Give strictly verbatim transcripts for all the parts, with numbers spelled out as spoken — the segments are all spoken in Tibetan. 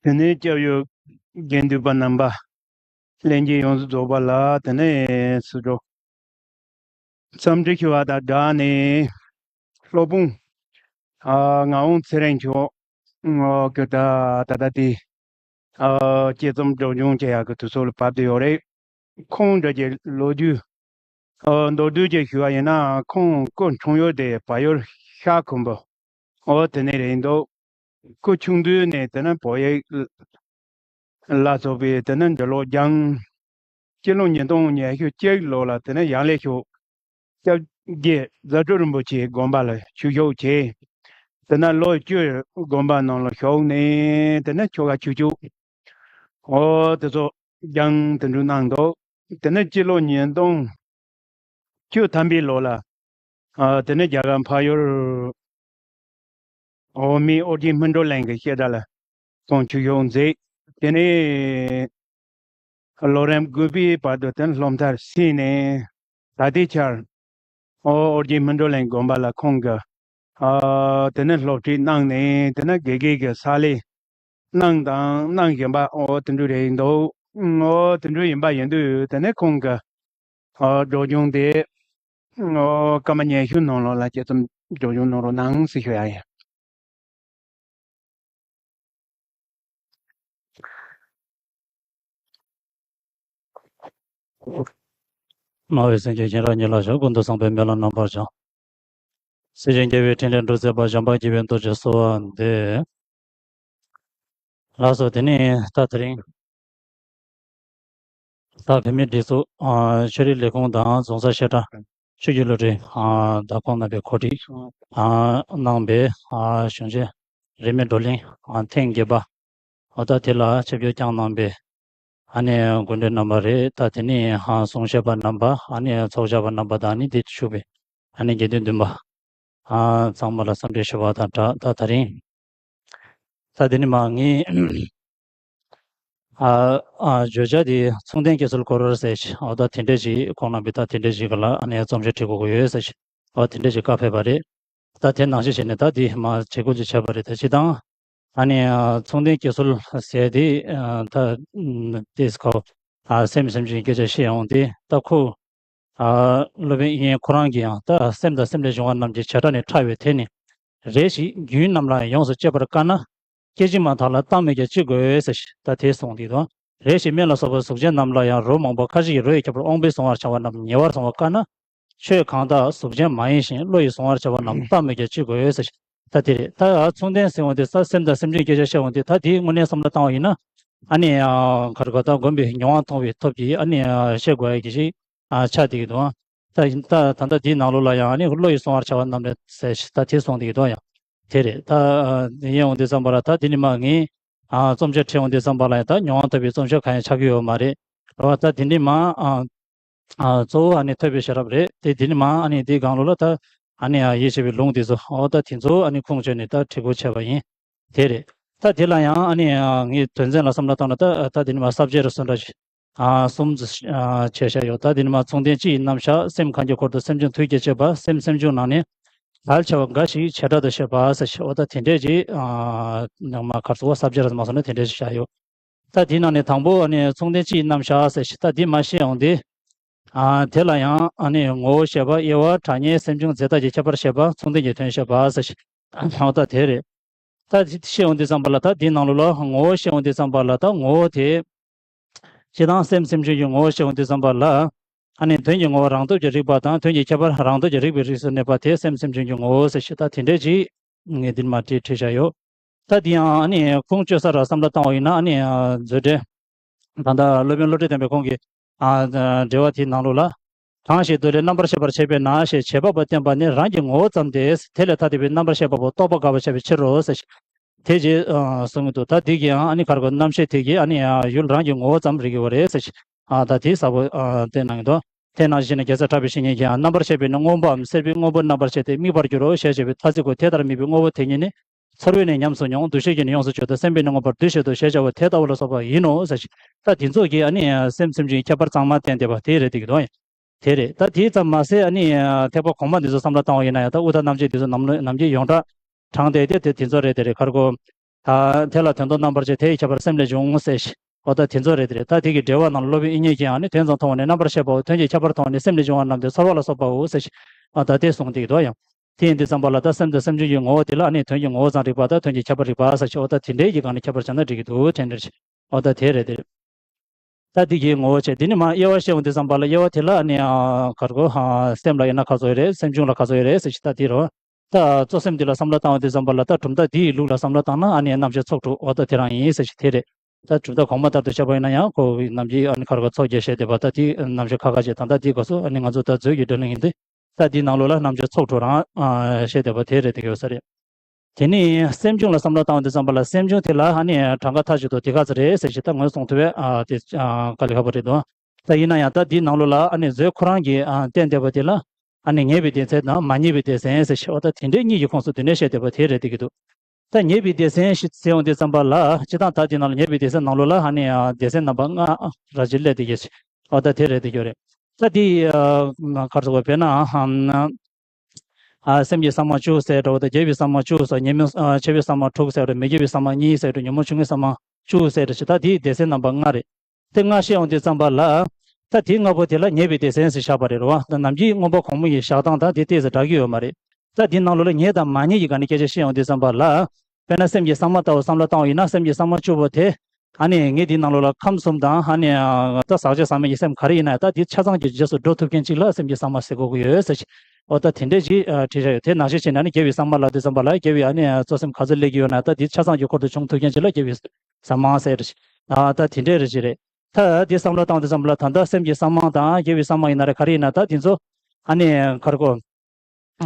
དེ་ནས་སྐྱབས་ཡུལ་དགེ་འདུན་པ་རྣམ་པ། ལྷན་རྒྱས་ཡོངས་སུ་རྫོགས་པ་ལ་དེ་ནས་སུ་འགྲོ། འཚམས་འདྲི་ཞུ་བ་དང་སྦྲགས་ནས། སློབ་དཔོན། ཨ། ངག་དབང་ཚེ་རིང་མཆོག་ཨ། གི་ད་ད་ལྟ་དེ། ཨ། དཔྱད་རྩོམ་སྒྲོག་སྦྱང་བྱེད་ཡག་གི་དུས་ཚོད་ལ་བབས་བསྡད་ཡོད་རེད། ཁོང་འདྲ་གི་ལོ་རྒྱུས། ཨ། མདོར་བསྡུས་ཅིག་ཞུ་བ་ཡིན་ན། ཁོང་སྐུ་འཁྲུངས་ཡུལ་དེ་བལ་ཡུལ་ཤར་ཁུམ་བུ། ཨོ། དེ་ནས་རེད་འདུག་སྐུ་ཆུང་དུས་ནས་དེ་ནས་བོད་ཡིག་ལ་སོགས་པའི་དེ་ནས་འབྲི་ཀློག་སྦྱངས། སྤྱི་ལོ་ཉིས་སྟོང་ཉི་ཤུ་གཅིག་ལོ་ལ་དེ་ནས་ཡང་ལེ་ཤོད་སྐྱབས་རྗེ་རྫ་སྤྲུལ་རིན་པོ་ཆེའི་དགོན་པ་ལ་ཆོས་ཞུགས་བྱས། དེ་ནས་ལོ་བཅུ་དགོན་པ་ནང་ལ་བཞུགས་ནས་དེ་ནས་ཆོ་ག་ཆོས་སྤྱོད། ཨོ། དེ་ཚོ་སྦྱངས་དེ་འདྲ་གནང་འདུག་དེ་ནས་སྤྱི་ལོ་ཉིས་སྟོང་བཅུ་ཐམ་པའི་ལོ་ལ། ཨ། དེ་ནས་རྒྱ་གར་འཕགས་ཡུལ་འོག་མིན་ཨོ་རྒྱན་སྨིན་གྲོལ་གླིང་གི་བཤད་གྲྭ་ལ་ཁོང་ཆོས་ཞུགས་མཛད། དེ་ནས་ལོ་རིམ་དགུ་པའི་བར་དུ་དེ་ནས་སློབ་མཐར་ཕྱིན་ནས། ད་ལྟའི་ཆར་ཨོ་ཨོ་རྒྱན་སྨིན་གྲོལ་གླིང་དགོན་པ་ལ་ཁོང་གིས། ཨ། དེ་ནས་སློབ་ཁྲིད་གནང་ནས་དེ་ནས་དགེ་རྒན་གྱི་ཕྱག་ལས་གནང་དང་གནང་བཞིན་པ། ཨོ། དེ་འདྲ་རེད་འདུག་ཨོ། དེ་འདྲ་ཡིན་པ་ཡིན་དུས་དེ་ནས་ཁོང་གི། ཨོ། སྒྲོག་སྦྱང་དེ། ཨོ། སྐར་མ་ཉི་ཤུ་ནང་ལོགས་ལ་དཔྱད་རྩོམ་སྒྲོག་སྦྱང་གནང་རོགས་གནང་ཟེར་ཞུ་ཡ་ཡིན། སྨྲ་བའི་སེང་གེ་སྦྱིན་ར་ཉི་ལ་ཞོག་ཀུན་ཏུ་བཟང་པོའི་མེ་ལྷ་རྣམ་པར་བྱོན། སྲིད་ཞིའི་རྒྱལ་བའི་ཕྲིན་ལས་སྒྲུབ་མཛད་པ། འཇམ་དཔལ་དགྱེས་པའི་རྡོ་རྗེ་གསོལ་བ་འདེབས། ལགས་སོ། དེ་ནས་ད་དེ་རིང་ད་བོད་མིའི་སྒྲིག་འཛུགས། ཨ། ཆོས་རིག་ལས་ཁུངས་དང་རྫོང་སར་བཤད་གྲྭ། ཆོས་བརྒྱུད་བློ་གྲོས། ཨ། བདག་ཁོངས་རྣམ་པས་གོ་སྒྲིག་ཨ། གནང་བའི། ཨ། གཞུང་ཆེན་རིས་མེད་བགྲོ་གླེང་། ཨ། ཐེངས་བརྒྱད་པ། འོ། ད་དེ་ལ་ཆིབས་བསྒྱུར་བསྐྱངས་གནང་བའི་ཨ་ནི་དགོན་སྡེ་རྣམ་པ་རེད། ད་དེ་ནས་ཨ་གསུང་བཤད་པ་རྣམ་པ། ཨ་ནི་ཚོགས་བཅར་བ་རྣམ་པ་དང་། ཨ་ནི་དེ་ཞུགས་པའི་ཨ་ནི་དགེ་འདུན་འདུན་པ། ཨ། ཚང་མ་ལ་འཚམས་འདྲི་ཞུ་བ་དང་སྦྲགས། ད་དེ་རིང་ད་དེ་ནས་མར་ངས། ཨ། ཨ། བརྗོད་བྱ་དེ་མཚུངས་ལྡན་སྐྱེ་ཚུལ་སྐོར་ཟེར་ཞིག་འོ། ད་དེ་འདྲས་ཞིག་ཁོང་རྣམ་པས་ད་དེ་འདྲས་ཞིག་ག་ལ་ཨ་ནི་རྩོམ་ཤོག་བྲིས་དགོས་ཀྱི་ཡོད་ཟེར་ཞིག་འོ། དེ་འདྲས་ཞིག་བཀའ་ཕེབས་པ་རེད། ད་དེ་ནང་བཞིན་བྱས་ནས་ད་དེ་མར་བྱེད་དགོས་ཀྱི་བྱས་པ་རེད། ད་སྤྱིར་བཏང་ཨ་ནི་མཚུངས་ལྡན་སྐྱེ་ཚུལ་ཟེར་དེ། ཨ། ད་དེས་ཁོ། ཨ། སེམས་སེམས་ཅན་སྐད་ཆ་བཤད་ཡོང་དེ། ད་ཁོ། ཨ། སློབ་དཔོན་དབྱིག་གཉེན་ཁོ་རང་གིས་ཡང་ད་སེམས་དང་སེམས་ལས་བྱུང་བ་རྣམས་ཀྱི་བྱེ་བྲག་ནི་ཕྲ་བའི་དེ་ནི། རེ་ཞིག་རྒྱུན་རྣམས་ལ་ཡོངས་སུ་གཅོད་པར་དཀའ་ན། སྐད་ཅིག་མ་ཐག་ལ་བཏང་མོད་ཀྱང་ཅི་དགོས་ཟེར་ཞིག་ད་དེ་གསུངས་འདུག་དང་། རེ་ཞིག་སྨན་ལ་སོགས་པ་གཟུགས་ཅན་རྣམས་ལ་ཡང་རོ་མང་པོ་ཁ་ཅིག་གིས་རོ་ཡི་ཁྱད་པར་དབང་པོས་གཟུང་བར་བྱ་བ་རྣམས་ཉེ་བར་བཟུང་བ་དཀའ་ན། ཆོས་གང་དག་གཟུགས་ཅན་མ་ཡིན་ཞིང་བློ་ཡིས་གཟུང་བར་བྱ་བ་རྣམས་བཏང་མོད་ཀྱང་ཅི་དགོས་ཟེར་ཞིག་ད་དེ་རེད། ད་མཚུངས་ལྡན་ཟེར་འོང་དུས། ད་སེམས་དང་སེམས་ཅན་སྐད་ཆ་བཤད་འོང་དུས། ད་དེའི་དངོས་གནས་བསམ་བློ་བཏང་བ་ཡིན་ན། ཨ་ནི་ག་རེ་ག་ད་སྒོམ་པའི་མྱོང་བ་མཐོང་བའི་ཐོབ་ཀྱིས་ཨ་ནི་བཤད་དགོས་ཡ་གི་ཞིག་ཆགས་བསྡད་ཀྱི་འདུག་ད་ད་ད་ལྟ་འདིའི་ནང་ལོགས་ལ་ཡང་ཨ་ནི་བློ་ཡིས་གཟུང་བར་བྱ་བ་རྣམས་ལས་ཟེར་ཞིག་ད་དེ་གསུངས་བསྡད་ཀྱི་འདུག་ཡང་དེ་རེད། ད་ཡིན་འོང་དུས་ཙམ་པ་ལ། ད་དེ་ནི་མ་ངས་རྩོམ་ཆོས་བྲིས་འོང་དུས་ཙམ་པ་ལ་ཡང་ད་མྱོང་བ་ཐོབ་པའི་རྩོམ་ཆོས་གང་ཡང་ཆགས་ཀྱི་ཡོད་མ་རེད། རེད་བ། ད་དེ་འདྲའི་མ། ཨ། གཙོ་བོ་ཨ་ནི་ཐོས་པའི་ཤེས་རབ་རེད་དེ། དེ་ནི་མ་ཨ་ནི་དེའི་སྒང་ལོགས་ལ་ད་ཨ་ནི་ཡིད་ཆེས་པའི་ལུང་དེ་ཚོ། འོ། ད་དེ་ཚོ་ཨ་ནི་ཁུངས་བཅོལ་ནས་ད་བྲིས་སྐུར་བྱས་པ་ཡིན། དེ་རེད། ད་དེ་ལ་ཡང་ཨ་ནི་ངས་དོན་ཚན་ལ་བསམ་བློ་བཏང་ན། ད་ད་དེ་ནི་མ་ས་བཅད་རུ་སུ་འདྲ་ཞིག་ཨ། གསུམ་ཙམ་བྱས་བཞག་ཡོད། ད་དེ་ནི་མ་མཚུངས་ལྡན་སྤྱི་ཡི་རྣམ་གཞག་སེམས་གང་གི་འཁོར་དུ་སེམས་བྱུང་དུས་ཀྱི་དཔྱད་པ། སེམས་སེམས་བྱུང་ནང་ནས་གལ་ཆེ་བ་འགའ་ཞིག་བྱེ་བྲག་ཏུ་བཤད་པ་ཟེར་ཞིག་འོ། ད་དེ་འདྲས་ཀྱི་ཨ་ནང་མ་ཁར་སོ་ས་བཅད་རུ་མ་སོང་ན་དེ་འདྲས་ཞིག་བཞག་ཡོད། ད་དེའི་ནང་ནས་དང་པོ་ཨ་ནི་མཚུངས་ལྡན་སྤྱི་ཡི་རྣམ་གཞག་ཟེར་ཞིག་ད་འདི་མ་བཤད་འོང་དེ། ཨ། དེ་ལ་ཡང་ཨ་ནི་ངོ་བོ་བཤད་པ། དབྱེ་བ། གྲངས་སྙེད། སེམས་བྱུང་། རྫས་བཏགས་ཀྱི་ཁྱད་པར་བཤད་པ། མཚུངས་ལྡན་གྱི་དོན་བཤད་པ་ཟེར་ཞིག་འོ། ད་དེ་རེད། ད་དེ་བཤད་འོང་དུས་ཙམ་པ་ལ། ད་འདིའི་ནང་ལོགས་ལ་ངོ་བོ་བཤད་འོང་དུས་ཙམ་པ་ལ། ད་ངོ་བོ་དེ། སྤྱིར་བཏང་སེམས་སེམས་བྱུང་གི་ངོ་བོ་བཤད་འོང་དུས་ཙམ་པ་ལ། ཨ་ནི་དོན་གྱི་ངོ་བོ་རང་སྟོབས་ཀྱིས་རིག་པ་དང་། དོན་གྱི་ཁྱད་པར་རང་སྟོབས་ཀྱིས་རིག་པའི་རིགས་སུ་གནས་པ་དེ་སེམས་སེམས་བྱུང་གི་ངོ་བོ་ཟེར་ཞིག་ད་དེ་འདྲས་ཅིག་ངས་འདིར་མ་བྲིས་བྲིས་བཞག་ཡོད། ད་འདི་ཡང་ཨ་ནི་ཁུངས་བཅོལ་ས་ར་བསམ་བློ་བཏང་བ་ཡིན་ན། ཨ་ནི་མཛོད་འགྲེལ། ད་ལྟ་སློབ་དཔོན་བློ་གྲོས་སྟོན་པས་ཁོང་གི་ཨ་འགྲེལ་པ་དེའི་ནང་ལོགས་ལ། གང་ཞིག་མདོ་ལས་རྣམ་པར་ཤེས་པར་བྱེད་པས་ན་ཞེས་བྱེད་པ་པོ་བསྟན་པ་ནི་རང་གི་ངོ་བོ་ཙམ་སྟེ། དེ་ལས་ཐ་དད་པའི་རྣམ་པར་ཤེས་པ་པོ་རྟོག་པ་དགག་པར་བྱ་བའི་ཕྱིར་རོ་ཟེར་ཞིག་དེ་རྗེས་ཨ་གསུང་གི་འདུག་ད་འདི་གིས་ཨ་ནི་ག་རེ་གོ། རྣམ་ཤེས་དེ་གིས་ཨ་ནི་ཡུལ་རང་གི་ངོ་བོ་ཙམ་རིག་གི་ཡོད་རེད་ཟེར་ཞིག་ཨ། ད་དེ་གསལ་པོ་ཨ་བསྟན་གནང་གི་འདུག་དེ་ནང་བཞིན་རྒྱལ་སྲས་གྲགས་པའི་བཤེས་གཉེན་གྱིས་ཡང་། རྣམ་པར་ཤེས་པས་ནི་སྔོན་པོའམ་སེར་པོའི་སྔོན་པོ་རྣམ་པར་ཤེས་ཏེ། དམིགས་པར་འགྱུར་རོ་ཞེས་བྱ་བའི་ཐ་ཚིག་གོ། དེ་ལྟར་དམིགས་པའི་དངོས་པོ་དེ་ཉིད་ནི། ཚོར་བས་ནི་ཉམས་སུ་མྱོང་། འདུ་ཤེས་ཀྱིས་ནི་ཡོངས་སུ་གཅོད་དོ། སེམས་པས་ནི་མངོན་པར་འདུ་བྱེད་དོ་ཞེས་བྱ་བ་དེ་ལྟ་བུ་ལ་སོགས་པ་ཡིན་ནོ་ཟེར་ཞིང་། ད་དེ་ཚོ་གིས་ཨ་ནི་སེམས་སེམས་བྱུང་གི་ཁྱད་པར་གཙང་མ་བསྟན་བསྡད་པ་དེ་རེད་འདུག་གི་འདུག་དེ་རེད། ད་དེ་ཙམ་མ་ཟད་ཨ་ནི་ཐེག་པ་གོང་མ་འདི་ཚོ་བསམ་བློ་བཏང་བ་ཡིན་ན་ཡང་། ད་དབུ་མཐའ་རྣམ་བཅད་འདི་ཚོ་ནམ་ནམ་རྒྱུན་ཡོངས་གྲགས་དྲངས་བསྡད་དེ། དེ་དེ་ཚོ་རེད། དེ་རེད། ག་རེ་གོ། ད་དེ་ལ་དོན་དུ་རྣམ་པར་ཤེས། དེ་ཡི་ཁྱད་པར་སེམས་ལས་བྱུང་ཟེར་ཞིང་། འོ་ད་དེ་ཚོ་རེད་དེ་རེད། ད་དེ་གི་འགྲེལ་པ་ནང་ལ་སློབ་དཔོན་དབྱིག་གཉེན་གྱིས་ཨ་ནི་དོན་ཙམ་མཐོང་བ་ནི་རྣམ་པར་ཤེས་པའོ། དོན་གྱི་ཁྱད་པར་མཐོང་བ་ནི་སེམས་ལས་བྱུང་བ་རྣམས་ཏེ། ཚོར་བ་ལ་སོགས་པའོ་ཟེར་ཞིང་། འོ་ད་དེ་གསུངས་དེ་གི་འདུག་ཡང་། དེ་ཡིན་དུས་ཙམ་པ་ལ་ད་སེམས་དང་སེམས་བྱུང་གི་ངོ་བོ་དེ་ལ་ཨ་ནི་དོན་གྱི་ངོ་བོ་ཙམ་རིག་པ་དང་དོན་གྱི་ཁྱད་པར་རིག་པ་ཟེར་ཞིང་། འོ་ད་དེ་འདྲའི་གི་སྒང་ནས་ཁྱད་པར་བྱས་ན་འགྲིག་གི་འདུག་དེ་འདྲ་ཞིག། འོ་ད་དེ་རེད་དེ་རེད། ད་འདི་གི་ངོ་བོ་བྱས། འདི་ནི་མ་དབྱེ་བ་བཤད་འོང་དུས་ཙམ་པ་ལ། དབྱེ་བ་དེ་ལ་ཨ་ནི་ཨ་ག་རེ་གོ། ཨ་སེམས་ལ་ཡིན་ན་ག་ཚོད་རེད། སེམས་བྱུང་ལ་ག་ཚོད་རེད་ཟེར་ཞིང་། ད་འདི་རོ། ད་གཙོ་སེམས་འདི་ལ་བསམ་བློ་བཏང་བ་དུས་ཙམ་པ་ལ། ད་གྲུབ་མཐའ་འདིའི་ལུགས་ལ་བསམ་བློ་བཏང་ན་ཨ་ནི་རྣམ་བཤད་ཚོགས་དྲུག། འོ་ད་དེ་རང་ཡིན་ཟེར་ཞིང་དེ་རེད། ད་གྲུབ་མཐའ་གོང་མ་ལྟར་དུ་བཤད་པ་ཡིན་ན་ཡང་ཁོ་ནམ་རྒྱུན་ཨ་ནི་ག་རེ་གོ། ཚོགས་བརྒྱད་བཤད་བསྡད་པ། ད་དེའི་རྣམ་བཤད་ཁ་ཁ་བྱས། ད་ད་འདི་སྐབས་སུ་ཨ་ནི་ང་ཚོ་ད་མཛོད་ཀྱི་བགྲོ་གླེང་ཡིན་དུས། ད་འདིའི་ནང་ལོགས་ལ་རྣམ་བཤད་ཚོགས་དྲུག་རང་ཨ་བཤད་བསྡད་པ་དེ་རེད་དེ་ཡོད་ས་རེད། དེ་ནས་སེམས་བྱུང་ལ་བསམ་བློ་བཏང་བ་དུས་ཙམ་པ་ལ། སེམས་བྱུང་དེ་ལ་ཨ་ནི་གྲངས་ཀ་མཐའ་གཅིག་ཏུ་དེ་ག་ཚོད་རེད་ཟེར་ཞིང་ད་ངོས་བཟུང་ཐུབ་པས་ཨ་དེ་ཨ་དཀའ་ལས་ཁག་པོ་རེད་འདུག་ད་ཡིན་ན་ཡང་ད་འདིའི་ནང་ལོགས་ལ་ཨ་ནི་མཛོད་ཁོ་རང་གིས་ཨ་བསྟན་བསྡད་པ་དེ་ལ་ཨ་ནི་ངེས་པའི་སྡེ་ཚན་དང་མ་ངེས་པའི་སྡེ་ཚན་ཟེར་ཞིང་། འོ་ད་དེ་འདྲའི་གཉིས་ཀྱི་ཁོངས་སུ་དེ་ནས་བཤད་བསྡད་པ་དེ་རེད་བསྡད་ཀྱི་འདུག་ད་ངེས་པའི་སྡེ་ཚན་ཞིག་ཟེར་འོང་དུས་ཙམ་པ་ལ། སྤྱིར་བཏང་ད་འདི་ནང་ལ་ངེས་པའི་སྡེ་ཚན་ནང་ལོགས་ལ་ཨ་ནི་ཨ་སྡེ་ཚན་རྣམ་པ་ལྔ་ར་ཅིག་སླེབས་བསྡད་ཀྱི་ཞིང་། འོ་ད་དེ་རེད་བསྡད་ཀྱི་རེད། ད་འདི་ཨ་ག་རེ་ཟེར་དགོས། དཔེར་ན་ཨ་ཨ་སེམས་ཀྱི་གསང་དམག་བཅུ་ཟེར་འདྲ་བོ་དང་། རྒྱས་པའི་གསང་དམག་བཅུ་ཟེར། ཉོན་མོངས་ཨ་ཆེ་བའི་གསང་དམག་དྲུག་ཟེར་འདྲ། མི་དགེ་བའི་གསང་དམག་གཉིས་ཟེར་འདྲ། ཉོན་མོངས་ཆུང་ངུའི་གསང་དམག་བཅུ་ཟེར་འདྲ་ཞིག། ད་འདིའི་སྡེ་ཚན་རྣམ་པ་ལྔ་རེད། དེ་ལྔ་བཤད་ཡོང་དུས་ཙམ་པ་ལ། ད་དེ་ལྔ་པོ་དེ་ལ་ངེས་པའི་སྡེ་ཚན་ཟེར་བཞག་པ་རེད་རོ། ད་ནམ་རྒྱུན་མངོན་པ་གོང་མ་ཡི་བཞག་སྟངས་དང་དེ་ཏོག་ཙམ་འདྲ་གི་ཡོད་མ་རེད། ད་འདི་ནང་ལོགས་ལ་ངེས་དང་མ་ངེས་ཀྱི་སྒང་ནས་སྐད་ཆ་བཤད་ཡོང་དུས་ཙམ་པ་ལ། དཔེར་ན་སེམས་ཀྱི་གསང་དམག་ལྟ་བུ་བསམ་བློ་བཏང་བ་ཡིན་ན། སེམས་ཀྱི་གསང་དམག་བཅུ་པོ་དེ་ཨ་ནི་ངས་འདི་ནང་ལོགས་ལ་ཁམས་གསུམ་དང་། ཨ་ནི་ད་ཟག་བཅས་ཟག་མེད་ཀྱི་སེམས་ག་རེ་ཡིན་ན་ད་འདི་ཆ་ཚང་གི་རྗེས་སུ་འགྲོ་ཐུབ་མཁན་ཅིག་ལ་སེམས་ཀྱི་གསང་དམག་ཟེར་དགོས་ཀྱི་ཡོད་ཟེར་ཞིང་། འོ་ད་དེ་འདྲས་ཅིག་ཨ་བྲིས་བཞག་ཡོད། དེ་ནང་བཞིན་བྱས་ན་ནི་དགེ་བའི་གསང་དམག་ལབ་དུས་ཙམ་པ་ལ། དགེ་བའི་ཨ་ནི་གཙོ་སེམས་ག་ཚོད་སླེབས་ཀྱི་ཡོད་ན་ད་འདི་ཆ་ཚང་གི་འཁོར་དུ་བྱུང་ཐུབ་མཁན་ཅིག་ལ་དགེ་བའི་གསང་དམག་ཟེར་ཞིང་། ཨ་ད་དེ་འདྲས་རེད་ཅིག་རེད། ད་འདི་བསམ་བློ་བཏང་དུས་ཙམ་པ་ལ། ད་ལྟ་སེམས་ཀྱི་གསང་དམག་དང་དགེ་བའི་གསང་དམག་ཡིན་ན་རེད། ག་རེ་ཡིན་ན་ད་དེ་ཚོ་ཨ་ནི་ག་རེ་གོ།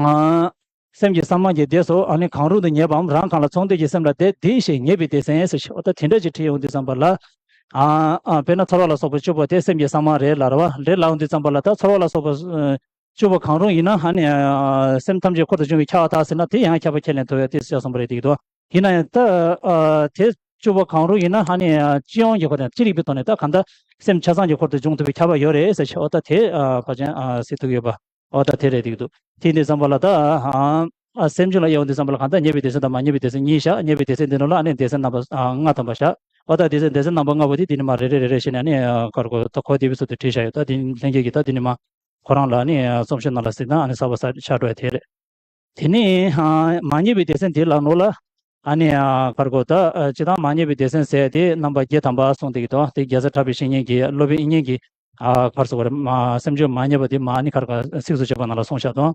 ཨ་སེམས་ཀྱི་གསང་དམག་གི་སྡེ་སོགས་ཨ་ནི་གང་རུང་དུ་ངེས་པའམ་རང་གང་ལ་ཚོང་འདོད་ཀྱི་སེམས་ལ་དེ་དེའི་ཞེས་ངེས་པའི་སྡེ་ཚན་ཟེར་ཞིང་། འོ་ད་དེ་འདྲ་ཅིག་བྲིས་ཡོང་དུས་ཙམ་པ་ལ། ཨ་ཨ་དཔེར་ན་ཚོར་བ་ལ་སོགས་པ་བཅུ་པོ་དེ་སེམས་ཀྱི་གསང་དམག་རེད་ལབ་རེད་བ། རེད་ལབ་ཡོང་དུས་ཙམ་པ་ལ་ད་ཚོར་བ་ལ་སོགས་པ་ཨ་བཅུ་པོ་གང་རུང་ཡིན་ན་ཨ་ནི་ཨ་སེམས་ཐམས་ཅད་འཁོར་དུ་བྱུང་བའི་ཁྱབ་པ་དག་ཟེར་ན་དེ་ཡང་ཁྱབ་པ་ཁས་ལེན་ཐུབ་ཡ་དེ་བཤད་སོང་པ་རེད་འདུག་ཡིན་ན་ཡང་ད་ཨ་དེ་བཅུ་པོ་གང་རུང་ཡིན་ན་ཨ་ནི་ཨ་སྤྱི་ཡོངས་ཀྱི་སྒོ་ནས་སྤྱི་རིག་པའི་ཐོག་ནས་ད་གང་ལྟར་སེམས་ཆ་ཚང་གི་འཁོར་དུ་བྱུང་ཐུབ་པའི་ཁྱབ་པ་ཡོད་རེད་ཟེར་ཞིང་། འོ་ད་དེ་ཨ་ཕལ་ཆེར་ཨ་སྲིད་ཐུག་ཡོད་པ། འོ་ད་དེ་རེད་འདུག་དེ་འདི་ཙམ་པ་ལ་ད་ཨ་ཨ་སེམས་བྱུང་ལ་དབྱེ་བ་འདི་ཙམ་པ་ལ་གང་ལྟར་ངེས་པའི་སྡེ་ཚན་དང་མ་ངེས་པའི་སྡེ་ཚན་གཉིས་བཞག་ངེས་པའི་སྡེ་ཚན་འདི་ནང་ལ་ཨ་ནི་སྡེ་ཚན་རྣམ་པ་ཨ་ལྔ་ཐམ་པ་བཞག་འོ་ད་སྡེ་ཚན་སྡེ་ཚན་རྣམ་པ་ལྔ་པོ་དེ་འདི་ནི་མ་རེ་རེ་རེ་རེ་བྱས་ནས་ཨ་ནི་ཨ་ག་རེ་གོ་ད་གོ་བདེ་བའི་ཚུལ་དུ་བྲིས་བཞག་ཡོད། ད་འདི་ལྷན་རྒྱས་ཀྱིས་ད་འདི་ནི་མ་ཁོ་རང་ལ་ཨ་ནི་ཨ་རྩོམ་ཤེས་ནང་ལ་གཟིགས་ན་ཨ་ནི་གསར་པ་གསར་ཆགས་འགྲོ་ཡ་དེ་རེད། དེ་ནས་ཨ་མ་ངེས་པའི་སྡེ་ཚན་དེ་ལ་ནོར་ལ་ཨ་ནི་ཨ་ག་རེ་གོ་ད་ཨ་སྤྱིར་བཏང་མ་ངེས་པའི་སྡེ་ཚན་ཟེར་དེ་རྣམ་པ་བརྒྱད་ཐམ་པ་གསུངས་བསྡད་ཀྱི་འདུག་དེ་རྒྱལ་སྲས་གྲགས་པའི་བཤེས་གཉེན་གྱིས་སློབ་དཔོན་དབྱིག་གཉེན་གྱིས་ཨ་ག་རེ་ཟེར་དགོས་རེད། མ་སེམས་བྱུང་མ་ངེས་པ་དེ་མ་ཨ་ནི་ག་རེ་ག་ཚིགས་སུ་བཅད་པ་ནང་ལ་གསུངས་བཞག་འདུག་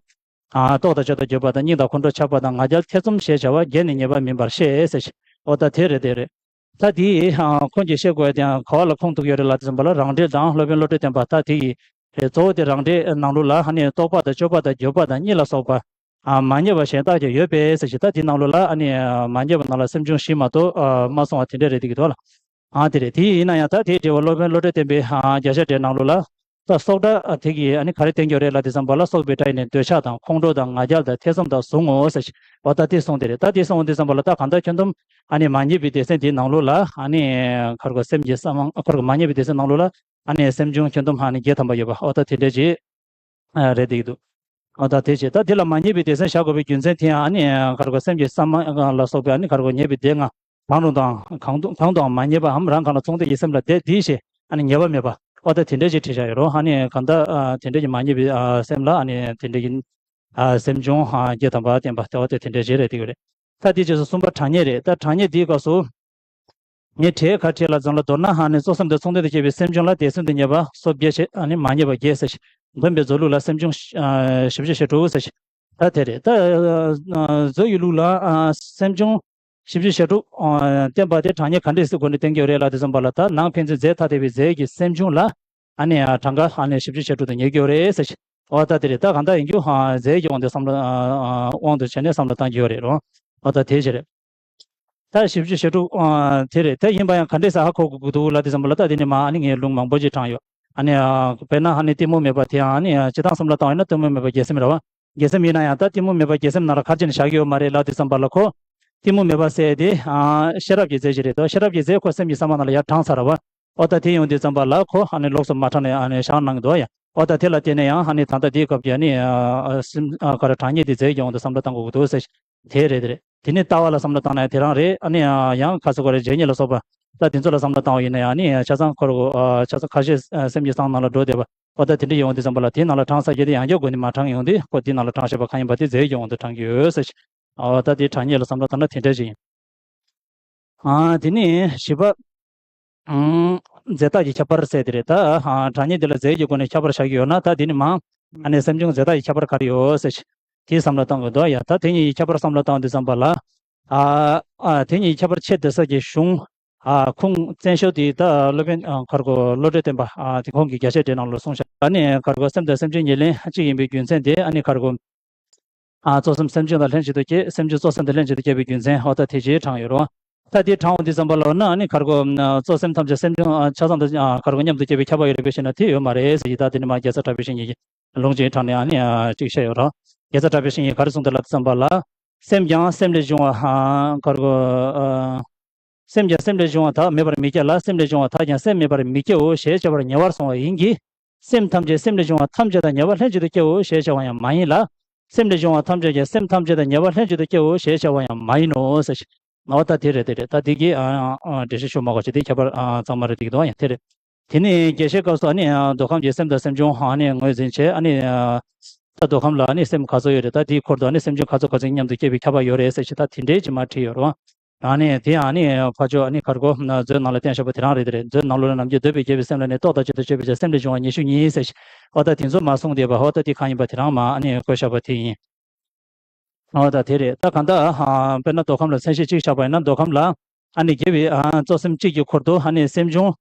ཨ་རྟོག་དང་དཔྱོད་དང་བརྗོད་པ་དང་། སྙིང་དང་ཁོང་ཁྲོ་ཆགས་པ་དང་། ང་རྒྱལ་ཐེ་ཚོམ་ཞེས་བྱ་བ་བརྒྱད་ནི་ངེས་པར་མིན་པར་ཤེས་ཟེར་ཞིང་། འོ་ད་དེ་རེད་དེ་རེད། ད་དེ་ཨ་ཁོང་གིས་བཤད་དགོས་ཡ་དེ་ཡང་ག་བ་ལ་ཁུངས་གཏུགས་ཡོད་རེད་ལབ་དུས་ཙམ་པ་ལ་རང་འགྲེལ་དང་སློབ་དཔོན་བློ་གྲོས་བསྟན་པ་ད་དེ་ཡི་རེད། གཙོ་བོ་དེ་རང་འགྲེལ་ནང་ལོགས་ལ་ཨ་ནི་རྟོག་པ་དང་དཔྱོད་པ་དང་བརྗོད་པ་དང་གཉིད་ལ་སོགས་པ་ཨ་མ་ངེས་པ་གཞན་དག་ཀྱང་ཡོད་པས་ཟེར་ཞིང་། ད་དེ་ནང་ལོགས་ལ་ཨ་ནི་ཨ་མ་ངེས་པ་ནང་ལ་སེམས་བྱུང་བཞི་མ་གཏོགས་ཨ་མ་གསུངས་པ་དེ་འདྲ་རེད་འདུག་གི་འདུག་ལ། ཨ་དེ་རེད། དེ་ཡིན་ན་ཡང་ད་དེའི་འགྲེལ་པ་སློབ་དཔོན་བློ་གྲོས་བསྟན་པའི་ཨ་རྒྱ་ཤ་འགྲེལ་ནང་ལོགས་ལ་ད་སྲོག་སྒྲ་ཨ་དེ་གིས་ཨ་ནི་ག་རེ་བསྟན་གྱི་ཡོད་རེད་ལབ་དུས་ཙམ་པ་ལ། སྲོག་པའི་སྒྲ་ཡིས་ནི་འདོད་ཆགས་དང་། ཁོང་ཁྲོ་དང་ང་རྒྱལ་དང་ཐེ་ཚོམ་དག་གཟུང་ངོ་ཟེར་ཞིང་། འོ་ད་དེ་གསུངས་དེ་རེད། ད་དེ་གསུངས་དུས་ཙམ་པ་ལ་ད་གང་ལྟར་ཁྱོན་བསྡོམས་ཨ་ནི་མ་ངེས་པའི་སྡེ་ཚན་དེའི་ནང་ལོགས་ལ་ཨ་ནི་ག་རེ་གོ་སེམས་ཀྱི་གསང་དམག་ག་རེ་གོ་མ་ངེས་པའི་སྡེ་ཚན་ནང་ལོགས་ལ་ཨ་ནི་སེམས་བྱུང་ཁྱོན་བསྡོམས་ཨ་ནི་བརྒྱད་ཐམ་པ་ཡོད་པ། འོ་ད་དེ་འདྲ་ཅིག་ཨ་རེད་འདུག་འོ་ད་དེ་བྱས། ད་འདི་ལ་མ་ངེས་པའི་སྡེ་ཚན་བཞག་དགོས་པའི་རྒྱུ་མཚན་དེ་ཡང་ཨ་ནི་ག་རེ་གོ་སེམས་ཀྱི་གསང་དམག་ལ་སོགས་པའི་ཨ་ནི་ག་རེ་གོ་ངེས་པའི་སྡེ་ལྔ། གང་རུང་དང་གང་དུ་གང་དུའང་མ་ངེས་པའམ་རང་གང་ལ་ཚོང་འདོད་ཀྱི་སེམས་ལ་དེ་དེའི་ཞེས་ཨ་ནི་ངེས་པ་མེད་པ། འོ་ད་དེ་འདྲ་ཅིག་བྲིས་བཞག་ཡོད་རོ། ཨ་ནི་གང་ལྟར་ཨ་དེ་འདྲ་ཅིག་མ་ངེས་པའི་ཨ་སེམས་ལ་ཨ་ནི་དེ་འདྲ་ཅིག་ཨ་སེམས་བྱུང་ཨ་བརྒྱད་ཐམ་པ་བསྟན་པ་དེ་འོ་དེ་དེ་འདྲ་ཅིག་རེད་འདུག་རེད། ད་དེ་རྗེས་སུ་གསུམ་པ་གྲངས་ངེས་རེད། ད་གྲངས་ངེས་འདིའི་སྐབས་སུ། ངས་བྲིས་ཁ་བྲིས་ལ་འཛོམས་ལ། མདོར་ན་ཨ་ནི་གཙོ་སེམས་དང་ཚོང་དོན་དུ་སྐྱེས་པའི་སེམས་བྱུང་ལ་དེ་སེམས་དུ་ངེས་པ་སོ་བརྒྱད་བྱས། ཨ་ནི་མ་ངེས་པ་བརྒྱད་ཟེར་ཞིང་། འདོན་པའི་མཛོད་ལུགས་ལ་སེམས་བྱུང་ཨ་བཞི་བཅུ་ཞེ་དྲུག་ཟེར་ཞིང་། ད་དེ་རེད། ད་ཨ་མཛོད་ཀྱི་ལུགས་ལ་ཨ་སེམས་བྱུང་བཞི་བཅུ་ཞེ་དྲུག་ཨ་བསྟན་པ་དེ་གྲངས་ངེས་ག་འདྲས་སེ་སྒོ་ནས་བསྟན་གྱི་ཡོད་རེད་ལབ་དུས་ཙམ་པ་ལ། ད་ནང་ཕན་ཚུན་རྫས་ཐ་དད་པའི་རྫས་ཀྱི་སེམས་བྱུང་ལ་ཨ་ནི་ཨ་གྲངས་ཀ་ཨ་ནི་བཞི་བཅུ་ཞེ་དྲུག་དུ་ངེས་ཀྱི་ཡོད་རེད་ཟེར་ཞིང་། འོ་ད་དེ་རེད། ད་གང་ལྟར་ཡིན་རྒྱུ་ཨ་རྫས་ཀྱི་དབང་དུ་བསམ་བློ་ཨ་ཨ་དབང་དུ་བྱས་ནས་བསམ་བློ་བཏང་གི་ཡོད་རེད་རོ། འོ་ད་དེ་བྱས་རེད། ད་བཞི་བཅུ་ཞེ་དྲུག་ཨ་དེ་རེད། དེ་ཡིན་པ་ཡང་ག་འདྲས་སེ་ཧ་གོ་དགོས་ཀྱི་འདུག་ལབ་དུས་ཙམ་པ་ལ། ད་དེ་ནི་མ་ཨ་ནི་ངས་ལུང་མང་པོ་ཅིག་དྲངས་ཡོད། ཨ་ནི་ཨ་དཔེར་ན་ཨ་ནི་གཏི་མུག་མེད་པ་དེ་ཡང་ཨ་ནི་ཨ་སྤྱིར་བཏང་བསམ་བློ་བཏང་བ་ཡིན་ན་གཏི་མུག་མེད་པ་བརྒྱད་སེམས་རེད་བ། བརྒྱད་སེམས་ཡིན་ན་ཡང་ད་གཏི་མུག་མེད་པ་བརྒྱད་སེམས་ནང་ལ་ག་རེ་བྱས་ནས་བཞག་གི་ཡོད་མ་རེད་ལབ་དུས་ཙམ་པ་ལ། ཁོ་གཏི་མུག་མེད་པ་ཟེར་དེ་ཨ་ཤེས་རབ་ཀྱི་རྫས་ཅིག་རེད་དོ། ཤེས་རབ་ཀྱི་རྫས་ཁོ་སེམས་ཀྱི་གསང་དམག་ནང་ལ་ཡར་དྲངས་ཚར་བ། ཨོ་ད་དེ་ཡོང་དུས་ཙམ་པ་ལ་ཁོ་ཨ་ནི་ལོགས་སུ་མ་དྲངས་ནས་ཨ་ནི་བཞག་གནང་གི་འདུག་ཡ། ཨོ་ད་དེ་ལ་བརྟེན་ནས་ཡང་ཨ་ནི་ད་ལྟ་དེའི་སྐབས་ཀྱི་ཨ་ནི་ཨ་སེམས་ཨ་ག་རེ་གྲངས་ངེས་དེ་རྫས་ཀྱི་དབང་དུ་བསམ་བློ་བཏང་དགོས་ཀྱི་འདུག་ཟེར། དེ་རེད་དེ་རེད། དེ་ནས་ལྟ་བ་ལ་བསམ་བློ་བཏང་ན་ཡང་དེ་རང་རེད། ཨ་ནི་ཡང་ཁ་ཚ་གོ་རེ་བརྗེད་ངེས་ལ་སོགས་པ་ད་དེ་ཚོ་ལ་བསམ་བློ་བཏང་བ་ཡིན་ན་ཡང་ཨ་ནི་ཆ་ཚང་ཁོ་ར་གོ་ཆ་ཚང་ཁ་ཤས་སེམས་ཀྱི་གསང་སྣང་ལ་འགྲོ་བསྡད་པ། འོ་ད་དེ་འདྲ་ཡོང་དུས་ཙམ་པ་ལ་དེའི་ནང་ལ་གྲངས་ས་བརྒྱད་དེ་ཡང་བསྐྱར་སྒོ་ནས་མ་བགྲང་ཡོང་དུས་ཁོ་དེའི་ནང་ལ་གྲངས་བཤད་པ་གང་ཡིན་པ་དེ་རྫས་ཡོད་ཀྱི་དབང་དུ་བགྲང་གི་ཡོད་ཟེར་ཞིག་འོ་ད་དེ་བགྲང་ཉེས་ལ་བསམ་བློ་བཏང་ན་དེ་འདྲ་ཞིག་ཡིན། ཨ་དེ་ནས་བཞི་པ། ཨང་། རྫས་བཏགས་ཀྱི་ཁྱད་པར་ཟེར་དེ་རེད། ད་ཨ་བགྲང་ཉེས་དེ་ལ་རྫས་ཀྱི་སྒོ་ནས་ཁྱད་པར་བཞག་གི་ཡོད་ན་ད་དེ་ནི་མང་། ཨ་ནི་སེམས་བྱུང་རྫས་བཏགས་ཀྱི་ཁྱད་པར་ག་རེ་ཡོད་ཟེར་ཞིག་དེའི་བསམ་བློ་བཏང་དགོས་འདུག་ཡ། ད་དེ་གཉིས་ཀྱི་ཁྱད་པར་བསམ་བློ་བཏང་དུས་ཙམ་པ་ལ། ཨ་ཨ་དེ་གཉིས་ཀྱི་ཁྱད་པར་ཕྱེ་བསྡད་ས་ཀྱི་གཞུང་། ཨ་ཁུངས་བཙན་ཤོས་དེ་ད་སློབ་དཔོན་ཨ་ག་རེ་གོ་བློ་གྲོས་བརྟན་པ་ཨ་དེ་ཁོང་གི་རྒྱ་ཆེར་འགྲེལ་ནང་ལ་གསུངས་ཤག་ཨ་ནི་ག་རེ་གོ་སེམས་དང་སེམས་བྱུང་ཉེར་ལེན་གཅིག་ཡིན་པའི་རྒྱུ་མཚན་དེ་ཨ་ནི་ག་རེ་གོ་ཨ་གཙོ་སེམས་སེམས་བྱུང་དང་ལྷན་ཅིག་ཏུ་སྐྱེས། སེམས་བྱུང་གཙོ་སེམས་དང་ལྷན་ཅིག་ཏུ་སྐྱེས་པའི་རྒྱུ་མཚན་འོ་ད་དེ་ཅིག་དྲངས་ཡོད་རེད་བ། ད་དེ་དྲངས་འོང་དུས་ཙམ་པ་ལ་འོ་ན་ཨ་ནི་ག་རེ་གོ་གཙོ་སེམས་ཐམས་ཅད་སེམས་བྱུང་ཨ་ཆ་ཚང་དུ་ཨ་ག་རེ་གོ་མཉམ་དུ་སྐྱེས་པའི་ཁྱབ་པ་ཡོད་རེད་པས་ཞེ་ན་དེ་ཡོད་མ་རེད་ཟེར་གྱི། ད་དེ་ནི་མ་རྒྱལ་ཚབ་གྲགས་པའི་བཤེས་གཉེན་གྱིས་ལུང་ཅིག་དྲངས་ནས་ཨ་ནི་ཨ་ཅིག་བཤད་ཡོད་རེད། རྒྱལ་ཚབ་གྲགས་པའི་བཤེས་གཉེན་གྱིས་ག་རེ་གསུངས་འདུག་ལབ་དུས་ཙམ་པ་ལ། སེམས་ཀྱང་སེམས་ལས་བྱུང་བ་ཨ་ག་རེ་གོ་ཨ། སེམས་ཀྱང་སེམས་ལས་བྱུང་བ་དག་མེད་པར་མི་སྐྱེ་ལ། སེམས་ལས་བྱུང་བ་དག་ཀྱང་སེམས་མེད་པར་མི་སྐྱེའོ་ཞེས་བྱ་བར་ཉེ་བར་སོང་བ་ཡིན་གྱི། སེམས་ཐམས་ཅད་སེམས་ལས་བྱུང་བ་ཐམས་ཅད་དང་ཉེ་བར་ལྷན་ཅིག་ཏུ་སྐྱེའོ་ཞེས་བྱ་བ་ཡང་མ་ཡིན་ལ། སེམས་ལས་བྱུང་བ་ཐམས་ཅད་ཀྱང་སེམས་ཐམས་ཅད་དང་ཉེ་བར་ལྷན་ཅིག་ཏུ་སྐྱེའོ་ཞེས་བྱ་བ་ཡང་མ་ཡིན་ནོ་ཟེར་ཞིང་། འོ་ད་དེ་རེད་དེ་རེད། ད་དེ་གི་ཨ་ཨ་འགྲེལ་བཤད་ཞུ་མ་དགོས་ཅིག་དེ་ཁྱད་པར་ཨ་གཙང་མ་རེད་དེ་གི་འདུག་ཡང་དེ་རེད། དེ་ནས་རྒྱས་བཤད་སྐབས་སུ་ཨ་ནི་ཨ་མདོ་ཁམས་ཀྱི་སེམས་དང་སེམས་བྱུང་ཨ་ནི་ངོས་འཛིན་བྱས། ཨ་ནི་ཨ་ད་མདོ་ཁམས་ལ་ཨ་ནི་སེམས་ག་ཚོད་ཡོད་རེད། ད་དེའི་འཁོར་དུ་ཨ་ནི་སེམས་བྱུང་ག་ཚོད་ག་ཚོད་མཉམ་དུ་སྐྱེས་པའི་ཁྱབ་པ་ཡོད་རེད་ཟེར་ཞིག་ད་དེ་འདྲའི་ཅིག་མར་བྲིས་ཡོད་རེད་བ། ཨ་ནི་དེ་ཡང་ཨ་ནི་ཕར་ཕྱོགས་ཨ་ནི་ག་རེ་གོ་མཛོད་ནང་ལ་བསྟན་བཞག་པ་དེ་རང་རེད་དེ་རེད། མཛོད་ནང་ལོགས་ལ་ནམ་རྒྱུན་འདོད་པའི་རྒྱལ་པོའི་སེམས་ལ་ནི་རྟོག་དང་བཅས་ཏེ་སྤྱོད་པའི་ཕྱིར་སེམས་ལས་བྱུང་བ་ཉི་ཤུ་གཉིས་ཟེར་ཞིག་འོ་ད་དེ་ཚོ་མར་གསུངས་བསྡད་པ་འོ་ད་དེ་གང་ཡིན་པ་དེ་རང་མར་ཨ་ནི་བཀོད་བཞག་པ་དེ་ཡིན། འོ་ད་དེ་རེད། ད་གང་ལྟར་ཨ་དཔེར་ན་མདོ་ཁམས་ལ་མཚན་གཞི་གཅིག་བཞག་པ་ཡིན་ན་མདོ་ཁམས་ལ་ཨ་ནི་རྒྱལ་བའི་ཨ་གཙོ་སེམས་གཅིག་གི་འཁོར་དུ་ཨ་ནི་སེམས་བྱུང་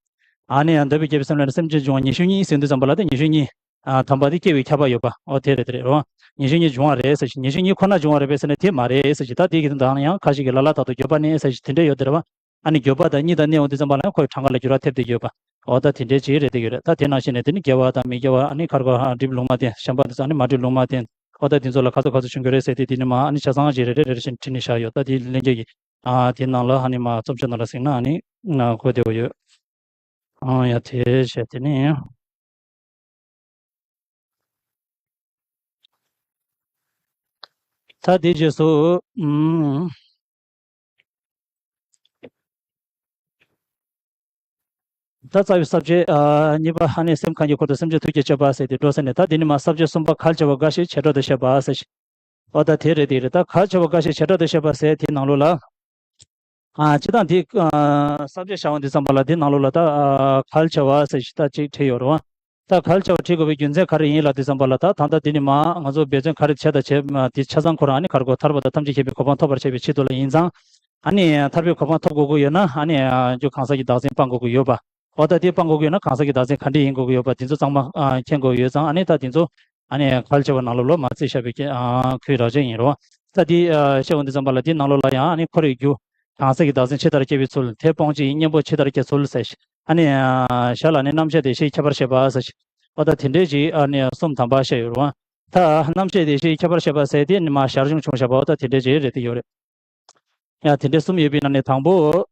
ཨ་ནི་འདོད་པའི་རྒྱལ་པོའི་སེམས་ལ་ནི་སེམས་བྱུང་བ་ཉི་ཤུ་གཉིས་ཟེར་དུས་ཙམ་པ་ལ་ད་ཉི་ཤུ་གཉིས་ཨ་དམ་པ་དེ་སྐྱེ་བའི་ཁྱབ་པ་ཡོད་པ་འོ་དེ་རེད་དེ་རེད་རོ། ཉི་ཤུ་གཉིས་བྱུང་བ་རེད་ཟེར་ཞིང་ཉི་ཤུ་གཉིས་ཁོ་ན་བྱུང་བ་རེད་པས་ཟེར་ན་དེ་མ་རེད་ཟེར་ཞིང་། ད་དེ་གི་དོན་དག་ཡང་ཁ་ཅིག་གིས་ལ་ལ་དག་ཏུ་འགྱོད་པ་ནི་ཟེར་ཞིང་དེ་འདྲ་ཡོད་དེ་རེད་བ། ཨ་ནི་འགྱོད་པ་དང་གཉིས་དང་གནས་འོང་དུས་ཙམ་པ་ལ་ཡང་ཁོའི་གྲངས་ཀ་ལ་འགྱུར་བ་ཐེབས་བསྡད་ཡོད་པ། འོ་ད་དེ་འདྲའི་ཅིག་རེད་དེ་ཡོད་རེད། ད་དེ་ནང་བཞིན་ནས་དེ་ནི་དགེ་བ་དང་མི་དགེ་བ་ཨ་ནི་ག་རེ་གོ་ཨ་སྒྲིབ་ལུང་མ་བསྟན། བྱམས་པ་དེ་ཚོ་ཨ་ནི་མ་སྒྲིབ་ལུང་མ་བསྟན། འོ་ད་དེ་ཚོ་ལ་ག་ཚོད་ག་ཚོད་བྱུང་གི་རེད་ཟེར་དེ་དེ་ནི་མ་ཨ་ནི་ཆ་ཚང་ཞིག་རེ་རེ་རེ་རེ་བཞིན་བྲིས་ནས་བཞག་ཡོད། ད་དེ་ལྷན་རྒྱས་ཀྱིས་ཨ་དེ་ནང་ལ་ཨ་ནི་མ་རྩོམ་ཆོས་ནང་ལ་གཟིགས་ན་ཨ་ནི་གོ་བདེ་བོ་ཡོད། ཨང་ཡ་དེ་བྱས་དེ་ནི། ད་དེའི་རྗེས་སུ། ཨུམ། ད་རྩ་བའི་ས་བཅད་ཨ་གཉིས་པ་ཨ་ནི་སེམས་གང་གི་འཁོར་དུ་སེམས་བྱུང་ཐུགས་བསྐྱེད་སྤྱོད་པ་ཟེར་དེ་འགྲོ་ཟེར་ནས། ད་དེ་ནི་མ་ས་བཅད་གསུམ་པ་གལ་ཆེ་བ་འགའ་ཞིག་བྱེ་བྲག་ཏུ་བཤད་པ་ཟེར་ཞིང་། འོ་ད་དེ་རེད་དེ་རེད། ད་གལ་ཆེ་བ་འགའ་ཞིག་བྱེ་བྲག་ཏུ་བཤད་པ་ཟེར་དེའི་ནང་ལོགས་ལ། ཨ་སྤྱིར་བཏང་དེ་ཨ་ས་བཅད་བྱ་བ་འདི་ཙམ་པ་ལ་དེ་ནང་ལོགས་ལ་ད་ཨ་གལ་ཆེ་བ་ཟེར་ཞིག་ད་ཅིག་བྲིས་ཡོད་རེད་བ། ད་གལ་ཆེ་བ་བྲིས་དགོས་པའི་རྒྱུ་མཚན་ག་རེ་ཡིན་ལབ་དུས་ཙམ་པ་ལ། ད་ད་ལྟ་འདི་ནི་མ་ང་ཚོ་འབད་བརྩོན་ག་རེ་བྱས་དང་བྱེད་དེ་ཆ་ཚང་ཁོ་རང་ནི་ག་རེ་གོ་ཐར་པ་དང་ཐམས་ཅད་མཁྱེན་པའི་གོ་འཕང་ཐོབ་པར་བྱེད་པའི་ཆེད་དུ་ལ་ཡིན་ཙང་། ཨ་ནི་ཐར་པའི་གོ་འཕང་ཐོབ་དགོས་ཀྱི་ཡོད་ན་ཨ་ནི་ཨ་རྒྱུ་གང་ཟག་གི་བདག་འཛིན་སྤང་དགོས་ཀྱི་ཡོད་པ། འོ་ད་དེ་སྤང་དགོས་ཀྱི་ཡོད་ན་གང་ཟག་གི་བདག་འཛིན་ག་འདྲ་ཡིན་དགོས་ཀྱི་ཡོད་པ་དེ་ཚོ་ཚང་མ་ཨ་མཁྱེན་དགོས་ཡོད་ཙང་། ཨ་ནི་ད་དེ་ཚོ་ཨ་ནི་གལ་ཆེ་བ་ནང་ལོགས་ལ་མ་བརྩིས་བཞག་པའི་ཨ་ཁུལ་རགས་ཅན་ཡིན་རོ། ད་དེ་ཨ་བཤད་འོང་དུས་ཙམ་པ་ལ་དེའི་ནང་ལོགས་ལ་ཡང་ཨ་ནི་འཁོར་བའི་རྒྱུ། གང་ཟག་གི་བདག་འཛིན་ཇི་ལྟར་སྐྱེ་བའི་ཚུལ། དེ་སྤོང་བྱེད་ཡིན་གཉེན་པོ་ཇི་ལྟར་སྐྱེ་ཚུལ་ཟེར་ཞིང་། ཨ་ནི་ཨ་ཞར་ལ་ནི་རྣམ་བཤད་བདེ་གཤེགས་ཁྱད་པར་བཤད་པ་ཟེར་ཞིང་། འོ་ད་དེ་འདྲའི་ཅིག་ཨ་ནི་གསུམ་དམ་པ་བཤད་ཡོད་རེད་བ། ད་རྣམ་བཤད་བདེ་གཤེགས་ཁྱད་པར་བཤད་པ་ཟེར་དེ་ནི་མ་ཞར་བྱུང་བྱུང་བཞག་པ་འོ་ད་དེ་འདྲའི་ཅིག་རེད་དེ་ཡོད་རེད། ཡང་དེ་འདྲའི་གསུམ་ཡོད་པའི་ནང་ནས་དང་པོ།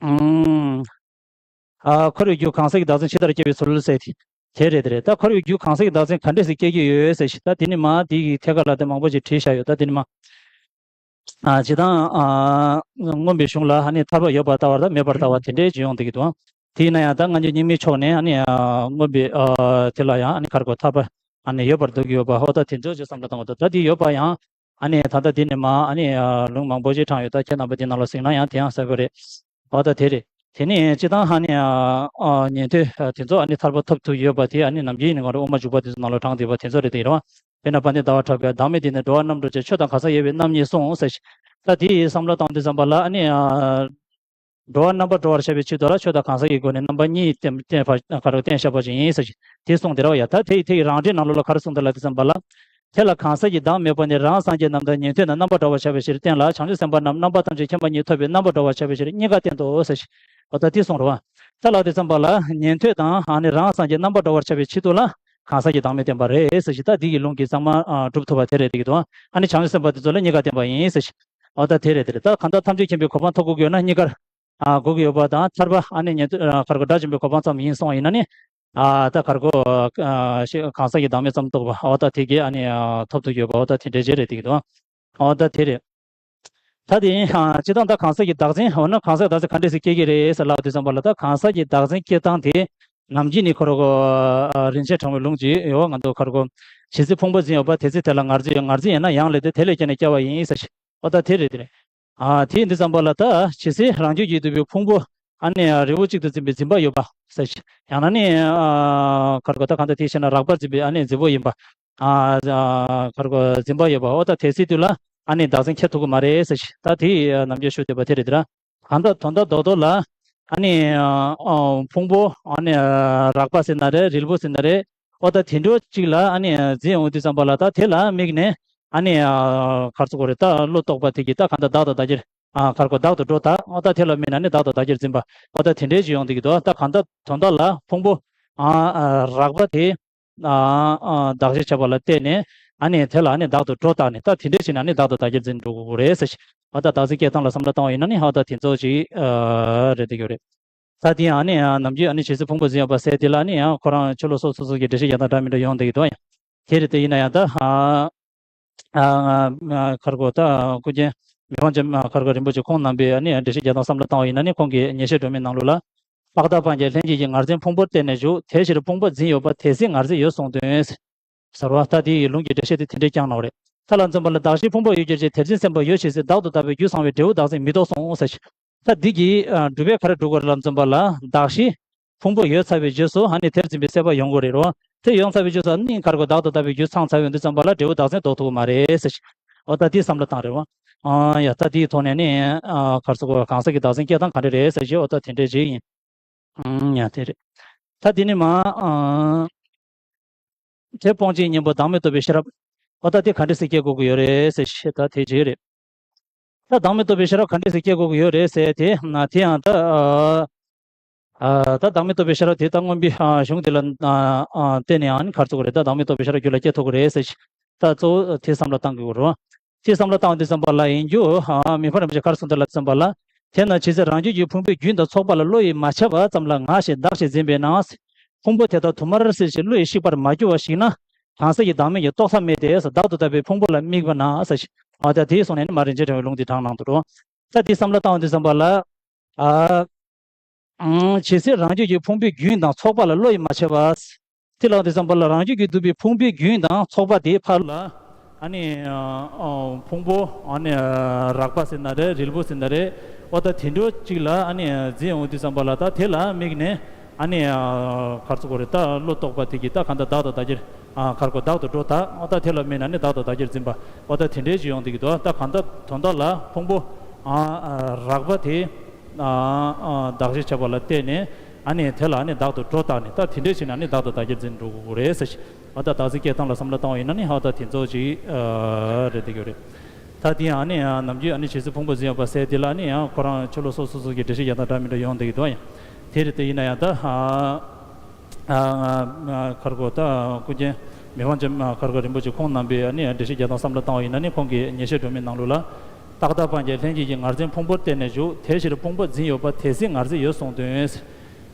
ཨུམ། ཨ་འཁོར་བའི་རྒྱུ་གང་ཟག་གི་བདག་འཛིན་ཇི་ལྟར་སྐྱེ་བའི་ཚུལ་ཟེར་དེ། དེ་རེད་དེ་རེད། ད་འཁོར་བའི་རྒྱུ་གང་ཟག་གི་བདག་འཛིན་ག་འདྲས་སེ་སྐྱེ་གི་ཡོད་ཟེར་ཞིག་ད་དེ་ནི་མ་དེ་གི་ཐད་ཀ་ལ་དེ་མང་པོ་ཅིག་བྲིས་བཞག་ཡོད། ད་དེ་ནི་མ། ཨ་སྤྱིར་བཏང་ཨ་མངོན་པའི་གཞུང་ལ་ཨ་ནི་ཐར་པ་ཡོད་པར་ལྟ་བ་དང་མེད་པར་ལྟ་བ་དེ་འདྲའི་ཅིག་ཡོང་བསྡད་ཀྱི་འདུག་དེ་ཡིན་ན་ཡང་ད་སྔ་འགྱུར་རྙིང་མའི་ཕྱོགས་ནས་ཨ་ནི་ཨ་མངོན་པའི་ཨ་དེ་ལ་ཡང་ཨ་ནི་ག་རེ་གོ་ཐར་པ་ཨ་ནི་ཡོད་པར་འདོད་ཀྱི་ཡོད་པ་འོ་ད་དེ་ཚོ་ཅིག་བསམ་བློ་གཏོང་དགོས་འདུག་ད་དེ་ཡོད་པ་ཡང་ཨ་ནི་ད་ལྟ་དེ་ནི་མ་ཨ་ནི་ཨ་ལུང་མང་པོ་ཅིག་དྲངས་ཡོད། ད་ཁྱེད་རྣམ་པ་དེ་ནང་ལ་གཟིགས་ན་ཡང་དེ་ཡང་གསལ་པོ་རེད། འོ་ད་དེ་རེད། དེ་ནས་སྤྱིར་བཏང་ཨ་ནི་ཨ་ཨ་ཉན་ཐོས་ཨ་དེ་ཚོ་ཨ་ནི་ཐར་པ་ཐོབ་ཐུབ་ཡོད་པ་དེ་ཨ་ནི་ནམ་རྒྱུན་ཡིན་ན་ང་རང་དབུ་མ་འཇུག་པ་དེ་ཚོ་ནང་ལ་དྲངས་བསྡད་པ་དེ་ཚོ་རེད་དེ་རེད་བ། དཔེར་ན་དཔལ་ལྡན་ཟླ་བ་གྲགས་པས་བདག་མེད་དེ་ནི་འགྲོ་བ་རྣམ་གྲོལ་ཅན། ཆོས་དང་གང་ཟག་དབྱེ་བའི་རྣམ་གཉིས་གསུངས་ཟེར་ཞིང་། ད་དེའི་བསམ་བློ་བཏང་དུས་ཙམ་པ་ལ་ཨ་ནི་ཨ་འགྲོ་བ་རྣམ་པར་གྲོལ་བར་བྱ་བའི་ཆེད་དུ་ལ་ཆོས་དང་གང་ཟག་གི་སྒོ་ནས་རྣམ་པ་གཉིས་བསྟན་བསྟན་པ་ག་རེ་བསྟན་བཞག་པ་ཅིག་ཡིན་ཟེར་ཞིང་དེ་གསུངས་དེ་རེད་བ། ཡ་ད་དེ་ཡི་དེ་ཡི་རང་འགྲེལ་ནང་ལོགས་ལ་ག་རེ་གསུངས་འདུག་ལབ་དུས་ཙམ་པ་ལ། དེ་ལ་གང་ཟག་གི་བདག་མེད་པ་ནི་རང་སངས་རྒྱས་རྣམས་དང་ཉན་ཐོས་རྣམས་རྣམ་པར་གྲོལ་བར་བྱ་བའི་ཕྱིར་བསྟན་ལ། བྱང་ཆུབ་སེམས་དཔའ་རྣམས་རྣམ་པ་ཐམས་ཅད་མཁྱེན་པ་ཉིད་ཐོབ་པའི་རྣམ་པར་གྲོལ་བར་བྱ་བའི་ཕྱིར་གཉིས་ཀ་བསྟན་ཏོ་ཟེར་ཞིང་། འོ་ད་དེ་གསུངས་རེད་བ། ད་ལབ་དུས་ཙམ་པ་ལ་ཉན་ཐོས་དང་ཨ་ནི་རང་སངས་རྒྱས་རྣམ་པར་གྲོལ་བར་བྱ་བའི་ཆེད་དུ་ལ་གང་ཟག་གི་བདག་མེད་བསྟན་པ་རེད་ཟེར་ཞིང་། ད་འདི་ཡི་ལུང་གིས་ཚང་མ་ཨ་སྒྲུབ་ཐུབ་པ་དེ་རེད་དེ་གི་འདུག་ཨ་ནི་བྱང་ཆུབ་སེམས་དཔའ་དེ་ཚོ་ལ་གཉིས་ཀ་བསྟན་པ་ཡིན་ཟེར་ཞིང་། འོ་ད་དེ་རེད་དེ་རེད། ད་གང་ལྟར་ཐམས་ཅད་མཁྱེན་པའི་གོ་འཕང་ཐོབ་དགོས་ཀྱི་ཡོད་ན་གཉིས་ཀར་ཨ་དགོས་ཀྱི་ཡོད་པ་དང་། ཐར་པ་ཨ་ནི་ཉན་ཐོས་ཨ་ག་རེ་གོ་དགྲ་བཅོམ་པའི་གོ་འཕང་ཙམ་ཡིན་སོང་བ་ཡིན་ན་ནི། ཨ་ད་ག་རེ་གོ་ཨ་ཤེས་གང་ཟག་གི་བདག་མེད་ཙམ་རྟོགས་པ་འོ་ད་དེ་གས་ཨ་ནི་ཨ་ཐོབ་ཐུབ་ཡོད་པ་འོ་ད་དེ་འདྲའི་ཅིག་རེད་དེ་གི་འདུག་འོ་ད་དེ་རེད། ད་དེ་ཡིན་ཨ། སྤྱིར་བཏང་ད་གང་ཟག་གི་བདག་འཛིན་འོ་ན་གང་ཟག་བདག་འཛིན་ག་འདྲས་སེ་སྐྱེ་གི་རེད་ཟེར་ལབ་དུས་ཙམ་པ་ལ། ད་གང་ཟག་གི་བདག་འཛིན་སྐྱེ་སྟངས་དེ་ནམ་རྒྱུན་ནས་ཁོ་རང་གོ་རིན་ཆེན་གྲོང་མི་ལུང་གཅིག་ཡོད་བ། ང་ཚོ་ཁ་རོག་གོ་ཇི་སྲིད་ཕུང་པོ་འཛིན་ཡོད་པ་དེ་སྲིད་དེ་ལ་ངར་འཛིན་ཡོད། ངར་འཛིན་ཡོད་ན་ཡང་ལས་དེ་དེ་ལས་སྐྱེས་ནས་སྐྱེ་བ་ཡིན་ཟེར་ཞིག་འོ་ད་དེ་རེད་དེ་རེད། ཨ་དེ་ཡིན་དུས་ཙམ་པ་ལ་ད་ཇི་སྲིད་རང་རྒྱུད་ཀྱིས་བསྡུས་པའི་ཕུང་པོ་ཨ་ནི་རིལ་བུ་གཅིག་ཏུ་འཛིན་པའི་འཛིན་པ་ཡོད་པ་ཟེར་ཞིག་ཡང་ན་ནི་ཨ་ཁ་རོག་གོ་ད་གང་ལྟར་དེ་བྱས་ན་རགས་པར་འཛིན་པའི་ཨ་ནི་འཛིན་པོ་ཡིན་པ། ཨ་ཨ་ཁ་རོག་གོ་འཛིན་པ་ཡོད་པ། འོ་ད་དེ་སྲིད་དུས་ལ་ཨ་ནི་བདག་འཛིན་འཁྱེར་ཐུབ་ཀྱི་མ་རེད་ཟེར་ཞིག་ད་དེ་ནམ་རྒྱུན་ཞུ་བསྡད་པ་དེ་རེད་དེ་ར། གང་ལྟར་དོན་དག་རྡོག་རྡོག་ལ་ཨ་ནི་ཨ་ཨ་ཕུང་པོ་ཨ་ནི་ཨ་རགས་པ་ཟེར་ན་རེད། རིལ་བུ་ཟེར་ན་རེད། འོ་ད་དེ་འདྲ་གཅིག་ལ་ཨ་ནི་འཛིན་ཡོང་དུས་ཙམ་པ་ལ་ད་དེ་ལ་དམིགས་ནས་ཨ་ནི་ཨ་ག་རེ་ཟེར་དགོས་རེད། ད་བློ་རྟོག་པ་དེ་གིས་ད་གང་ལྟར་བདག་དང་བདག་གིར་ཨ་ག་རེ་ཟེར་དགོས། བདག་ཏུ་སྒྲོ་བཏགས། འོ་ད་དེ་ལ་དམིགས་ནས་ཨ་ནི་བདག་དང་བདག་གིར་འཛིན་པ། འོ་ད་དེ་འདྲ་ཞིག་ཡོང་བསྡད་ཀྱི་འདུག་ད་གང་ལྟར་དོན་དག་ལ་ཕུང་པོ་ཨ་ཨ་རགས་པ་དེ། ཨ་ཨ་བདག་གཞིར་བྱས་པ་ལ་བརྟེན་ནས་ཨ་ནི་དེ་ལ་ཨ་ནི་བདག་ཏུ་སྒྲོ་བཏགས་ནས། ད་དེ་འདྲས་བྱས་ནས་ཨ་ནི་བདག་དང་བདག་གིར་འཛིན་འགྲོ་དགོས་རེད་ཟེར་ཞིག་འོ་ད་བདག་འཛིན་སྐྱེ་སྟངས་ལ་བསམ་བློ་བཏང་བ་ཡིན་ན་ནི་འོ་ད་དེ་ཚོ་ཞིག་ཨ་རེད་བསྡད་ཀྱི་ཡོད་རེད། ད་དེ་ཡང་ཨ་ནི་ཨ་ནམ་རྒྱུན་ཨ་ནི་ཇི་སྲིད་ཕུང་པོ་འཛིན་ཡོད་པ་ཟེར་དེ་ལ་ཨ་ནི་ཡང་ཁོ་རང་ཆོས་ལུགས་སོ་སོ་སོ་གི་འགྲེལ་བཤད་རྒྱག་སྟངས་འདྲ་མི་འདྲ་ཡོང་བསྡད་ཀྱི་འདུག་ཡང་དེ་རེད། དེ་ཡིན་ན་ཡང་ད་ཨ། ཨ་ཨ་ཁ་རོག་གོ་ད་སྐུ་མཁྱེན་མི་ཕམ་རྒྱལ་ཁ་རོག་གོ་རིན་པོ་ཆེ་ཁོང་རྣམ་པས་ཨ་ནི་འགྲེལ་བཤད་རྒྱག་སྟངས་བསམ་བློ་བཏང་བ་ཡིན་ན་ནི། ཁོང་གིས་ཉེར་བཞག་སྒྲོན་མེའི་ནང་ལོགས་ལ། པཀ་ཏ་སྤང་བྱ་ལྷན་སྐྱེས་ཀྱི་ངར་འཛིན་ཕུང་པོར་བརྟེན་ནས་ཞུགས། དེ་ཕྱིར་ཕུང་པོ་འཛིན་ཡོད་པ་དེ་སྲིད་ངར་འཛིན་ཡོད་གསུངས་དོན། ཟེར་བ། ད་དེ་ཡི་ལུང་གི་འགྲེལ་བཤད་དེ་དེ་འདྲས་བསྐྱངས་གནང་བ་རེད། མཐའ་ལ་འཛིན་པ་ལ་གདགས་གཞིའི་ཕུང་པོ་ཡོད་གྱུར་ཅིག་དེར་འཛིན་སེམས་པ་ཡོད་ཕྱིར་ཟེར། བདག་ཏུ་ལྟ་བའི་རྒྱུ་ཚང་བས་འབྲས་བུ་བདག་འཛིན་མི་ལྡོག་གསུངས་ཟེར་ཞིག་ད་འདི་གི་ཨ་སྒྲུབ་པ་ག་རེ་སྒྲུབ་དགོས་རེད་ལབ་ཙམ་པ་ལ། གདགས་གཞི་ཕུང་པོ་ཡོད་ཚར་བའི་རྗེས་སུ་ཨ་ནི་དེར་འཛིན་པའི་སྲེད་པ་ཡོང་གི་རེད་རོ། དེ་ཡོང་ཚར་བའི་རྗེས་སུ་ཨ་ནི་ཁ་རོག་གོ་བདག་ཏུ་ལྟ་བའི་རྒྱུ་ཚང་ཚར་ཡོང་དུས་ཙམ་པ་ལ་འབྲས་བུ་བདག་འཛིན་ལྡོག་ཐུབ་ཀྱི་མ་རེད་ཟེར་ཞིག་འོ་ད་དེའི་བསམ་བློ་བཏང་རེད་བ། ཨ་ཡ་ད་དེའི་ཐོག་ནས་ནི་ཨ་ག་རེ་ཟེར་དགོས། གང་ཟག་གི་བདག་འཛིན་སྐྱེ་སྟངས་ག་འདྲ་རེད་ཟེར་ཞིག་འོ་ད་དེ་འདྲས་ཅིག་ཡིན། ཨང་ཡ་དེ་རེད། ད་དེ་ནི་མ་ཨ། དེ་སྤོང་བྱེད་གཉེན་པོ་བདག་མེད་རྟོགས་པའི་ཤེས་རབ། འོ་ད་དེ་ག་འདྲ་སེ་སྐྱེ་དགོས་ཀྱི་ཡོད་རེད་ཟེར་ཞིག་ད་དེ་ཅིག་རེད། ད་བདག་མེད་རྟོགས་པའི་ཤེས་རབ་ག་འདྲ་སེ་སྐྱེ་དགོས་ཀྱི་ཡོད་རེད་ཟེར་དེ་ན། དེ་ཡང་ད་ཨ་ཨ་ད་བདག་མེད་རྟོགས་པའི་ཤེས་རབ་དེ་ད་མངོན་པའི་ཨ་གཞུང་དེ་ལ་ཨ་ཨ་བརྟེན་ནས་ཨ་ནི་ག་རེ་ཟེར་དགོས་རེད། ད་བདག་མེད་རྟོགས་པའི་ཤེས་རབ་རྒྱུད་ལ་སྐྱེ་ཐུབ་ཀྱི་རེད་ཟེར་ཞིག་ད་གཙོ་བོ་དེ་བསམ་བློ་བཏང་དགོས་ཀྱི་རེད་བ། དེ་བསམ་བློ་བཏང་བ་དེ་ཙམ་པ་ལ་ཡིན་རྒྱུ་ཨ་མི་ཕམ་རིན་པོ་ཆེ་ག་རེ་གསུངས་འདུག་ལབ་ཙམ་པ་ལ། དེས་ན་ཇི་སྲིད་རང་རྒྱུད་ཀྱི་ཕུང་པོའི་རྒྱུན་དང་ཚོགས་པ་ལ་བློ་ཡིས་མ་ཁྱབ་པ་ཙམ་ལ་ང་ཞེས་བདག་ཅེས་འཛིན་པས་ན། ཕུང་པོ་དེ་དག་དུ་མར་ཟེར་ཞིང་བློ་ཡིས་བཤིག་པར་མ་གྱུར་བ་ཞིག་ན། གང་ཟག་གི་བདག་མེད་ཀྱི་རྟོགས་ཐབས་མེད་དེ། བདག་ཏུ་ལྟ་བའི་ཕུང་པོ་ལ་དམིགས་པ་ན་ཟེར་ཞིག་འོ་ད་དེའི་གསུང་ནས་ནི་མ་རིན་ཆེན་ཕྲེང་བའི་ལུང་འདི་དྲངས་གནང་འདུག་རོ། ད་དེ་བསམ་བློ་བཏང་བ་དེ་ཙམ་པ་ལ། ཨ། ཨང་། ཇི་སྲིད་རང་རྒྱུད་ཀྱི་ཕུང་པོའི་རྒྱུན་དང་ཚོགས་པ་ལ་བློ་ཡིས་མ་ཁྱབ་པ། དེ་ལ་དེ་ཙམ་པ་ལ་རང་རྒྱུད་ཀྱིས་བསྡུས་པའི་ཕུང་པོའི་རྒྱུན་དང་ཚོགས་པ་དེའི་ཕར་ལ། ཨ་ནི་ཨ་ཨ་ཕུང་པོ་ཨ་ནི་ཨ་རགས་པ་ཟེར་ན་རེད། རིལ་བུ་ཟེར་ན་རེད། འོ་ད་དེ་འདྲ་གཅིག་ལ་ཨ་ནི་འཛིན་ཡོང་དུས་ཙམ་པ་ལ་ད་དེ་ལ་དམིགས་ནས་ཨ་ནི་ཨ་ག་རེ་ཟེར་དགོས་རེད། ད་བློ་རྟོག་པ་དེ་གིས་ད་གང་ལྟར་བདག་དང་བདག་གིར་ཨ་ག་རེ་ཟེར་དགོས། བདག་ཏུ་སྒྲོ་བཏགས། འོ་ད་དེ་ལ་དམིགས་ནས་ཨ་ནི་བདག་དང་བདག་གིར་འཛིན་པ། འོ་ད་དེ་འདྲའི་ཅིག་ཡོང་བསྡད་ཀྱི་འདུག་ད་གང་ལྟར་དོན་དག་ལ་ཕུང་པོ་ཨ་ཨ་རགས་པ་དེ། ཨ་ཨ་གདགས་གཞིར་བྱས་པ་ལ་བརྟེན་ནས་ཨ་ནི་དེ་ལ་ཨ་ནི་བདག་ཏུ་སྒྲོ་བཏགས་ནས། ད་དེ་འདྲས་བྱས་ནས་ཨ་ནི་བདག་དང་བདག་གིར་འཛིན་འགྲོ་དགོས་རེད་ཟེར་ཞིག་འོ་ད་བདག་འཛིན་སྐྱེ་སྟངས་ལ་བསམ་བློ་བཏང་བ་ཡིན་ན་ནི་འོ་ད་དེ་ཚོ་ཅིག་ཨ་རེད་བསྡད་ཀྱི་ཡོད་རེད། ད་དེ་ཡང་ཨ་ནི་ཡང་ནམ་རྒྱུན་ཨ་ནི་ཇི་སྲིད་ཕུང་པོ་འཛིན་ཡོད་པ་ཟེར་དེ་ལ་ཨ་ནི་ཡང་ཁོ་རང་ཆོས་ལུགས་སོ་སོ་སོ་གི་འགྲེལ་བཤད་རྒྱག་སྟངས་འདྲ་མི་འདྲ་ཡོང་བསྡད་ཀྱི་འདུག་ཡང་དེ་རེད། དེ་ཡིན་ན་ཡང་ད་ཨ། ཨ་ཨ་ཨ་ག་རེ་ཟེར་དགོས། ད་སྐུ་མཁྱེན་མི་ཕམ་རྗེ་མ་ག་རེ་ཟེར་དགོས། རིན་པོ་ཆེ་ཁོང་རྣམ་པས་ཨ་ནི་འགྲེལ་བཤད་རྒྱག་སྟངས་བསམ་བློ་བཏང་བ་ཡིན་ན་ནི། ཁོང་གིས་ཉེར་བཞག་སྒྲོན་མེའི་ནང་ལོགས་ལ། པཀ་ཏ་སྤང་བྱ་ལྷན་སྐྱེས་ཀྱི་ངར་འཛིན་ཕུང་པོར་བརྟེན་ནས་ཞུགས། དེ་ཕྱིར་ཕུང་པོ་འཛིན་ཡོད་པ་དེ་སྲིད་ངར་འཛིན་ཡོད་གསུངས་དོན།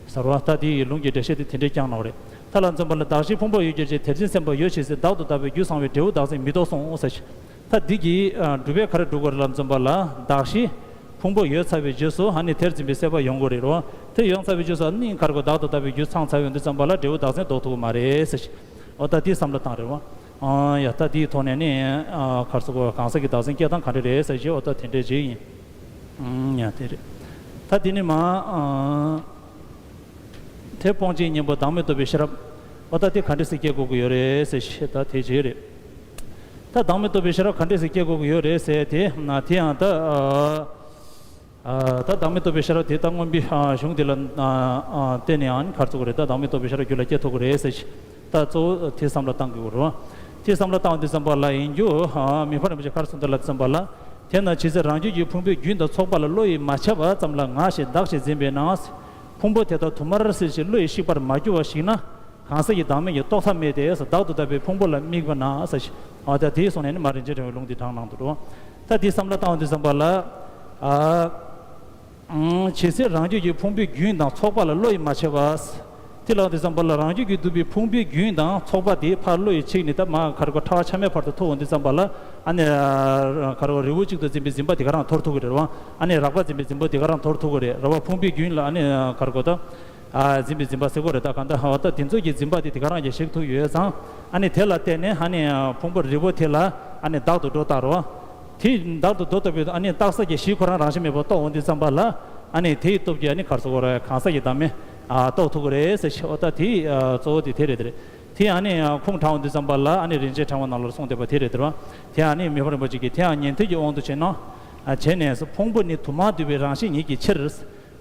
ཟེར་བ། ད་དེ་ཡི་ལུང་གི་འགྲེལ་བཤད་དེ་དེ་འདྲས་བསྐྱངས་གནང་བ་རེད། མཐའ་ལ་འཛིན་པ་ལ་གདགས་གཞིའི་ཕུང་པོ་ཡོད་གྱུར་ཅིག་དེར་འཛིན་སེམས་པ་ཡོད་ཕྱིར་ཟེར། བདག་ཏུ་ལྟ་བའི་རྒྱུ་ཚང་བས་འབྲས་བུ་བདག་འཛིན་མི་ལྡོག་གསུངས་ཟེར་ཞིག་ད་འདི་གི་ཨ་སྒྲུབ་པ་ག་རེ་སྒྲུབ་དགོས་རེད་ལབ་ཙམ་པ་ལ། གདགས་གཞི་ཕུང་པོ་ཡོད་ཚར་བའི་རྗེས་སུ་ཨ་ནི་དེར་འཛིན་པའི་སྲེད་པ་ཡོང་དགོས་རེད་རོ། དེ་ཡོང་ཚར་བའི་རྗེས་སུ་ཨ་ནི་ག་རེ་ཟེར་དགོས། བདག་ཏུ་ལྟ་བའི་རྒྱུ་ཚང་ཚར་ཡོང་དུས་ཙམ་པ་ལ་འབྲས་བུ་བདག་འཛིན་ལྡོག་ཐུབ་ཀྱི་མ་རེད་ཟེར་ཞིག་འོ་ད་དེའི་བསམ་བློ་བཏང་རེད་བ། ཨ་ཡ་ད་དེའི་ཐོག་ནས་ནི་ཨ་ག་རེ་ཟེར་དགོས། གང་ཟག་གི་བདག་འཛིན་སྐྱེ་སྟངས་ག་འདྲ་རེད་ཟེར་ཞིག་འོ་ད་དེ་འདྲས་ཅིག་ཡིན། ཨང་ཡ་དེ་རེད། ད་དེ་ནི་མ་ཨ། དེ་སྤོང་བྱེད་གཉེན་པོ་བདག་མེད་རྟོགས་པའི་ཤེས་རབ། འོ་ད་དེ་ག་འདྲས་སེ་སྐྱེ་དགོས་ཀྱི་ཡོད་རེད་ཟེར་ཞིག་ད་དེ་བྱས་རེད། ད་བདག་མེད་རྟོགས་པའི་ཤེས་རབ་ག་འདྲས་སེ་སྐྱེ་དགོས་ཀྱི་ཡོད་རེད་ཟེར་དེ་ན། དེ་ཡང་ད་ཨ། ཨ་ད་བདག་མེད་རྟོགས་པའི་ཤེས་རབ་དེ་ད་མངོན་པའི་ཨ་གཞུང་དེ་ལ་ཨ་ཨ་བརྟེན་ནས་ཨ་ནི་ག་རེ་ཟེར་དགོས་རེད། ད་བདག་མེད་རྟོགས་པའི་ཤེས་རབ་རྒྱུད་ལ་སྐྱེ་ཐུབ་ཀྱི་རེད་ཟེར་ཞིག་ད་གཙོ་བོ་དེ་བསམ་བློ་བཏང་དགོས་ཀྱི་རེད་བ། དེ་བསམ་བློ་བཏང་བ་དུས་ཙམ་པ་ལ་ཡིན་རྒྱུ་ཨ་མི་ཕམ་རིན་པོ་ཆེ་ག་རེ་གསུངས་འདུག་ལབ་ཙམ་པ་ལ། དེས་ན་ཇི་སྲིད་རང་རྒྱུད་ཀྱི་ཕུང་པོའི་རྒྱུན་དང་ཚོགས་པ་ལ་བློ་ཡིས་མ་ཁྱབ་པ་ཙམ་ལ་ང་ཞེས་བདག་ཅེས་འཛིན་པས་ན། ཕུང་པོ་དེ་དག་དུ་མར་ཟེར་ཞིང་བློ་ཡིས་བཤིག་པར་མ་གྱུར་བ་ཞིག་ན། གང་ཟག་གི་བདག་མེད་ཀྱི་རྟོགས་ཐབས་མེད་དེ། བདག་ཏུ་ལྟ་བའི་ཕུང་པོ་ལ་དམིགས་པ་ན་ཟེར་ཞིག་འོ་ད་དེའི་གསུང་ནས་ནི་མ་རིན་ཆེན་ཕྲེང་བའི་ལུང་འདི་དྲངས་གནང་འདུག་རོ། ད་དེ་བསམ་བློ་བཏང་བ་དུས་ཙམ་པ་ལ། ཨ། ཨང་། ཇི་སྲིད་རང་རྒྱུད་ཀྱི་ཕུང་པོའི་རྒྱུན་དང་ཚོགས་པ་ལ་བློ་ཡིས་མ་ཁྱབ་པ། དེ་ལ་དེ་ཙམ་པ་ལ་རང་རྒྱུད་ཀྱིས་བསྡུས་པའི་ཕུང་པོའི་རྒྱུན་དང་ཚོགས་པ་དེ་ཕར་བློ་ཡིས་ཆིག་ནས་ད་མར་ག་རེ་གོ་ཕྲ་བ་ཆ་མེད་བར་དུ་ཐུག་འོང་དུས་ཙམ་པ་ལ་ཨ་ནི་ག་རེ་གོ་རི་བོ་གཅིག་ཏུ་འཛིན་པའི་འཛིན་པ་དེ་ག་རང་དོར་ཐུབ་ཀྱི་རེད་བ། ཨ་ནི་རགས་པ་འཛིན་པའི་འཛིན་པ་དེ་ག་རང་དོར་ཐུབ་ཀྱི་རེད་རེད་བ། ཕུང་པོའི་རྒྱུན་ལ་ཨ་ནི་ག་རེ་གོ་ད་ཨ་འཛིན་པའི་འཛིན་པ་ཟེར་གོ་རེད། ད་གང་ལྟར་འོ་ད་དེ་ཚོ་གི་འཛིན་པ་དེ་དེ་ག་རང་གིས་ཞིག་ཐུབ་ཡོད་ཙང་ཨ་ནི་དེ་ལ་བརྟེན་ནས་ཨ་ནི་ཕུང་པོ་རི་བོ་དེ་ལ་ཨ་ནི་བདག་ཏུ་འགྲོ་བཏང་རོ། དེ་བདག་ཏུ་འགྲོ་བཏང་བའི་ཨ་ནི་རྟག་ས་ཀྱི་གཞི་ཁོ་རང་རང་བཞིན་མེད་པར་རྟོགས་འོང་དུས་ཙམ་པ་ལ་ཨ་ནི་དེའི་སྟོབས་ཀྱིས་ཨ་ནི་ག་རེ་ཟེར་དགོས་རེད། གང་ཟག་གི་བདག་མེད་ཨ་རྟོགས་ཐུབ་ཀྱི་རེད་ཟེར་ཞེས། འོ་ད་དེ་ཨ་གཙོ་བོ་དེ་དེ་རེད་དེ་རེད། དེ་ཨ་ནི་ཨ་ཁུངས་དྲངས་འོང་དུས་ཙམ་པ་ལ་ཨ་ནི་རིན་ཆེན་ཕྲེང་བ་ནང་ལ་གསུངས་བསྡད་པ་དེ་རེད་དེ་རེད་བ། དེ་ཨ་ནི་མི་ཕམ་རིན་པོ་ཆེ་གིས་དེ་ཡང་ཉན་ཐོས་ཀྱི་དབང་དུ་བྱས་ན་ཨ་བྱས་ནས་ཕུང་པོ་ནི་དུ་མར་འདུས་པའི་རང་བཞིན་ཉིད་ཀྱི་ཕྱིར།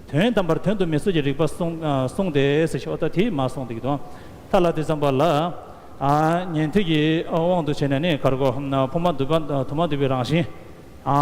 དོན་དམ་པར་དོན་དུ་མི་གསུང་གི་རིགས་པ་གསུངས་ཨ་གསུངས་ཏེ་ཟེར་ཞེས། འོ་ད་དེ་མར་གསུངས་བསྡད་ཀྱི་འདུག་ད་ལ་དེ་ཙམ་པ་ལ་ཨ་ཉན་ཐོས་ཀྱི་དབང་དུ་བྱས་ནས་ནི་ག་རེ་གོ་ཕུང་པོ་དུ་མར་དུ་མར་འདུས་པའི་རང་བཞིན་ཨ་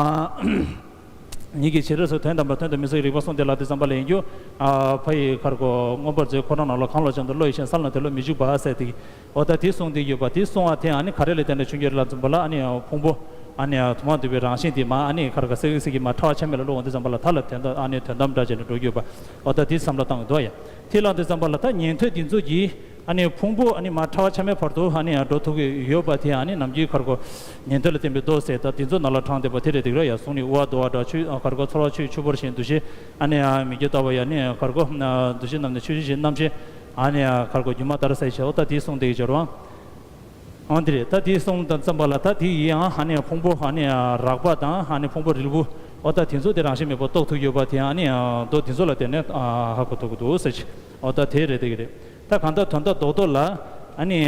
ཉིད་ཀྱི་ཕྱིར་སོ། དོན་དམ་པར་དོན་དུ་མི་གསུང་གི་རིགས་པ་གསུངས་ཏེ་ལ་དེ་ཙམ་པ་ལ་ཡིན་རྒྱུ་ཨ་ཕ་ཡི་ག་རེ་གོ་མངོན་པར་མཛོད་ཁོ་རང་ནང་ལ་གང་ལ་བྱུང་དུ་བློ་ཡིས་ཤེས་ས་ལ་དེ་བློ་མི་འཇུག་པ་ཟེར་ཏེ། འོ་ད་དེ་གསུངས་ཏེ་ཡོད་པ་དེ་གསུང་བ་དེ་ཨ་ནི་ག་རེ་ལ་བརྟེན་ནས་བྱུང་རྒྱུ་རེད་ལ་ཙམ་པ་ལ་ཨ་ནི་ཕུང་པོ་ཨ་ནི་དུ་མར་འདུས་པའི་རང་བཞིན་དེ་མ་ཨ་ནི་ག་རེ་ག་སེ་ག་སེ་གི་མ་ཕྲ་བ་ཆ་མེད་ལ་བློ་འོང་དུས་ཙམ་པ་ལ་ད་ལ་དོན་དམ་ཨ་ནི་དོན་དམ་འདྲ་བྱས་ནས་འགྲོ་རྒྱུ་ཡོད་པ། འོ་ད་དེ་བསམ་བློ་བཏང་གི་འདུག་ཡ། དེ་ལ་དེ་ཙམ་པ་ལ་ད་ཉན་ཐོས་དེ་ཚོ་གིས་ཨ་ནི་ཕུང་པོ་ཨ་ནི་མ་ཕྲ་བ་ཆ་མེད་བར་དུ་ཨ་ནི་འགྲོ་ཐུབ་ཀྱི་ཡོད་པ་དེ་ཨ་ནི་ནམ་རྒྱུན་ག་རེ་གོ་ཉན་ཐོས་ལ་བརྟེན་པའི་མདོ་ཟེར་ད་དེ་ཚོ་ནང་ལ་དྲངས་བསྡད་པ་དེ་རེད་འདུག་ར་ཡ། གཟུགས་ནི་དབུ་བ་རྡོ་བ་འདྲ་ཆོས་ག་རེ་གོ་ཚོར་བ་ཆོས་ཆུ་བུར་བཞིན་འདུ་ཤེས་ཨ་ནི་མིག་རྒྱུད་ལྟ་བ་ཡ་ནི་ག་རེ་གོ་འདུ་ཤེས་རྣམས་ནི་ཆོས་ཅན་ཞེས་རྣམ་ཤེས། ཨ་ནི་ཡང་གར་གོ་སྒྱུ་མ་ལྟར་གསལ་ཞེས། འོ་ད་དེའི་གསུང་དེ་ཡི་སྦྱོར་བ། འོ་འདི་རེད། ད་དེའི་གསུང་དང་བརྩམས་པ་ལ་ད་དེ་ཡི་ཡང་ཨ་ནི་ཕུང་པོ་ཨ་ནི་ཡང་རགས་པ་དང་ཨ་ནི་ཕུང་པོ་རིལ་བུ། འོ་ད་དེ་ཚོ་དེ་རང་བཞིན་མེད་པར་རྟོགས་ཐུབ་ཡོད་པ་དེ་ཡང་ཨ་ནི་ཡང་མདོ་དེ་ཚོ་ལ་བརྟེན་ནས་ཨ་ཧ་གོ་ཐུབ་ཀྱི་འདུག་ཟེར་ཞེས། འོ་ད་དེ་རེད་དེ་གི་རེད། ད་གང་ལྟར་དོན་དག་རྡོག་རྡོག་ལ་ཨ་ནི་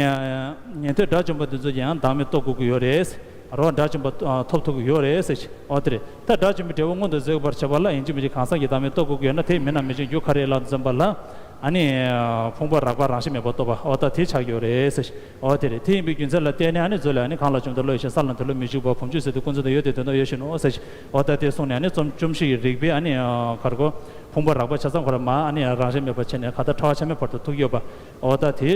ཉན་ཐོས་དགྲ་བཅོམ་པ་དེ་ཚོ་ཡང་བདག་མེད་རྟོགས་དགོས་ཀྱི་ཡོད་རེད། རོ་དགྲ་བཅོམ་པ་ཨ་ཐོབ་ཐུབ་ཀྱི་ཡོད་རེད་ཟེར་ཞེས། འོ་དེ་རེད། ད་དགྲ་བཅོམ་པའི་འབྲས་བུ་མངོན་དུ་བཟོད་པར་བྱ་བ་ལ་ཡིན་གཅིག་མིན་གཅིག་གང་ཟག་གི་བདག་མེད་རྟོགས་དགོས་ཀྱི་ཡོད་ན་དེ་མིན་ན་མི་ཤེས་རྒྱུ་ག་རེ་ལབ་ཙམ་པ་ལ། ཨ་ནི་ཕུང་པོ་རགས་པ་རང་བཞིན་མེད་པར་རྟོགས་པ། འོ་ད་དེ་ཆགས་ཡོད་རེད་ཟེར་ཞེས། འོ་དེ་རེད། དེ་ཡིན་པའི་རྒྱུ་མཚན་ལ་བརྟེན་ནས་ཨ་ནི་མཛོད་ལ་ཨ་ནི་གང་ལ་བཅོམ་ལྡན་བློ་ཡིས་ཤེས་ས་ལ་དེ་བློ་མི་འཇུག་པ་བུམ་ཆུ་ཟེར་དུས་ཀུན་རྫོབ་དང་ཡོད་དེ་དོན་དམ་ཡོད་ཞེས་ནོ་ཟེར་ཞེས། འོ་ད་དེ་གསུངས་ནས་ཨ་ནི་བཅོམ་བཅོམ་ཤེས་ཀྱི་རིགས་པས་ཨ་ནི་གར་གོ་ཕུང་པོ་རགས་པ་ཆ་ཚང་ཁོ་ར་མ་ཨ་ནི་རང་བཞིན་མེད་པ་བྱས་ནས་ག་ད་ཕྲ་བ་ཆ་མེད་བར་དུ་ཐུག་ཡོད་པ། འོ་ད་དེ་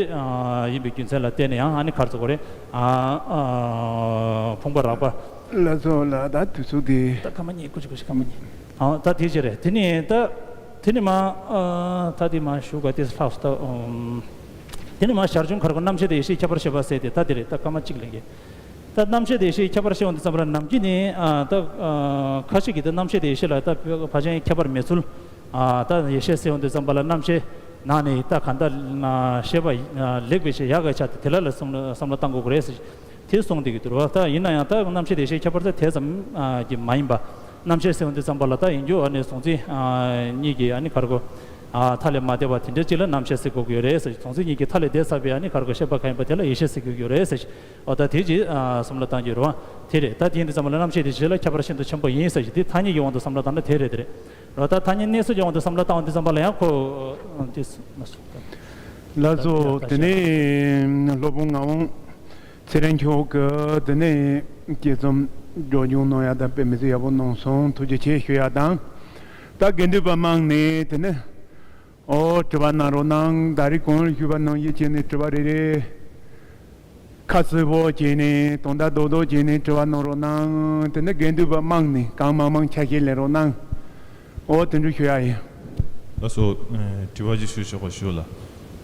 ཡིན་པའི་རྒྱུ་མཚན་ལ་བརྟེན་ནས་ཡང་ཨ་ནི་གར་ཚོ་གོ་རེད། ཕུང་པོ་རགས་པ། ལ་ཚོ་ལ་ད་དུས་ཚོད་དེ། ད་སྐར་མ་གཉིས་ཀུ་ཅི་ཀུ་ཅི་སྐར་མ་གཉིས། ཨ་ད་དེ་ཅི་རེད། དེ་ནི་ད་དེ་ནི་མ་ད་དེ་མ་ཞུ་ག་དེ་ལྷག་སུ་ད། དེ་ནི་མ་ཞར་བྱུང་གར་གོ་རྣམ་ཤེས་དང་ཡེ་ཤེས་ཁྱད་པར་ཤེས་པ་ཟེར་ཏེ་ད་དེ་རེད། ད་སྐར་མ་གཅིག་ལས་ཀྱི། ད་རྣམ་ཤེས་དང་ཡེ་ཤེས་ཁྱད་པར་ཤེས་འོང་དུས་ཙམ་པ་ལ་ནམ་རྒྱུན་ནི་ཨ་ད་ཨ་ཁ་ཅིག་གིས་ད་རྣམ་ཤེས་དང་ཡེ་ཤེས་ལ་ད་ཕ་ཕ་ཆེན་ཁྱད་པར་མེད་ཚུལ། ཨ་ད་ཡེ་ཤེས་ཟེར་འོང་དུས་ཙམ་པ་ལ་རྣམ་ཤེས་ནང་ནས་ད་ག་འདྲ་ཤེས་པ་ལེགས་པའི་ཆེད་ཡག་གི་ཆ་དེ་ལ་ལ་བསམ་བློ་བསམ་བློ་བཏང་དགོས་ཀྱི་རེད་ཟེར། དེ་གསུངས་བསྡད་ཀྱི་འདུག་རོ། ད་ཡིན་ན་ཡང་ད་རྣམ་ཤེས་དང་ཡེ་ཤེས་ཁྱད་པར་ད་དེ་ཙམ་ཨ་གྱི་མ་ཡིན་པ། རྣམ་ཤེས་ཟེར་འོང་དུས་ཙམ་པ་ལ་ད་ཡིན་རྒྱུ་ཨ་ནི་གཟུང་འཛིན་ཨ་གཉིས་ཀྱི་ཨ་ནི་གར་གོ་ཨ་མཐའ་ལས་མ་འདས་པ་དེ་འདྲ་ཅིག་ལ་རྣམ་ཤེས་ཟེར་དགོས་ཀྱི་ཡོད་རེད་ཟེར། གཟུང་འཛིན་གཉིས་ཀྱི་མཐའ་ལས་འདས་ཚར་བའི་ཨ་ནི་གར་གོ་ཤེས་པ་གང་ཡིན་པ་དེ་ལ་ཡེ་ཤེས་ཟེར་དགོས་ཀྱི་ཡོད་རེད་ཟེར། འོ་ད་དེ་ཅིག་ཨ་བསམ་བློ་བཏང་རྒྱུ་རེད་བ། དེ་རེད། ད་དེ་ཡིན་དུས་ཙམ་པ་ལ་རྣམ་ཤེས་དེ་ཆེ་ལ་ཁྱད་པར་ཤིན་ཏུ་ཆེན་པོ་ཡིན་ཟེར་ཞིང་དེ་ཐ་སྙད་ཀྱི་དབང་དུ་བསམ་བློ་བཏང་ན་དེ་རེད་དེ་རེད། རོ་ད་ཐ་སྙད་གནས་ཚུལ་གྱི་དབང་དུ་བསམ་བློ་བཏང་བ་དུས་ཙམ་པ་ལ་ཡང་ཁོ་དེ་མ་སོང་། ལགས་སོ། དེ་ནས་སློབ་དཔོན་ངག་དབང་ཚེ་རིང་མཆོག་གིས་དེ་ནས་དཔྱད་རྩོམ་སྒྲོག་སྦྱང་གནང་ཡ་དང་དཔེ་མི་སྲིད་ཡག་པོ་གནང་སོང་། ཐུགས་རྗེ་ཆེ་ཞུ་ཡ་དང་། ད་དགེ་འདུན་པ་དམངས་ནས་དེ་ནས་ཨོ་དྲི་བ་གནང་རོགས་གནང་། ད་རེས་གོང་ཞུས་པ་ནང་བཞིན་བྱས་ནས་དྲི་བ་རེ་རེ་ཁ་གསལ་པོ་བྱས་ནས་དོན་དག་རྡོག་རྡོག་བྱས་ནས་དྲི་བ་གནང་རོགས་གནང་། དེ་ནས་དགེ་འདུན་པ་དམངས་ནས་གང་མང་མང་ཆ་ཤས་ལེན་རོགས་གནང་། ཨོ་དེ་འདྲ་ཞུ་ཡ་ཡིན། ལགས་སོ། ཨེ་དྲི་བ་ཅིག་ཞུ་ཆོག་པ་ཞུ་ལ།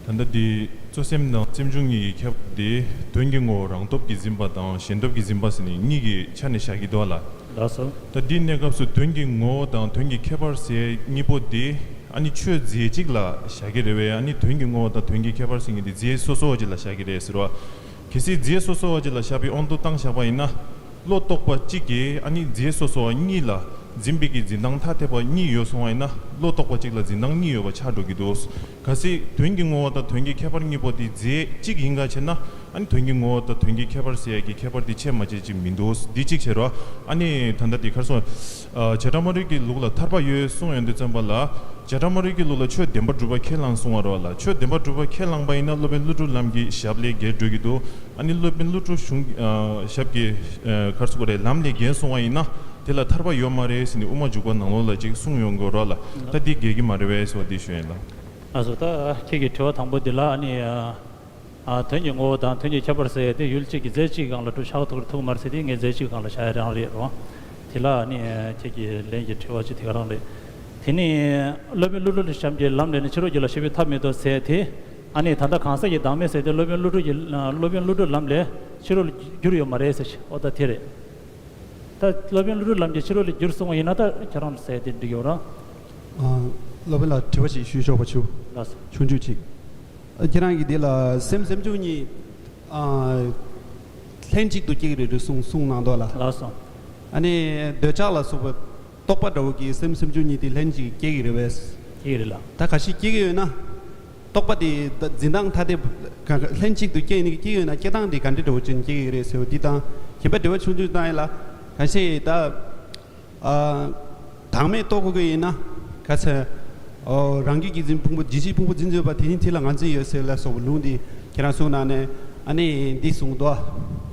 ད་ལྟ་འདི་གཙོ་སེམས་དང་སེམས་བྱུང་གཉིས་ཀྱི་ཁྱད་པར་དེ་དོན་གྱི་ངོ་བོ་རང་སྟོབས་ཀྱིས་འཛིན་པ་དང་གཞན་སྟོབས་ཀྱིས་འཛིན་པ་ཟེར་ནས་གཉིས་ཀྱི་ཆ་ནས་བཞག་གི་འདུག་ལ། ལགས་སོ། ད་འདིའི་གནས་སྐབས་སུ་དོན་གྱི་ངོ་བོ་དང་དོན་གྱི་ཁྱད་པར་ཟེར་གཉིས་པོ་དེ་ཨ་ནི་ཆོས་རྫས་གཅིག་ལ་བཞག་གི་རེད་བས། ཨ་ནི་དོན་གྱི་ངོ་བོ་དང་དོན་གྱི་ཁྱད་པར་ཟེར་མཁན་དེ་རྫས་སོ་སོ་བ་གཅིག་ལ་བཞག་གི་རེད་ཟེར་བ། གལ་སྲིད་རྫས་སོ་སོ་བ་གཅིག་ལ་བཞག་པའི་དབང་དུ་བཏང་བཞག་པ་ཡིན་ན། བློ་རྟོག་པ་གཅིག་གིས་ཨ་ནི་རྫས་སོ་སོ་བ་གཉིས་ལ་འཛིན་པའི་གི་འཛིན་སྟངས་ཐ་དད་པ་གཉིས་ཡོད་སོང་བ་ཡིན་ན། བློ་རྟོག་པ་གཅིག་ལ་འཛིན་སྟངས་གཉིས་ཡོད་པ་ཆགས་འགྲོ་གི་འདུག། གལ་སྲིད་དོན་གྱི་ངོ་བོ་དང་དོན་གྱི་ཁྱད་པར་གཉིས་པོ་དེ་རྫས་གཅིག་ཡིན་ག་བྱས་ན། ཨ་ནི་དོན་གྱི་ངོ་བོ་དང་དོན་གྱི་ཁྱད་པར་ཟེར་ཡ་གི་ཁྱད་པར་དེ་ཆེ་མ་ཆེ་ཅིག་མི་འདུག། འདི་གཅིག་བྱས་རོགས། ཨ་ནི་ད་ལྟ་དེ་གར་སོང་། ཨ་བྱེ་བྲག་སྨྲ་རིགས་ཀྱི་ལུགས་ལ་ཐར་པ་ཡོད་གསུངས་ཡོང་དུས་ཙམ་པ་ལ། བྱེ་བྲག་སྨྲ་རིགས་ཀྱི་ལུགས་ལ་ཆོས་བདེན་པར་གྲུབ་པ་ཁས་བླངས་གསུང་བ་རོགས་ལ། ཆོས་བདེན་པར་གྲུབ་པ་ཁས་བླངས་པ་ཡིན་ན་སློབ་དཔོན་ཀླུ་སྒྲུབ་ལམ་གྱི་ཞབས་ལས་བརྒལ་འགྲོ་གི་འདུག། ཨ་ནི་སློབ་དཔོན་ཀླུ་སྒྲུབ་གཞུང་ཨ་ཞབས་ཀྱི་ཨ་གར་སོང་ག་རེ་ལམ་ལས་འགལ་སོང་བ་ཡིན་ན། དེ་ལ་ཐར་པ་ཡོད་མ་རེད་ཟེར་ནས་དབུ་མ་འཇུག་པ་ནང་ལོགས་ལ་ཅིག་གསུངས་ཡོང་གི་རོགས་ལ། ད་འདི་འགལ་གྱི་མ་རེད་བས་ཟེར་བ་འདི་ཞུ་ཡིན་ལ། ལགས་སོ། ད་ཁྱེད་ཀྱི་དྲི་བ་དང་པོ་འདི་ལ་ཨ་ནི་ཨ་ཨ་དོན་གྱི་ངོ་བོ་དང་དོན་གྱི་ཁྱད་པར་ཟེར་ཡ་དེ་ཡུལ་གཅིག་གི་རྫས་གཅིག་སྒང་ལ་གྲུབ་ཆགས་ཐུབ་ཐུབ་མ་རེད་ཟེར་དེ་ངས་རྫས་གཅིག་སྒང་ལ་བཞག་ཡ་རང་རེད་རོ། དེ་ལ་ཨ་ནི་ཁྱེད་ཀྱི་ལན་གྱི་དྲི་བ་ཅིག་དེ་ག་རང་རེད། དེ་ནི་སློབ་དཔོན་ཀླུ་སྒྲུབ་ཀྱི་ཞབས་ཀྱི་ལམ་ལས་ནི་ཕྱི་རོལ་རྒྱུད་ལ་ཤེས་པའི་ཐབས་མེད་དོ་ཟེར་དེ། ཨ་ནི་ད་ལྟ་གང་ཟག་གི་བདག་མེད་ཟེར་དེ་སློབ་དཔོན་ཀླུ་སྒྲུབ་ཀྱི་སློབ་དཔོན་ཀླུ་སྒྲུབ་ལམ་ལས་ཕྱི་རོལ་ལ་བསྒྱུར་ཡོད་མ་རེད་ཟེར་ཞིག་འོ་ད་དེ་རེད། ད་སློབ་དཔོན་ཀླུ་སྒྲུབ་ལམ་གྱིས་ཕྱི་རོལ་ལ་བསྒྱུར་གསུངས་པ་ཡིན་ན་ད་ཁྱེད་རང་ཟེར་དེ་འགྲིག་ཡོད་ར། ཨ། སློབ་དཔོན་ལ་དྲི་བ་ཞིག་ཞུས་ཆོག་པ་ཞུ། ལགས་སོ། ཆུང་ཆུང་ཅིག་ཨ། ཁྱེད་རང་གིས་འདི་ལ་སེམས་སེམས་བྱུང་གཉིས། ཨ། ལྷན་ཅིག་ཏུ་སྐྱེ་གི་རེད་གསུངས་གསུངས་གནང་འདུག་ལ། ལགས་སོ། ཨ་ནི་འདོད་ཆགས་ལ་སོགས་པའི་རྟོག་པ་འདྲ་བོ་གིས་སེམས་སེམས་བྱུང་གཉིས་དེ་ལྷན་ཅིག་སྐྱེ་གི་རེད་པས། སྐྱེ་གི་རེད་ལ། ད་ག་ཞིག་སྐྱེ་གི་ཡོད་ན། རྟོག་པ་དེ་ད་འཛིན་སྟངས་ཐ་དད་ག་ལྷན་ཅིག་ཏུ་སྐྱེ་ནི་སྐྱེ་ཡོད་ན་སྐྱེ་སྟངས་དེ་ག་འདྲ་འདྲ་བོ་ཅན་སྐྱེ་གི་རེད་ཟེར་བ་འདི་དང་གཞན་པ་འདྲི་བ་ཆུང་ཆུང་བཏང་ཡ་ལ་གང་ཤེས་ད། ཨ། བདག་མེད་རྟོགས་དགོས་ཀྱི་ཡིན་ན་ག་ཚད། ཨོ། རང་རྒྱུད་ཀྱི་འཛིན་ཕུང་པོ་ཇི་ཞིག་ཕུང་པོ་འཛིན་ཚུལ་པ་དེ་ཉིད་དེ་ལ་ང་འཛིན་ཡོད་ཟེར་ལ་སོགས་པ་ལུང་འདི་ཁྱེད་རང་གསུངས་གནང་ནས་ཨ་ནི་འདི་གསུངས་འདུག་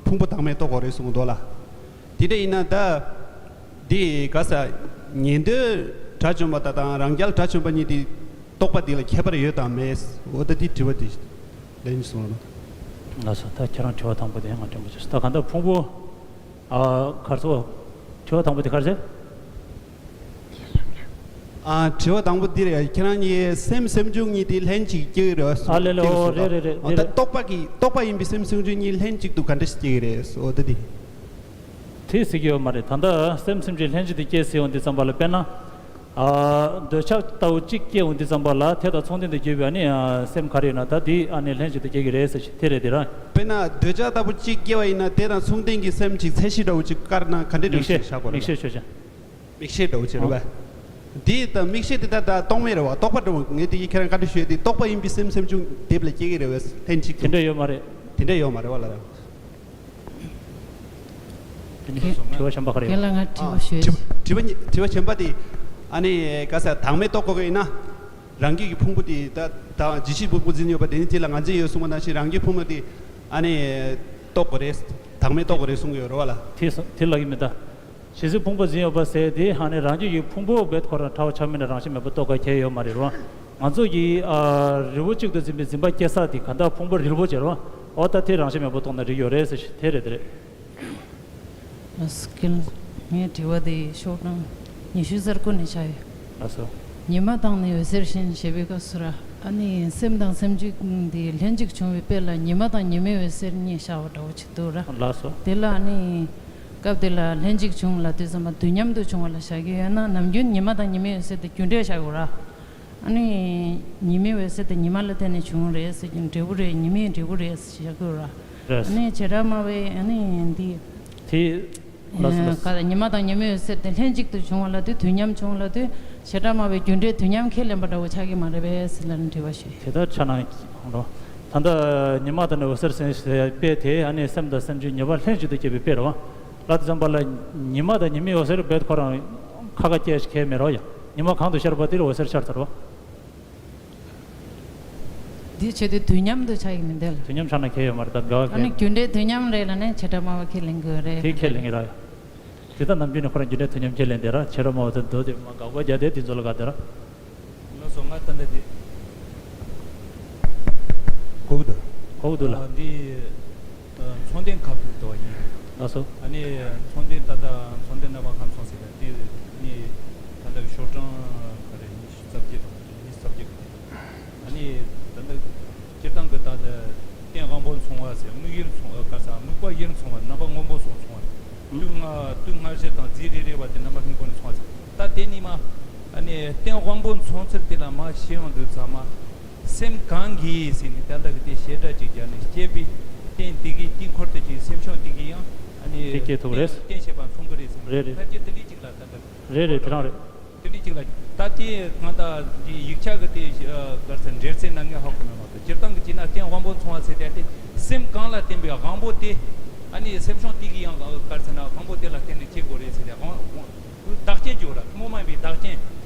ཕུང་པོ་བདག་མེད་རྟོགས་དགོས་རེད་གསུངས་འདུག་ལ། དེ་འདྲ་ཡིན་ན་ད། འདི་ག་ས། ཉན་ཐོས་དགྲ་བཅོམ་པ་དང་རང་རྒྱལ་དགྲ་བཅོམ་པ་གཉིས་དེ་རྟོགས་པ་འདི་ལ་ཁྱད་པར་ཡོད་དམ་མེད། འོ་ད་འདི་དྲི་བ་འདི་ལན་གསུངས་རོགས་གནང་། ལགས་སོ། ད་ཁྱེད་རང་དྲི་བ་དང་པོ་དེ་ང་དྲན་པོ་བྱས་སོང་། ད་གང་ལྟར་ཕུང་པོ། ཨ། གར་སོ། དྲི་བ་དང་པོ་དེ་གར་ཟེར། ཨ། དྲི་བ་དང་པོ་འདི་རེད། ཁྱེད་རང་གཉིས་སེམས་སེམས་བྱུང་གཉིས་དེ་ལྷན་ཅིག་སྐྱེ་གི་རེད་བ། ཨ་ལེ་ལེ། འོ་རེད་རེད་རེད། འོ་ད་རྟོགས་པ་གི་རྟོགས་པ་ཡིན་པའི་སེམས་སེམས་བྱུང་གཉིས་ལྷན་ཅིག་ཏུ་ག་འདྲ་ཞིག་སྐྱེ་གི་རེད། འོ་ད་འདི། དེ་ཟེར་གྱི་ཡོད་མ་རེད། ད་ལྟ་སེམས་སེམས་བྱུང་ལྷན་ཅིག་ཏུ་སྐྱེ་ཟེར་ཡོང་དུས་ཙམ་པ་ལ་དཔེར་ན། ཨ། འདོད་ཆགས་ལྟ་བུ་གཅིག་སྐྱེ་ཡོང་དུས་ཙམ་པ་ལ་དེ་དང་མཚུངས་ལྡན་དུ་གྱུར་པའི་ཨ་ནི་ཨ། སེམས་ག་རེ་ཡོད་ན་ད་དེ་ཨ་ནི་ལྷན་ཅིག་ཏུ་སྐྱེ་གི་རེད་ཟེར་ཞིག་དེ་རེད་དེ་ར། དཔེར་ན་འདོད་ཆགས་ལྟ་བུ་གཅིག་སྐྱེ་བ་ཡིན་ན་དེ་དང་མཚུངས་ལྡན་གྱི་སེམས་ཅིག་ཚད་གཞི་འདྲ་བོ་ཅིག་བཀར་ན་ག་འདྲ་འདྲ་མིག་བོ་ཞིག་ཤེས་བཞག་དགོས་རེད། མིག་ཤེས་མིག་ཤེས་འདྲ་བོ་ཅིག་རེད་པས། འདི་ད་མིག་ཤེས་དེ་ད་ད་རྟོག་མེད་རེད་བ། རྟོག་པ་འདྲ་བོ་ངས་དེ་གི་ཁྱེད་རང་བཀའ་འདྲི་ཞུས་ཏེ་རྟོག་པ་ཡིན་པའི་སེམས་སེམས་བྱུང་སྡེབ་ལ་སྐྱེ་གི་རེད་བས་ལྷན་ཅིག་དེ་ཏུ། འདྲ་ཡོད་མ་རེད། དེ་འདྲ་ཡོད་མ་རེད་བ་ལ་ར། དེ་ནི་དྲི་བ་གཞན་པ་ག་རེ་ཡོད། རྒན་ལགས་ང་དྲི་བ་ཨ། ཞུས། དྲི་བ་དྲི་བ་གཉིས་དྲི་བ་གཞན་པ་དེ་ཨ་ནི་ག་ས་བདག་མེད་རྟོགས་དགོས་ཀྱི་ཡིན་ན། རང་རྒྱུད་ཀྱི་ཕུང་པོ་དེ་ད་ད་ཇི་ཞིག་ཕུང་པོ་འཛིན་ཡོད་པ་དེ་ནི་དེ་ལ་ང་འཛིན་ཡོད་གསུངས་པ་ནང་བཞིན་རང་རྒྱུད་ཕུང་པོ་དེ་ཨ་ནི་རྟོགས་དགོས་རེད། བདག་མེད་རྟོགས་དགོས་རེད་གསུང་གི་ཡོད་རེད་བ་ལ། དེ་སོ་དེ་ལ་ཡིན་མི་ད། ཇི་སྲིད་ཕུང་པོ་འཛིན་ཡོད་པ་ཟེར་དེ་ཧ་ནི་རང་རྒྱུད་ཀྱི་ཕུང་པོ་རྦད་ཁོ་རང་ཕྲ་བ་ཆགས་མིན་ན་རང་བཞིན་མེད་པ་རྟོགས་ག་ཁྱད་ཡོད་མ་རེད་རོ། ང་ཚོ་གིས་ཨ། རིལ་བོ་གཅིག་ཏུ་འཛིན་པའི་འཛིན་པ་སྐྱེ་ས་དེ་ག་འདྲ་ཕུང་པོ་རིལ་བོ་ཅེ་རོ། འོ་ད་དེ་རང་བཞིན་མེད་པ་རྟོགས་ན་འགྲིག་ཡོད་རེད་ཟེར་ཞིག་དེ་རེད་དེ་རེད། ཨ་སྐལ། ངའི་དྲི་བ་དེ་ཤོག་གྲངས་ཉི་ཤུ་རྩ་དགུ་ནས་ཆགས་ཡོད། ཨ་སོ། ཉི་མ་དང་ནི་འོད་ཟེར་བཞིན་ཞེས་པའི་སྐབས་སུ་ར། ཨ་ནི་སེམས་དང་སེམས་བྱུང་འདི་ལྷན་ཅིག་བྱུང་བའི་དཔེ་ལ་ཉི་མ་དང་ཉི་མའི་འོད་ཟེར་གཉིས་ཤར་བ་འདྲ་བོ་ཅིག་འདུག་ར། ལགས་སོ། དེ་ལ་ཨ་ནི། སྐབས་དེ་ལ་ལྷན་ཅིག་བྱུང་ལབ་དུས་ཙམ་པ་དུས་མཉམ་དུ་བྱུང་བ་ལ་བཞག་གི་ཡོད་ན་ནམ་རྒྱུན་ཉི་མ་དང་ཉི་མའི་འོད་ཟེར་དེ་རྒྱུ་འབྲས་བཞག་དགོས་ར། ཨ་ནི། ཉི་མའི་འོད་ཟེར་དེ་ཉི་མ་ལ་བརྟེན་ནས་བྱུང་རེད་ཟེར་གྱི་འབྲས་བུ་རེད། ཉི་མའི་འབྲས་བུ་རེད་ཟེར་བཞག་དགོས་ར། རེད། ཨ་ནི་བྱེ་བྲག་སྨྲ་བའི་ཨ་ནི་འདི། དེ། ལགས་སོ་ལགས་སོ། ག་ཉི་མ་དང་ཉི་མའི་འོད་ཟེར་དེ་ལྷན་ཅིག་ཏུ་བྱུང་བ་ལབ་དུས་དུས་མཉམ་བྱུང་ལབ་དུས་བྱེ་བྲག་སྨྲ་བའི་རྒྱུ་འབྲས་དུས་མཉམ་ཁས་ལེན་པ་འདྲ་བོ་ཆགས་ཀྱི་མ་རེད་པས་ཟེར་ལབ་ནས་དྲི་བ་ཞུས། དེ་ལྟར་ཆ་ན་རོ། ད་ལྟ་ཉི་མ་དང་ནི་འོད་ཟེར་ཟེར་ཟེར་དཔེ་དེ་ཨ་ནི་སེམས་དང་སེམས་བྱུང་ཉེ་བར་ལྷན་ཅིག་ཏུ་སྐྱེས་པའི་དཔེ་རེད་བ། ལ་དེ་ཙམ་པ་ལ་ཉི་མ་དང་ཉི་མའི་འོད་ཟེར་རྦད་ཁོ་རང་ཁ་ཁ་སྐྱེ་ཞིག་ཁས་མེད་རོ་ཡ། ཉི་མ་གང་དུ་ཤར་བ་དེར་འོད་ཟེར་ཤར་ཚར་བ། འདི་བྱེད་དུས་དུས་མཉམ་དུ་ཆགས་ཀྱི་མི་འདུག་ལ། དུས་མཉམ་ཆགས་ན་ཁྱད་ཡོད་མ་རེད་ད་འགལ་བ་ཨ་ནི་ཁྱད་རྒྱུ་འབྲས་དུས་མཉམ་རེད་ལ་ནས་བྱེ་བྲག་སྨྲ་བ་ཁས་ལེན་དགོས་རེད། དེ་ཁས་ལེན་གྱི་ར། དེ་ལྟར་ནམ་རྒྱུན་ནས་ཁོ་རང་རྒྱུ་འབྲས་དུས་མཉམ་ཁས་ལེན་དེ་ར་བྱེ་བྲག་སྨྲ་བ་ཚོ་འདོད་དེ་མ་དགག་པ་རྒྱག་དེ་དེ་ཚོ་ལ་དགག་དེ་ར། ལགས་སོ་ང་ད་ལྟ་དེ། གོ་གི་འདུག་གོ་གི་འདུག་ལ། ཨ་འདི། མཚོ་ལྡན་ཁ་ཐུག་ཏུ་ཡིན། ལགས་སོ། ཨ་ནི་མཚོ་ལྡན་ད་ལྟ་མཚོ་ལྡན་ནགས་པ་ཁམས་སོང་ཟེར་ཡ་དེ་ནི་ད་ལྟ་ཤོག་གྲངས་ག་རེ་ཉི་ཤུ་རྩ་བརྒྱད་དང་ཉི་ཤུ་རྩ་བརྒྱད་གི་དེ། ཨ་ནི་ད་ལྟ་སྤྱིར་བཏང་གི་ད་ལྟ་རྟེན་དབང་པོ་མཚུངས་པ་ཟེར་དམིགས་ཡུལ་མཚུངས་པ་ག་ས་དམིགས་པ་ཡུལ་མཚུངས་པ་རྣམ་པ་སྔོན་པོ་སོགས་མཚུངས་པ། དུས་སྔ་དུས་སྔ་ཕྱི་དང་རྫས་རེ་རེ་བ་དེ་རྣམ་པ་སྔོན་པོ་ནས་མཚུངས་པ་ཟེར་ད་དེ་ནི་མ། ཨ་ནི་རྟེན་དབང་པོ་མཚུངས་ཚུལ་དེ་ལ་མ་ཤེས་ཡོང་དུས་ཚང་མ། སེམས་གང་གིས་ཟེར་ནས་ད་ལྟ་གི་དེ་བཤད་སྒྲ་ཅིག་སྦྱར་ནས་སྐྱེས་པའི་རྟེན་དེ་གི་དཀྱིལ་འཁོར་དེ་ཅིག་སེམས་བྱུང་དེ་གི་ཡང་ཨ་ནི་དེ་སྐྱེ་ཐུབ་རེད། རྟེན་བྱེད་པ་མཚུངས་ཀྱི་རེད་ཟེར་ནས་རེད་རེད། ཕལ་ཆེར་དེ་འདྲའི་ཅིག་ལ་ད་ལྟ་རེད་རེད་དེ་རང་རེད། དེ་འདྲའི་ཅིག་ལ་ད་དེ་གང་ལྟར་དེ་ཡིག་ཆ་གི་དེ་ག་ཟེར་འགྲེལ་ཚིག་ན་ངས་ཧ་གོ་མེད་མ་གཏོགས་སྤྱིར་བཏང་གི་ཅིག་ན་རྟེན་དབང་པོ་མཚུངས་པ་ཟེར་དེ་སེམས་གང་ལ་བརྟེན་པའི་དབང་པོ་དེ་ཨ་ནི་སེམས་བྱུང་དེ་གི་ཡང་ག་ཟེར་ན་དབང་པོ་དེ་ལ་བརྟེན་ནས་སྐྱེ་དགོས་རེད་ཟེར་དེ་དབང་དབང་། བདག་རྐྱེན་བརྗོད་ར་ཐུན་མོང་མ་ཡིན་པའི་བདག་རྐྱེན།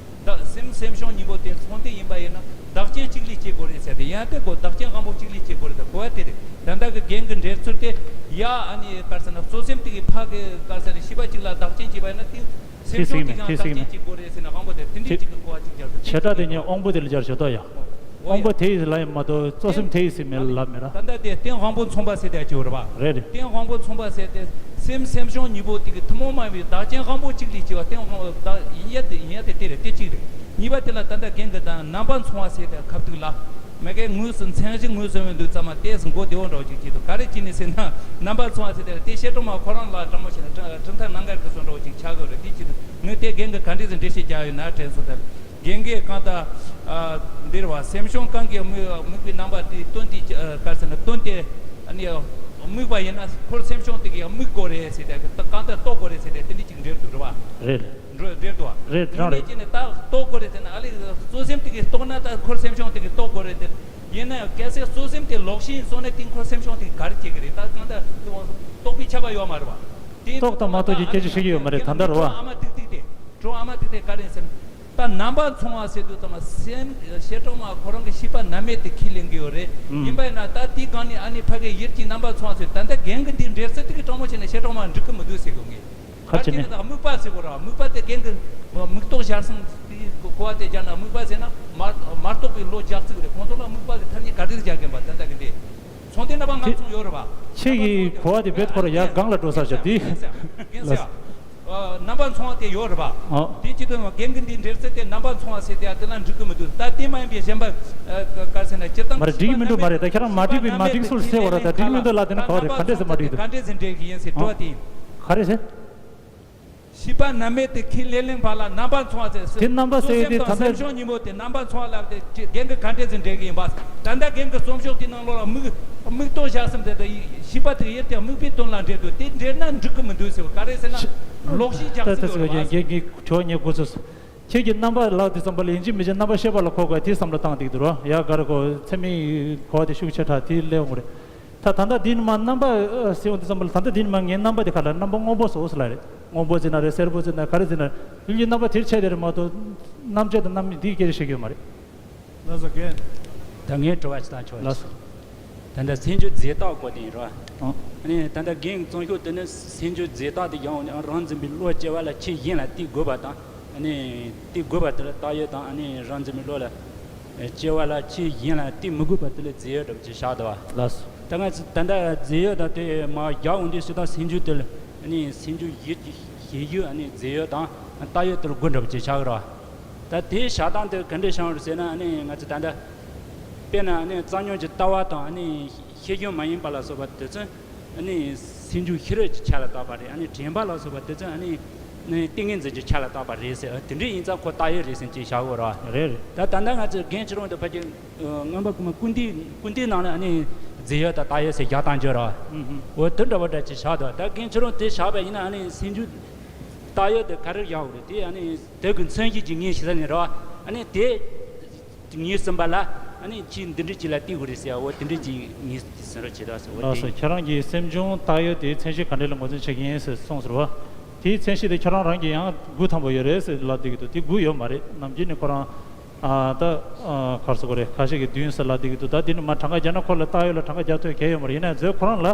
བདག་སེམས་སེམས་བྱུང་གཉིས་པོ་དེ་མཚུངས་ལྡན་ཡིན་པ་ཡིན་ན་བདག་རྐྱེན་གཅིག་ལས་སྐྱེ་དགོས་རེད་ཟེར་ཏེ་ཡང་དེ་གོ་བདག་རྐྱེན་དབང་པོ་གཅིག་ལས་སྐྱེ་དགོས་རེད་ད་གོ་བ་དེ་རེད། ད་ལྟ་གི་རྒན་གྱི་འགྲེལ་ཚུལ་དེ་ཡ་ཨ་ནི་ག་ཟེར་ན་གཙོ་སེམས་དེ་གི་ཕ་གི་ག་ཟེར་ན་ཤེས་པ་གཅིག་ལ་བདག་རྐྱེན་བྱས་པ་ཡིན་ན་དེ་སེམས་བྱུང་དེ་ཡང་བདག་རྐྱེན་གཅིག་དགོས་རེད་ཟེར་ན་དབང་པོ་དེ་དེ་འདྲའི་གཅིག་གི་གོ་བ་གཅིག་རྒྱག་དུས་བྱེ་བྲག་དེ་ཉིད་དབང་པོ་དེ་ལ་སྦྱར་ཞོ་ཏོ་ཡ། དབང་པོ་དེ་ཡི་ལ་ཡང་མ་གཏོགས་གཙོ་སེམས་དེ་ཡི་སེམས་མེད་ལབ་མེད་ར། ད་ལྟ་དེ་རྟེན་དབང་པོ་མཚུངས་པ་ཟེར་དེ་ཅི་བོ་རེད་བ། རེད་རེད། རྟེན་དབང་པོ་མཚུངས་པ་ཟེར་དེ་སེམས་སེམས་བྱུང་གཉིས་པོ་དེ་གི་ཐུན་མོང་མ་ཡིན་པའི་བདག་རྐྱེན་དབང་པོ་གཅིག་ལས་སྐྱེ་བ་རྟེན་དབང་པོ་བདག་ཡིན་ཡ་དེ་ཡིན་ཡ་དེ་དེ་རེད་དེ་གཅིག་རེད། གཉིས་པ་དེ་ལ་ད་ལྟ་རྒན་གྱི་དང་རྣམ་པ་མཚུངས་པ་ཟེར་དེ་ཁ་ཐུག་ལ། མ་གིའི་ངོས་སུ་མཚན་གཞི་ངོས་ཟིན་འོས་འདུག་ཙམ་མ་ཏོག་ཙམ་མགོ་བདེ་བོ་འདྲ་བོ་ཅིག་བྱེད་འདུག་ག་རེ་བྱས་ནས་ཟེར་ན། རྣམ་པ་ཚོ་ཨ་ཟེར་དེ་ལ་དེ་བཤད་གྲོགས་མ་ཁོ་རང་ལ་དྲང་མོ་བྱས་ན་གྲུབ་མཐའ་གནད་འགག་གི་བཟོ་འདྲ་བོ་ཅིག་ཆགས་དགོས་རེད། དེ་བྱེད་དུས་ངས་དེ་རྒན་གྱི་ག་འདྲས་ཟེར་འགྲེལ་བཤད་རྒྱག་ཡོད་ན་དྲན་སོང་། ད་རྒན་གྱིས་གང་ལྟར་འདིར་བ་སེམས་བྱུང་གང་གིས་དམིགས་དམིགས་པའི་རྣམ་པ་དེ་སྟོན་ཏེ་ག་རེ་ཟེར་ན་སྟོན་ཏེ་ཨ་ནི་དམིགས་པ་ཡིན་ན་ཁོར་སེམས་བྱུང་དེ་གིས་དམིགས་དགོས་རེད་ཟེར་ཏེ་གང་ལྟར་རྟོགས་དགོས་རེད་ཟེར་ཏེ་དེ་འདྲས་ཅིག་འགྲེལ་འདུག་རེད་བ། རེད། འགྲོ་འགྲེལ་འདུག་བ། རེད། དེ་རང་རེད། ཡིན་ནས་ཅི་ནས་ད་རྟོགས་དགོས་རེད་ཟེར་ན་ཨ་ལས་གཙོ་སེམས་དེ་གིས་རྟོགས་ན་ད་ཁོར་སེམས་བྱུང་དེ་གིས་རྟོགས་དགོས་རེད་དེ། ཡིན་ན་ཡང་གལ་སྲིད་གཙོ་སེམས་དེ་ལོག་ཤེས་ཡིན་སོང་ན་དེ་ཁོར་སེམས་བྱུང་དེ་གིས་ག་རེ་བྱེད་ཀྱི་རེད། ད་གང་ལྟར་རྟོགས་པའི་ཁྱབ་པ་ཡོད་མ་རེད་བ། དེ་རྟོགས་དང་མ་རྟོགས་ཀྱི་སྐད་ཆ་བཤད་ཀྱི་ཡོད་མ་རེད། ད་ལྟ་རེད་བ། ཨ་མ་ཏིག་ཏིག་དེ་གྲོགས་ཨ་མ་ཏིག་ཏིག་ག་རེ་ཡིན་ཟེར་ན། ད་རྣམ་པ་མཚུངས་པ་ཟེར་དུས་ཙམ་པ་སེམས་བྱེ་བྲག་མ་ཁོ་རང་གི་ཤེས་པ་རྣམ་སྨིན་དེ་ཁས་ལེན་གྱི་ཡོད་རེད། ཨུམ། ཡིན་པ་ཡིན་ན་ད་དེའི་སྒང་ནས་ཨ་ནི་ཕ་གི་ཡུལ་གྱི་རྣམ་པ་མཚུངས་པ་ཟེར། ད་ལྟ་རྒན་གྱི་འདིའི་འགྲེལ་ཚུལ་དེ་གི་དྲང་མོ་བྱས་ན་བྱེ་བྲག་མ་འགྲིག་གི་མི་འདུག་ཟེར་གོ་ངས། ག་རེ་བྱས་ནས། ད་དམིགས་པ་ཟེར་གོ་ར། དམིགས་པ་དེ་རྒན་གྱི་མིག་ཏོག་ཞར་གསུམ་དེ་གོ་བ་དེ་སྦྱར་ན་དམིགས་པ་ཟེར་ན་མ་མ་རྟོགས་པའི་བློ་རྒྱག་ཚིག་རེད། ཁོང་ཚོ་ལ་དམིགས་པ་གི་ཐ་སྙད་ག་རེ་རྒྱག་གིན་པ་ད་ལྟ་གི་འདི། མཚུངས་ལྡན་རྣམ་པ་ལྔ་མཚུངས་ཡོད་རེད་བ། ཁྱེད་ཀྱི་གོ་བ་དེ་བེད་ཁོ་ར་ཡར་སྒང་ལ་འགྲོ་ས་བྱ་དེ། རྒན་ཟེར་ཡ། ཨ། རྣམ་པ་མཚུངས་པ་དེ་ཡོད་རེད་པ། ཨོ། དེ་ཅི་དོན་རྒན་གྱི་འདིའི་འགྲེལ་ཚུལ་དེ་རྣམ་པ་མཚུངས་པ་ཟེར་དེ་ཡང་དེ་ལ་འགྲིག་གི་མི་འདུག་ད་དེ་མ་ཡིན་པའི་གཞན་པ་ག་རེ་ཟེར་ན་སྤྱིར་བཏང་མ་རེད། འགྲིག་གི་མི་འདུག་མ་རེད། ད་ཁྱེད་རང་མ་འགྲིག་པའི་མ་འགྲིག་སུ་ཟེར་བ་རེད། ད་འགྲིག་མི་འདུག་ལབ་དེ་ནི་ག་བ་རེད། ག་འདྲས་སེ་མ་འགྲིག་འདུག་ག་འདྲས་སེ་འགྲེལ་གྱི་ཡིན་ཟེར་དྲི་བ་དེ་ཡིན། ག་རེ་ཟེར། ཤེས་པ་རྣམ་སྨིན་དེ་ཁས་ལེན་ལེན་པ་ལ་རྣམ་པ་མཚུངས་པ་ཟེར། དེ་རྣམ་པ་ཟེར་དེ་ད་ལྟ་སེམས་བྱུང་གཉིས་པོ་དེ་རྣམ་པ་མཚུངས་པ་ལབ་དེ་རྒན་གྱི་ག་འདྲས་སེ་འགྲེལ་གྱི་ཡིན་པ། ད་ལྟ་རྒན་གྱི་རྩོམ་ཤོག་དེ་ནང་ལོགས་ལ་མིག་མིག་ཏོ་ཞར་གསུམ་ཟེར་དེ་ཤེས་པ་དེ་ཡེར་ཏེ་དམིགས་པའི་དོན་ལ་འགྲེལ་འདུག་དེ་འགྲེལ་ན་འགྲིག་གི་མི་འདུག་ཟེར་བ་ག་རེ་ཟེར་ན་ལོག་ཤེས་རྒྱག་ཚུལ་ཡོད་རེད་བ། རྒན་གྱི་ཁྱོད་ཉེ་དགུ་ཚོ། ཁྱེད་ཀྱི་རྣམ་པ་ལབ་དེ་ཙམ་པ་ལ་ཡིན་གཅིག་མིན་གཅིག་རྣམ་པ་ཤེས་པ་ལ་གོ་དགོས་དེ་བསམ་བློ་བཏང་བསྡད་ཀྱི་འདུག་རོ། ཡ་ག་རེ་གོ་ཚད་མའི་གོ་བ་དེ་ཤུགས་ཆེ་དྲགས་དེ་སླེབས་འོང་གི་རེད། ད་ད་ལྟ་འདི་ནི་མ་རྣམ་པ་ཨ་ཟེར་འོང་དུས་ཙམ་པ་ལ་ད་ལྟ་འདི་ནི་མ་ངའི་རྣམ་པ་དེ་ག་ལ་རྣམ་པ་སྔོན་པོ་སོགས་ལ་རེད། སྔོན་པོ་ཟེར་ན་རེད། སེར་པོ་ཟེར་ན་ག་རེ་ཟེར་ན་ཡུལ་གྱི་རྣམ་པ་དེར་ཆད་དེ་རེད་མ་གཏོགས་རྣམ་དཔྱོད་དང་རྣམ་སྨིན་འདིའི་སྐད་ཆ་བཤད་ཀྱི་ཡོད་མ་རེད། ལགས་སོ་རྒན། ད་ངའི་དྲི་བ་ཅིག་བཏང་ཆོག་ལགས་སོ། ད་ལྟ་སེམས་བྱུང་རྫས་བཏགས་སྐོར་དེ་ཡིན་རོ། ཨང་། ཨ་ནི་ད་ལྟ་རྒན་རྩོམ་ཤོག་དེ་ནི་སེམས་བྱུང་རྫས་བཏགས་དེ་ཡང་རང་འཛིན་པའི་བློ་སྐྱེ་བ་ལ་ཆོས་གཞན་ལ་བརྟེན་དགོས་པ་དང་། ཨ་ནི་བརྟེན་དགོས་པ་དེ་ལ་བཏགས་ཡོད་དང་། ཨ་ནི་རང་འཛིན་པའི་བློ་ལ་སྐྱེ་བ་ལ་ཆོས་གཞན་ལ་བརྟེན་མི་དགོས་པ་དེ་ལ་རྫས་ཡོད་འདྲ་པོ་ཅིག་བཞག་འདུག་བ། ལགས་སོ། ད་ང་ཚོ་ད་ལྟ་རྫས་ཡོད་དང་དེ་མ་རྒྱག་འོང་དུས་སུ་ད་སེམས་བྱུང་དེ་ལ་ཨ་ནི་སེམས་བྱུང་ཡུལ་གྱི་ཤེས་ཡུལ་ཨ་ནི་རྫས་ཡོད་དང་བཏགས་ཡོད་དེ་ལ་དགོས་འདྲ་པོ་ཅིག་ཆགས་ཀྱི་རེད་བ། ད་དེའི་བཞག་སྟངས་དེ་ག་འདྲས་བྱུང་རེད་ཟེར་ན། ཨ་ནི་ང་ཚོ་ད་ལྟ་དཔེར་ན་ཨ་ནི་རྩ་རྙོག་གི་ལྟ་བ་དང་། ཨ་ནི་ཤེས་བྱུང་མ་ཡིན་པ་ལ་སོགས་པ་དེ་ཚོ་ཨ་ནི་སེམས་བྱུང་ཤེས་རབ་ཀྱི་ཆ་ལ་བཏགས་པ་རེད། ཨ་ནི་དྲན་པ་ལ་སོགས་པ་དེ་ཚོ་ཨ་ནི་ནི་ཏིང་ངེ་འཛིན་གྱི་ཆ་ལ་བཏགས་པ་རེད་ཟེར། ཨ་དེ་འདྲས་ཡིན་ཙང་ཁོ་བཏགས་ཡོད་རེད་ཟེར་ཅིག་བཞག་དགོས་རེད་བ། རེད་རེད། ད་ད་ལྟ་ང་ཚོ་རྒན་ཁྱེད་རང་དང་ཕ་གི་ཨ་སྔོན་པ་གོང་མ་ཀུན་བཏུས་ཀུན་བཏུས་ནང་ལ་ཨ་ནི་རྫས་ཡོད་དང་བཏགས་ཡོད་ཟེར་རྒྱག་སྟངས་ཅིག་ཡོད་རེད་བ། ཨུ་ཧུམ། འོ་དེ་འདྲ་བ་འདྲ་ཅིག་བཞག་འདུག་ད་རྒན་ཁྱེད་རང་དེ་བཞག་པ་ཡིན་ན་ཨ་ནི་སེམས་བྱུང་བཏགས་ཡོད་དེ་ག་རེ་བཞག་དགོས་རེད། དེ་ཨ་ནི་དེ་གི་མཚོན་བྱེད་ཀྱི་ངོས་ཤེས་ས་ནས་རེད་བ། ཨ་ནི་དེ་ངོས་ཟིན་པ་ལ་ཨ་ནི་ཆོས་འདི་འདྲ་ཅིག་ལ་བརྟེན་དགོས་རེད་ཟེར་བ། འོ་དེ་འདྲ་ཅིག་ངོས་ཟིན་རོགས་བྱེད་དང་ཟེར། འོ་ལགས་སོ། དེ་ཁྱེད་རང་གིས་སེམས་བྱུང་བཏགས་ཡོད་དེའི་མཚན་གཞི་ག་འདྲ་ལ་ངོས་འཛིན་བྱེད་ཀྱི་ཡིན་ཟེར་གསུངས་ཟེར་བ། དེའི་མཚན་གཞི་དེ་ཁྱེད་རང་རང་གིས་ཡང་འགུལ་ཐང་པོ་ཡོད་རེད་ཟེར་ལབ་བསྡད་ཀྱི་འདུག་དེ་འགུལ་ཡོད་མ་རེད། ནམ་རྒྱུན་ནས་ཁོ་རང་ཨ་ད་ཨ་ག་རེ་ཟེར་དགོས་རེད། ཁ་ཤས་ཀྱིས་བདུན་ཟེར་ལབ་བསྡད་ཀྱི་འདུག་ད་དེ་ནི་མ་གྲངས་ཀ་རྒྱག་ན་ཁོ་ལ་བཏགས་ཡོད་ལ་གྲངས་ཀ་རྒྱག་ཐུབ་གལ་ཡོད་མ་རེད། ཡིན་ན་མཛོད་ཁོ་རང་ལ་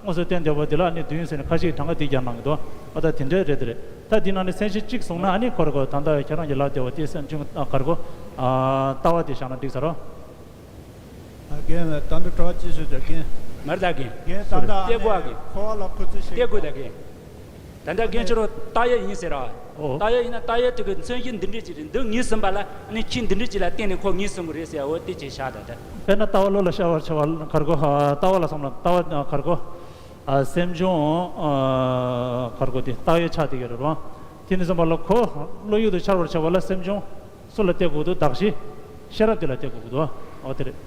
དངོས་སུ་བསྟན་བསྡད་པ་དེ་ལ་ཨ་ནི་བདུན་ཟེར་ནས་ཁ་ཤས་ཀྱིས་གྲངས་ཀ་དེ་རྒྱག་གནང་གི་འདུག་ཨ་ད་དེ་འདྲ་རེད་དེ་རེད། ད་འདི་ནང་ནས་མཚན་གཞི་གཅིག་བཟུང་ན་ཨ་ནི་ཁོ་ར་ཁོ་ད་ལྟ་ཁྱེད་རང་གིས་ལབ་བསྡད་པ་དེ་སེམས་བྱུང་ཨ་ག་རེ་གོ་ཨ་ལྟ་བ་དེ་བཞག་ན་འགྲིག་ས་རོ། ཨ་རྒན་ལགས་ད་ལྟ་དྲི་བ་ཅི་ཞུ་ཆོག་རྒན། མར་ད་རྒན། རྒན་ད་ལྟ་ཨ་ནི་ལྟ་དགོས་ད་རྒན། འཁོར་བ་ལ་ཁུ་ཚུར་བྱེད་ལྟ་དགོས་ད་རྒན། ད་ལྟ་རྒན་ཁྱེད་རང་ལྟ་ཡོད་ཡིན་ཟེར་ར། ཨོ། ལྟ་ཡོད་ཡིན་ན་ལྟ་ཡོད་དེ་གི་མཚོན་བྱེད་འདི་འདྲས་ཅིག་རེད། འདི་ངོས་ཟིན་པ་ལ་ཨ་ནི་ཆོས་འདི་འདྲས་ཅིག་ལ་བརྟེན་ནས་ཁོ་ངོས་ཟིན་དགོས་རེད་ཟེར། འོ་དེ་ཅིག་བཞག་ད་ད། དཔེར་ན་ལྟ་བ་བློ་ལ་ཤར་བར་བྱ་བ་ག་རེ་གོ་ཨ་ལྟ་བ་ལ་བསམ་ན་ལྟ་བ་ག་རེ་གོ་ཨ་སེམས་བྱུང་ཨ་ག་རེ་གོ་དེ་བཏགས་ཡོད་ཆགས་བསྡད་ཀྱི་རེད་རོ། དེ་ནས་བསམ་པ་ལ་ཁོ་བློ་ཡུལ་དུ་འཆར་བར་བྱ་བ་ལ་སེམས་བྱུང་སུ་ལ་བལྟས་དགོས་འདུག་བདག་གཞི་ཤེས་རབ་དེ་ལ་བལྟས་དགོས་འདུག་འོ་དེ་རེད།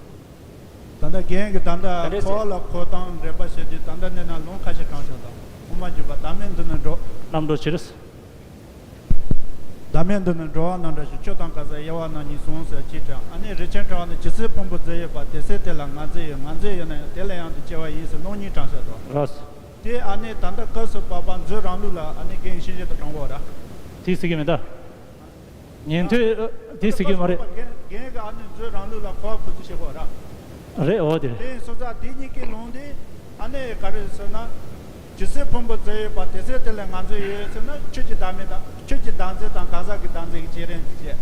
ད་ལྟ་རྒན་གྱིས་ད་ལྟ་ག་འདྲས་ཟེར། འཁོར་བ་ལ་འཁོར་སྟངས་འགྲེལ་པ་བྱེད་དུས་ད་ལྟ་གནས་ན་ལུང་ཁ་ཤས་དྲངས་བཞག་དང་། དབུ་མ་འཇུག་པ་བདག་མེད་འདི་ནི་འགྲོ། རྣམ་གྲོལ་ཕྱིར། བདག་མེད་འདི་ནི་འགྲོ་བ་རྣམས་འདྲ་ཞིང་། ཆོས་དང་གང་ཟག་དབྱེ་བ་རྣམ་གཉིས་སོ་ཟེར་གཅིག་དྲངས། ཨ་ནི་རིན་ཆེན་ཕྲེང་བ་ནི་ཇི་སྲིད་ཕུང་པོའི་རྫས་ཡོད་པ་དེ་སྲིད་དེ་ལ་ང་རྫས་ཡོད། ང་རྫས་ཡོད་ན་ཡང་དེ་ལ་ཡང་དུ་སྐྱེ་བ་ཡིན་ཟེར་ལུང་གཉིས་དྲངས་བཞག་དང་། རོ། དེ་ཨ་ནི་ད་ལྟ་སྐབས་སུ་བབ་པ་མཛོད་རང་ལུགས་ལ་ཨ་ནི་རྒན་ཤེས་བྱེད་དུ་དྲངས་པ་ར། དེ་ཟེར་གྱི་མེད་ད། ཉན་ཐོས་ཨ་དེ་ཟེར་གྱི་མ་རེད། རྒན་རྒན་གྱིས་ཨ་ནི་མཛོད་རང་ལུགས་ལ་གོ་བ་ཁུ་ཚུར་བྱེད་དགོས་ར། རེད། འོ་དེ་རེད། དེ་ཡིན་སོང་ཙང་དེ་གཉིས་ཀའི་ལུང་དེ་ཨ་ནི་ག་རེ་ཟེར་ན། ཇི་སྲིད་ཕུང་པོའི་རྫས་ཡོད་པ་དེ་སྲིད་དེ་ལ་ང་རྫས་ཡོད་ཟེར་ན། ཆོས་ཀྱི་བདག་མེད་དང་། ཆོས་ཀྱི་བདག་འཛིན་དང་གང་ཟག་གི་བདག་འཛིན་གྱི་བརྗེ་རེས་ཀྱི་བྱེད།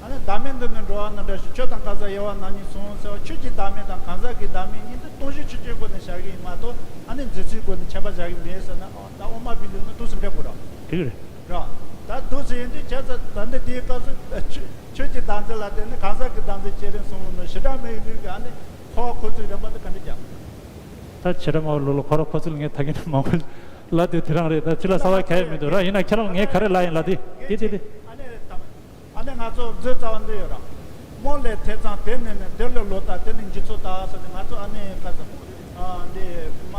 ཨ་ནི་བདག་མེད་འདི་ནི་འགྲོ་བ་རྣམས་འདྲ་ཞིང་། ཆོས་དང་གང་ཟག་དབྱེ་བ་རྣམ་གཉིས་སོ་ཟེར་བ། ཆོས་ཀྱི་བདག་མེད་དང་གང་ཟག་གི་བདག་མེད་གཉིས་འདི་སྟོང་གཞི་ཆོས་ཅན་སྒོ་ནས་བཞག་གི་ཡིན་མ་གཏོགས་ཨ་ནི་འཛིན་ཚུལ་སྒོ་ནས་ཁྱད་པར་བཞག་གི་མེད་ཟེར་ན། ཨ་ད་དབུ་མ་པའི་ལུགས་ནི་འདུག་སེ་འགྲིག་དགོས་ར། འགྲིག་རེད། ར། ད་འདུག་སེ་ཡིན་དུས་བྱས་ཙང་ད་འདི་དེའི་སྐབས་སུ་ཆོས་ཆོས་ཀྱི་བདག་འཛིན། ལ་དེ་ནི་གང་ཟག་གི་བདག་འཛིན་བསྐྱེད་རིམ་གསུངས་ནོ། བྱེ་བྲག་སྨྲ་བའི་ལུགས་ཀྱི་ཨ་ནི་འཁོར་བ་འཁོར་ཚུལ་རིམ་པ་དེ་ག་འདྲ་རྒྱག་ད་བྱེ་བྲག་སྨྲ་བའི་ལུགས་ལ་འཁོར་བ་འཁོར་ཚུལ་ངས་ད་གིན་མང་པོ་ལབ་དུས་དེ་རང་རེད། ད་ཕྱི་ལ་གསལ་བ་ག་ཡེ་མི་འདུག་ར། ཡིན་ན་ཁྱེད་རང་ངས་ག་རེ་ལབ་ཡིན་ལབ་དེ་དེ་དེ་དེ། ཨ་ནི་ང་ཚོ་མཛོད་རྩ་བ་འདི་ཡོད་ར། རྨོངས་ལས་ཐེ་ཚོམ་དེ་ནི་ནི་དེ་ལས་ལོག་ལྟ་དེ་ནི་འཇིག་ཚོགས་དག་ཟེར་ནས་ང་ཚོ་ཨ་ནི་ཁ་ས་འདི་མ་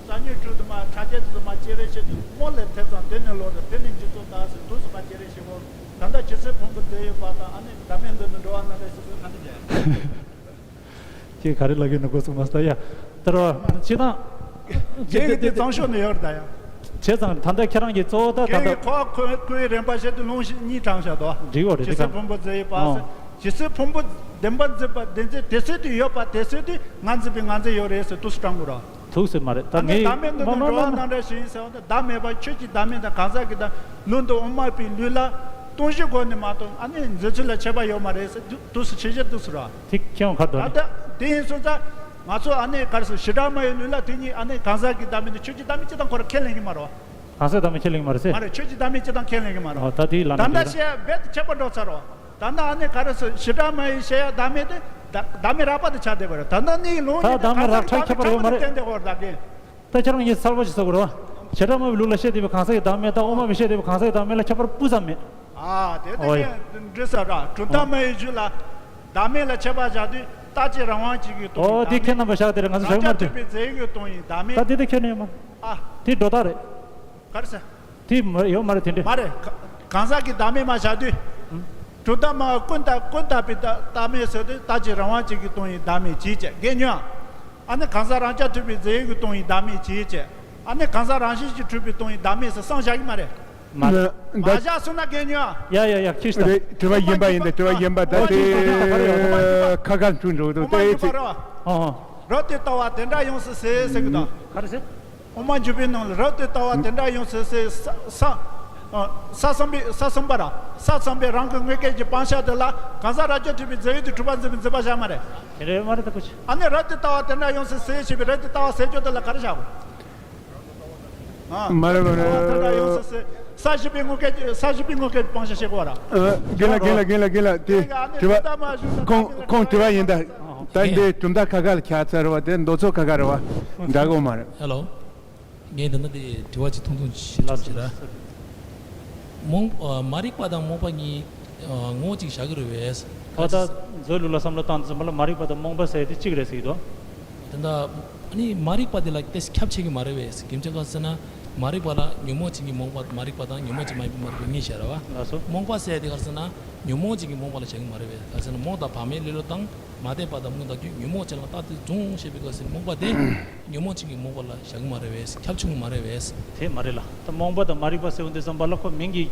ས་ཉིད་དྲུག་དུ་མ་ཕྲ་རྒྱས་དུ་མ་བསྐྱེད་རིམ་བྱེད་དུས་རྨོངས་ལས་ཐེ་ཚོམ་དེ་ནི་ལོག་ལྟ་དེ་ནི་འཇིག་ཚོགས་དག་ཟེར་དུས་སུ་མ་བསྐྱེད་རིམ་བྱེད་དགོས། ད་ལྟ་ཇི་སྲིད་ཕུང་པོ་རྫས་ཡོད་པ་དང་ཨ་ནི་བདག་མེད་འདི་ནི་འགྲོ་བ་རྣམས་ལས་ཞེས་པའི་ཁ་འདི་བྱས། ཁྱེད་ག་རེ་ལབ་ཀྱི་ཡོད་ན་གོ་ཚུགས་མ་སོང་ཡ། ད་རོ་ཅི་དང་། རྒན་གྱི་དེ་གཙང་ཤོག་ནས་ཡོད་རེད་ད་ཡ། བྱས་ཙང་ད་ལྟ་ཁྱེད་རང་གིས་གཙོ་བོ་ད་ད་རྒན་ལྟ་གྱི་ཁོ་ཁོའི་ཁོའི་རིམ་པ་བྱས་ཏེ་ལུང་གཉིས་དྲངས་བཞག་དོ། འགྲིག་གོ་རེད་ཇི་འགྲིག་སྲིད་ག་ཕུང་པོ་རྫས་ཡོད་པ་ཨོ། ཟེར། ཇི་སྲིད་ཕུང་པོ་བདེན་པར་འཛིན་པ་བདེན་འཛིན་དེ་སྲིད་དུ་ཡོད་པ་དེ་སྲིད་དུ་ང་འཛིན་པའི་ང་འཛིན་ཡོད་རེད་ཟེར་དུས་སུ་དྲངས་དགོས་རོ། ཐུགས་སུ་མ་རེད་ད། ཨ་ནི་ངས་བདག་མེད་འདི་མ་ནི་མ་འགྲོ་བ་མ་རྣམས་ལས་ཞེས་ཟེར་བ་འདི་བདག་མེད་པ་ཆོས་ཀྱི་བདག་མེད་དང་གང་ཟག་གི་བདག་ལུགས་འདི་དབུ་མ་པའི་ལུགས་ལ་སྟོང་གཞི་སྒོ་ནས་མ་གཏོགས་ཨ་ནི་འཛིན་ཚུལ་ལ་ཁྱད་པར་ཡོད་མ་རེད་ཟེར་དུས་སུ་ཆེ་ཆེར་དུས་སུ་ར། དེ་ཁྱེད་ཡོང་གར་དོ་ད་ནི། ལྟ་དེ་ཡིན་སོང་ཙང་ང་ཚོ་ཨ་ནི་གར་སོང་བྱེ་བྲག་སྨྲ་བའི་ལུགས་ལ་དེ་གཉིས་ཨ་ནི་གང་ཟག་གི་བདག་མེད་དང་ཆོས་ཀྱི་བདག་མེད་ཅི་དང་ཁོ་ར་ཁས་ལེན་གྱི་མ་རེད། གང་ཟག་བདག་མེད་ཁས་ལེན་གྱི་མ་རེད་ཟེར། མ་རེད་ཆོས་ཀྱི་བདག་མེད་ཅི་དང་ཁས་ལེན་གྱི་མ་རེད། ཨོ་ད་དེའི་ལ་ད་ན་ལྟ་དེ་བཤད་རྦད་དེ་ཁྱད་པར་འགྲོ་ཚར་རོ། ད་ནི་ཨ་ནི་ག་རེ་ཟེར་བྱེ་བྲག་སྨྲ་བའི་བཤད་ཡ་བདག་མེད་དེ་བདག་བདག་མེད་རགས་པ་དེ་ཆགས་བསྡད་པ་རེད། ད་ནི་ནི་ལུང་ད་ཡིན་ཏེ་བདག་མེད་རགས་ཁྱད་པར་ཡོད་མ་རེད། བདག་མེད་རགས་པ་དེ་ཆགས་པ་རེད་མ་རེད། བསྟན་བདེ་བར་བདག་གིས། ད་ཁྱེད་རང་གིས་གསལ་པོ་ཞིག་གསལ་དགོས་རེད་བ། བྱེ་བྲག་སྨྲ་བའི་ལུགས་ལ་བཤད་བསྡད་པའི་གང་ཟག་གི་བདག་མེད་དང་དབུ་མ་པས་བཤད་བསྡད་པའི་གང་ཟག་གི་བདག་མེད་ལ་ཁྱད་པར་སྤུ་ཙམ་མེད། ཨ་དེ་ད་ཨོ་ཡ། ཁྱེད་འདྲི་ས་ར་གྲུབ་མཐའ་སྨྲ་བའི་རྒྱུད་ལ་བདག་མེད་ལ་ཁྱད་པར་བཞག་དུས་རྟག་གཅིག་རང་དབང་གཅིག་གིས་སྟོང་ཨོ་བའི་དེ་བདག་ཁྱེད་མེད། རྣམ་པ་བཞག་དེ་རེད་ང་ཚོ་རང་བཞག་རྒྱ་མ་ཐུབ་རེད། པའི་རྫས་ཡོད་སྟོང་བའི་བདག་མེད། ད་དེ་དེ་ཁྱོན་ནས་ཡོད་མ་རེད། ཨ་དེ་སྒྲོ་བཏགས་རེད། ག་རེ་ཟེར། དེ་མ་ཡོད་མ་རེད་དེ་འདྲ། མ་རེད། ག- གང་ཟག་གི་བདག་མེད་མ་བཞག་དུས། ཨང་། གྲུབ་མཐའ་སྨྲ་བ་ཀུན་བཏགས་ཀུན་བཏགས་པའི་བདག- བདག་མེད་ཟེར་དུས་རྟག་གཅིག་རང་དབང་གཅིག་གིས་སྟོང་བའི་བདག་མེད་ཅེས་བྱ། རྒན་ཉོན། ཨ་ནི་གང་ཟག་རང་རྐྱ་ཐུབ་པའི་རྫས་ཡོད་ཀྱིས་སྟོང་བའི་བདག་མེད་ཅེས་བྱ། ཨ་ནི་གང་ཟག་རང་བཞིན་གྱིས་གྲུབ་པའི་སྟོང་བའི་བདག་མེད་ཟེར་བསམ་བཞག་གི་མ་རེད། མ་རེད། མ་བཞག་སོང་ན་རྒན་ཉོན། ཡ་ཡ་ཡ་ཁྱི་ཤི་ད། རེད་དྲི་བ་ཡིན་པ་ཡིན་ད་དྲི་བ་ཡིན་པ་ད་དེ་ཁ་ཁ་འཁྲུག་འགྲོ་འདུག་དེ་ཚེ། ཨོ། རབ་ཏུ་ལྟ་བ་དེ་འདྲ་ཡོང་སྲིད་ཟེར་ཟེར་གི་དང་། ག་རེ་ཟེར། དབུ་མ་འཇུག་པའི་ནང་ལ་རབ་ཏུ་ལྟ་བ་དེ་འདྲ་ཡོང་སྲིད་ཟེར་ས- ས- ཨ- ས་གསུམ་པའི་ས་གསུམ་པ་ར་ས་གསུམ་པའི་རང་གི་དངོས་སྐལ་གྱི་སྤང་བྱ་དེ་ལ་གང་ཟག་རང་རྐྱ་ཐུབ་པའི་རྫས་ཡོད་དུ་གྲུབ་པར་འཛིན་པའི་འཛིན་པ་བཞག་མ་རེད། དེ་རེད་མ་རེད་ད་ཁུ་ཆེ། ཨ་ནི་རབ་ཏུ་ལྟ་བ་དེ་འདྲ་ཡོང་སྲིད་ཟེར་ཞེས་པའི་རབ་ཏུ་ལྟ་བ་ཟེར་རྒྱུ་དེ་ལ་ག་རེ་བཞག་གོ། ཨ། མ་རེད་མ་རེད། ལྟ་བ་དེ་འདྲ་ཡོང་སྲིད་ཟེར་ས་བཞི་པའི་དངོས་སྐལ་གྱི་ས་བཞི་པའི་དངོས་སྐལ་གྱི་སྤང་བྱ་བཤད་གོ་ར། ཨ། རྒན་ལགས་རྒན་ལགས་རྒན་ལགས་རྒན་ལགས་དེ་དེ་ག་ཨ་ནི་དྲི་རབ་ཏུ་ལྟ་བ་བ་ཞུ་ཁོང་ཁོང་དྲི་བ་ཡིན་ད། ད་འདི་གྲུབ་མཐའ་ཁ་ཁ་ལ་ཁྱད་མཚར་བ་དེ་མདོ་ཚོགས་ཁ་ཁ་རེད་བ། འདྲ་གོ་མ་རེད། ཧེ་ལོ། ངས་ད་ལྟ་དེ་དྲི་བ་གཅིག་ཐུང་ཐུང་ཞིག་ལབ་ཞིག་ར། རྨོངས- ཨ། མ་རིག་པ་དང་རྨོངས་པ་གཉིས་ཨ་ངོ་བོ་གཅིག་བཞག་གི་རེད་བས། ད་ལྟ་མཛོད་ལུགས་ལ་བསམ་བློ་བཏང་དུས་ཙམ་པ་ལ་མ་རིག་པ་དང་རྨོངས་པ་ཟེར་དེ་གཅིག་རེད་ཟེར་གྱི་འདུག་ད་ལྟ་ཨ་ནི་མ་རིག་པ་དེ་ལ་ཏོག་ཙམ་ཁྱབ་ཆེ་གི་མ་རེད་བས། རྒྱུ་མཚན་ག་རེ་ཟེར་ན་མ་རིག་པ་ལ་ཉོན་མོངས་ཅན་གྱི་རྨོངས་པ་མ་རིག་པ་དང་ཉོན་མོངས་ཅན་མ་ཡིན་པའི་མ་རིག་པ་གཉིས་བཤད་ར་བ། ལགས་སོ། རྨོངས་པ་ཟེར་དེ་ག་རེ་ཟེར་ན་ཉོན་མོངས་ཅན་གྱི་རྨོངས་པ་ལ་བྱ་གི་མ་རེད་བས། ག་རེ་ཟེར་ན་རྨོངས་དང་བག་མེད་ལེ་ལོ་དང་། མ་དད་པ་དང་མུ་མཐའ་རྒྱུ་ཉོན་མོངས་ཅན་ལ་རྟག་ཏུ་སྦྱོང་ཞེས་པའི་སྐབས་སུ་རྨོངས་པ་དེ་ཉོན་མོངས་ཅན་གྱི་རྨོངས་པ་ལ་བཞག་གི་མ་རེད་བས། ཁྱབ་ཆུང་གི་མ་རེད་བས། དེ་མ་རེད་ལ། ད་རྨོངས་པ་དང་མ་རིག་པ་ཟེར་བ་འདི་ཙམ་པ་ལ་ཁོ་མིང་གི་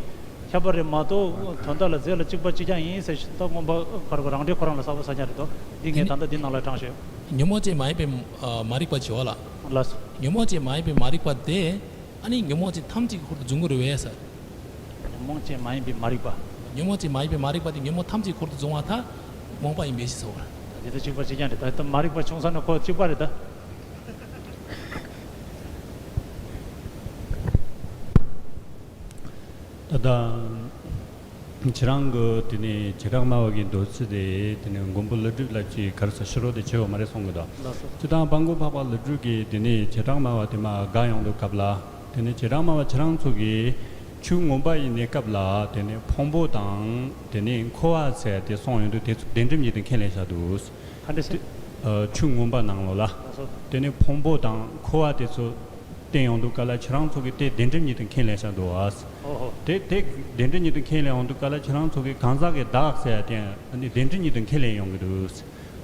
ཁྱད་པར་རེད་མ་གཏོགས་དོན་དག་ལ་རྫས་ལ་གཅིག་པ་གཅིག་རྐྱང་ཡིན་ཟེར་ཞིག་ད་རྨོངས་པ་ཁོ་རང་རང་འགྲེལ་ཁོ་རང་ལ་གསལ་པོ་གསལ་རྐྱང་རེད་དོ། འདི་ངས་ད་ལྟ་འདི་ནང་ལ་དྲངས་ཤོད། ཉོན་མོངས་ཅན་མ་ཡིན་པའི་ཨ་མ་རིག་པ་བྱེད་བ་ལ། ལགས་སོ། ཉོན་མོངས་ཅན་མ་ཡིན་པའི་མ་རིག་པ་དེ། ཨ་ནི་ཉོན་མོངས་ཅན་ཐམས་ཅད་ཀྱི་འཁོར་དུ་འཛུལ་དགོས་རེད་བས་ཟེར། ཉོན་མོངས་ཅན་མ་ཡིན་པའི་མ་རིག་པ། ཉོན་མོངས་ཅན་མ་ཡིན་པའི་མ་རིག་པ་དེ་ཉོན་མོངས་ཐམས་ཅད་འཁོར་དུ་འཛུལ་བ་དག་རྨོངས་པ་ཡིན་པས་ཞེས་ཟེར་བ། ད་དེ་ད་གཅིག་པ་གཅིག་རྐྱང་རེད་ད། ད་མ་རིག་པ་བྱུང་ས་ནི་ཁོ་གཅིག་པ་རེད་ད། ད་ལྟ་ཁྱེད་རང་གི་དེ་ནས་བྱེ་བྲག་སྨྲ་བ་གི་མདོ་ཚིག་དེ་དེ་ནས་མགོན་པོ་ཀླུ་སྒྲུབ་ལ་ཅིག་ག་རེ་ཟེར་ཕྱི་རོལ་དུ་ཕྱེ་བ་མ་རེད་གསུང་གི་འདུག་ལགས་སོ། སྤྱིར་བཏང་དཔལ་མགོན་འཕགས་པ་ཀླུ་སྒྲུབ་ཀྱིས་དེ་ནས་བྱེ་བྲག་སྨྲ་བ་དེ་མར་དགག་ཡོང་དུས་སྐབས་ལ། དེ་ནས་བྱེ་བྲག་སྨྲ་བ་ཁྱེད་རང་ཚོ་གིས་ཆོས་མངོན་པ་ཡི་གནས་སྐབས་ལ་དེ་ནས་ཕུང་པོ་དང་དེ་ནས་འཁོར་བ་ཟེར་དེ་གསུངས་ཡོང་དུས་དེ་ཚོ་བདེན་གྲུབ་གཉིས་དང་ཁས་ལེན་བཞག་འདུག་ག་འདྲ་ཟེར། ཨ། ཆོས་མངོན་པ་ནང་ལོགས་ལ། ལགས་སོ། དེ་ནས་ཕུང་པོ་དང་འཁོར་བ་དེ་ཚོ་བསྟན་ཡོང་དུས་སྐབས་ལ་ཁྱེད་རང་ཚོ་གིས་དེ་བདེན་གྲུབ་གཉིས་དང་ཁས་ལེན་བཞག་འདུག་ཨ། ཨོ་ཧོ། དེ་དེ་བདེན་གྲུབ་གཉིས་དང་ཁས་ལེན་ཡོང་དུས་སྐབས་ལ་ཁྱེད་རང་ཚོ་གིས་གང་ཟག་གི་བདག་ཟེར་ཡ་དེ་ནི་བདེན་གྲུབ་གཉིས་དང་ཁས་ལེན་ཡོང་གི་འདུག་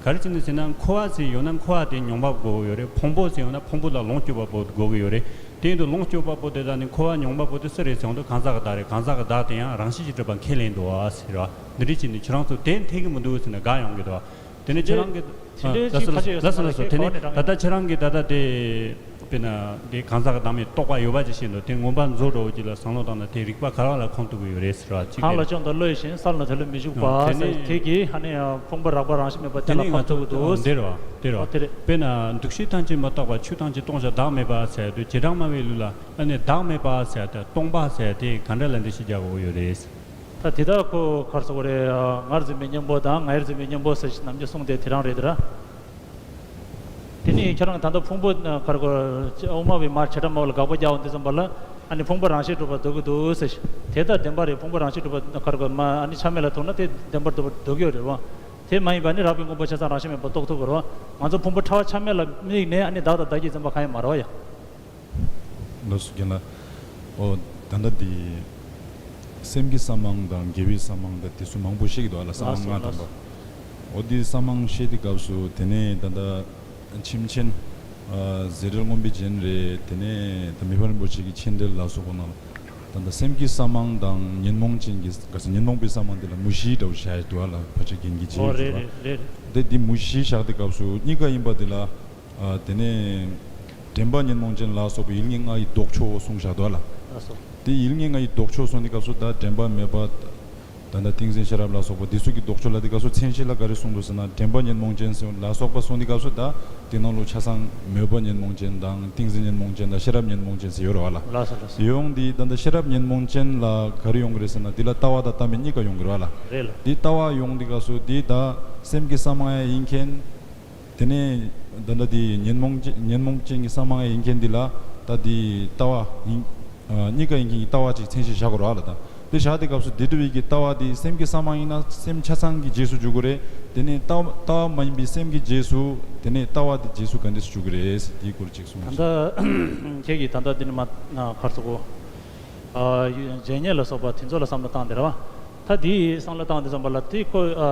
ག་རེ་བྱས་ནས་ཟེར་ན་འཁོར་བ་ཟེར་ཡོད་ན་འཁོར་བ་དེ་མྱོང་བ་དགོས་ཀྱི་ཡོད་རེད། ཕུང་པོ་ཟེར་ཡོད་ན་ཕུང་པོ་ལ་ལོངས་སྤྱོད་པ་པོ་དགོས་ཀྱི་ཡོད་རེད། དེ་ཡིན་དུས་ལོངས་སྤྱོད་པ་པོ་དེ་དག་ནི་འཁོར་བ་མྱོང་བ་པོ་དེ་སུ་རེད་ཟེར་ཡོང་དུས་གང་ཟག་གི་བདག་རེད། གང་ཟག་གི་བདག་དེ་ཡང་རང་བཞིན་གྱིས་གྲུབ་པ་ཁས་ལེན་འདུག་ཨ་ཟེར་བ། འདི་འདྲ་བྱས་ནས་ཁྱེད་རང་ཚོ་དེ་འཐད་ཀྱི་མི་འདུག་ཟེར་ནས་དགག་ཡོང་གི་འདུག་དེ་ནས་ཁྱེད་རང་གི་དེ་འདྲའི་ཅིག་ཁ་ལགས་སོ་ལགས་སོ་ལགས་སོ་ལགས་སོ། དེ་ནས་ད་ལྟ་ཁྱེད་རང་གི་ད་ལྟ་དེ། དཔེར་ན་དེ་གང་ཟག་གི་བདག་མེད་རྟོག་པ་ཡོད་པ་ཅིག་བཞིན་དུ་དེ་མངོན་པ་མཛོད་འགྲོ་བ་ཅིག་ལ་བསམ་བློ་བཏང་ན་དེ་རིགས་པ་ག་རེ་ལ་ཁོམ་ཐུབ་ཀྱི་ཡོད་རེད་ཟེར་བ་ཅིག་གང་ལ་ལྕགས་དང་བློ་ཡི་ཞེན། ས་ལ་དེ་ལ་མི་འཇུག་པ་ཟེར། དེ་གིས་ཨ་ནི་ཕུང་པོ་རགས་པ་རང་བཞིན་མེད་པ་གཏན་ལ་ཕབ་ཐུབ་ཀྱི་འདུག་འདིར་བ་འདིར་བ། ཨ་དེ་རེད། དཔེར་ན་འདུ་ཤེས་ཐམས་ཅད་མི་རྟག་པ་ཆོས་ཐམས་ཅད་སྟོང་ཞིང་བདག་མེད་པ་ཟེར་དུས་བྱེ་བྲག་སྨྲ་བའི་ལུགས་ལ་ཨ་ནི་བདག་མེད་པ་ཟེར་དེ་སྟོང་པ་ཟེར་དེ་ག་འདྲ་ལ་འགྲེལ་བཤད་རྒྱག་དགོས་ཡོད་རེད། ད་ ད་དེ་དག་ཁོ་གར་སོགས་རེད། ངར་འཛིན་པའི་གཉེན་པོ་དང་ངའི་འཛིན་པའི་གཉེན་པོ་ཟེར་ཞིག་ནམ་རྒྱུན་གསུངས་ཏེ་དེ་རང་རེད་དེ་ར། དེ་ནི་ཁྱེད་རང་ད་ལྟ་ཕུང་པོ་གར་གོ་དབུ་མ་བའི་མར་བྱེ་བྲག་སྨྲ་བ་ལ་དགག་པ་རྒྱག་འོང་དུས་ཙམ་པ་ལ་ཨ་ནི་ཕུང་པོ་རང་བཞིན་གྲུབ་པར་འདོད་ཀྱི་འདུག་ཟེར་ཞིག་དེ་ལྟར་བདེན་པ་རེད། ཕུང་པོ་རང་བཞིན་གྲུབ་པ་གར་གོ་མ་ཨ་ནི་ཆ་མེད་ལ་ཐུག་ན་དེ་བདེན་པར་འདོད་པར་འདོད་ཀྱི་ཡོད་རེད་བ། དེ་མ་ཡིན་པ་ནི་རགས་པའི་དངོས་པོ་ཆ་ཚང་རང་བཞིན་མེད་པར་རྟོགས་ཐུབ་ཀྱི་རེད་བ། ང་ཚོ་ཕུང་པོ་ཕྲ་བ་ཆ་མེད་ལ་དམིགས་ནས་ཨ་ནི་བདག་དང་བདག་གི་འཛིན་པ་གང་ཡང་མ་རེད་བ་ཡ། ལགས་སོ་རྒན་ལགས། ཨོ། ད་ལྟ་འདི་སེམས་ཀྱི་གསང་མང་དང་དགེ་བའི་གསང་མང་དང་དེ་ཚོ་མང་པོ་བཤད་ཀྱི་འདུག་ཨ་ལ། གསང་མང་ལགས་སོ་ལྔ་དང་པོ། ལགས་སོ། ཨོ་འདི་གསང་མང་བཤད་དུས་སྐབས་སུ་དེ་ནས་ད་ལྟ་ཁྱིམ་ཆེན། ཨ་ཟེ་འབྲེལ་མངོན་པའི་རྒྱན་རེད། དེ་ནས་ད་མི་ཕམ་རིན་པོ་ཆེ་གི་མཆན་འགྲེལ་ལ་སོགས་པ་ནང་ལ་ད་ལྟ་སེམས་ཀྱི་གསང་མང་དང་ཉོན་མོངས་ཅན་གྱི་ག་ས་ཉོན་མོངས་པའི་གསང་མང་དེ་ལ་མུ་བཞི་འདྲ་བོ་བཞག་ཡ་འདུག་ཨ་ལ། ཕལ་ཆེར་རྒན་གྱིས་བྱས་ཨོ་ཡོད་རེད་འདུག་ཨ། རེད་རེད་རེད། དེ་འདི་མུ་བཞི་བཞག་དུས་སྐབས་སུ་གཉིས་ཀ་ཡིན་པ་དེ་ལ། ཨ་དེ་ནས་དྲན་པ་ཉོན་མོངས་ཅན་ལ་སོགས་པའི་ཡུལ་ངེས་ལྔ་ཡི་ལྡོག་ཕྱོགས་གསུངས་བཞག་འདུག་ཨ་ལ། ལགས་སོ། དེ་ཡུལ་ངེས་ལྔ་ཡི་ལྡོག་ཕྱོགས་གསུངས་དུས་སྐབས་སུ་ད་དྲན་པ་མེད་པ། ད་ལྟ་ཏིང་འཛིན་ཤེས་རབ་ལ་སོགས་པ་འདི་ཚོ་གི་ལྡོག་ཕྱོགས་ལ་དེ་སྐབས་སུ་མཚན་གཞི་ལ་ག་རེ་གསུངས་འདུག་ཟེར་ན་དྲན་པ་ཉོན་མོངས་ཅན་ཟེར་ལ་སོགས་པ་གསུངས་དུས་སྐབས་སུ་ད་དེ་ནང་ལོ་ཆ་ཚང་མོས་པ་ཉོན་མོངས་ཅན་དང་ཏིང་འཛིན་ཉོན་མོངས་ཅན་དང་ཤེས་རབ་ཉོན་མོངས་ཅན་ཟེར་ཡོད་རེད་བ་ལ། ལགས་སོ་ལགས་སོ། ཡོང་འདི་ད་ལྟ་ཤེས་རབ་ཉོན་མོངས་ཅན་ལ་ག་རེ་ཡོང་གི་རེད་ཟེར་ན་འདི་ལ་ལྟ་བ་དང་ལྟ་མིན་གཉིས་ཀ་ཡོང་གི་རེད་བ་ལ། རེད་ལ། འདི་ལྟ་བ་ཡོང་དུས་སྐབས་སུ་འདི་ད་སེམས་ཀྱི་གསང་མང་ཡང་ཡིན་མཁན། དེ་ནས་ད་ལྟ་འདི་ཉོན་མོངས་ཅན་ཉོན་མོངས་ཅན་གྱི་གསང་མང་ཡང་ཡིན་མཁན་འདི་ལ་ད་འདི་ལྟ་བ་ཡིན། ཨ་གཉིས་ཀ་ཡིན་མཁན་གྱི་ལྟ་བ་ཅིག་མཚན་གཞི་བཞག་དགོས་རེད་བ་ལ་ད། དེ་བཞག་དུས་སྐབས་སུ་དེ་འདྲ་བའི་གི་ལྟ་བ་དེ་སེམས་ཀྱི་གསང་མང་ཡིན་ན་སེམས་ཆ་ཚང་གི་རྗེས་སུ་འཇུག་གི་རེད། དེ་ནས་ལྟ་ལྟ་བ་མ་ཡིན་པའི་སེམས་ཀྱི་རྗེས་སུ་དེ་ནས་ལྟ་བ་དེ་རྗེས་སུ་ག་འདྲས་སུ་འཇུག་གི་རེད་ཟེར་དེའི་སྐོར་ཅིག་གསུངས། ད་ལྟ་ཁྱེད་ཀྱིས་ད་ལྟ་འདི་ནི་མ་ཁར་སོ་གོ། ཨ་འཇལ་ཉེས་ལ་སོགས་པ་དེ་ཚོ་ལ་བསམ་བློ་བཏང་དེ་རེད་བ། ད་དེའི་བསམ་བློ་བཏང་དུས་ཙམ་པ་ལ་དེ་ཁོ་ཨ་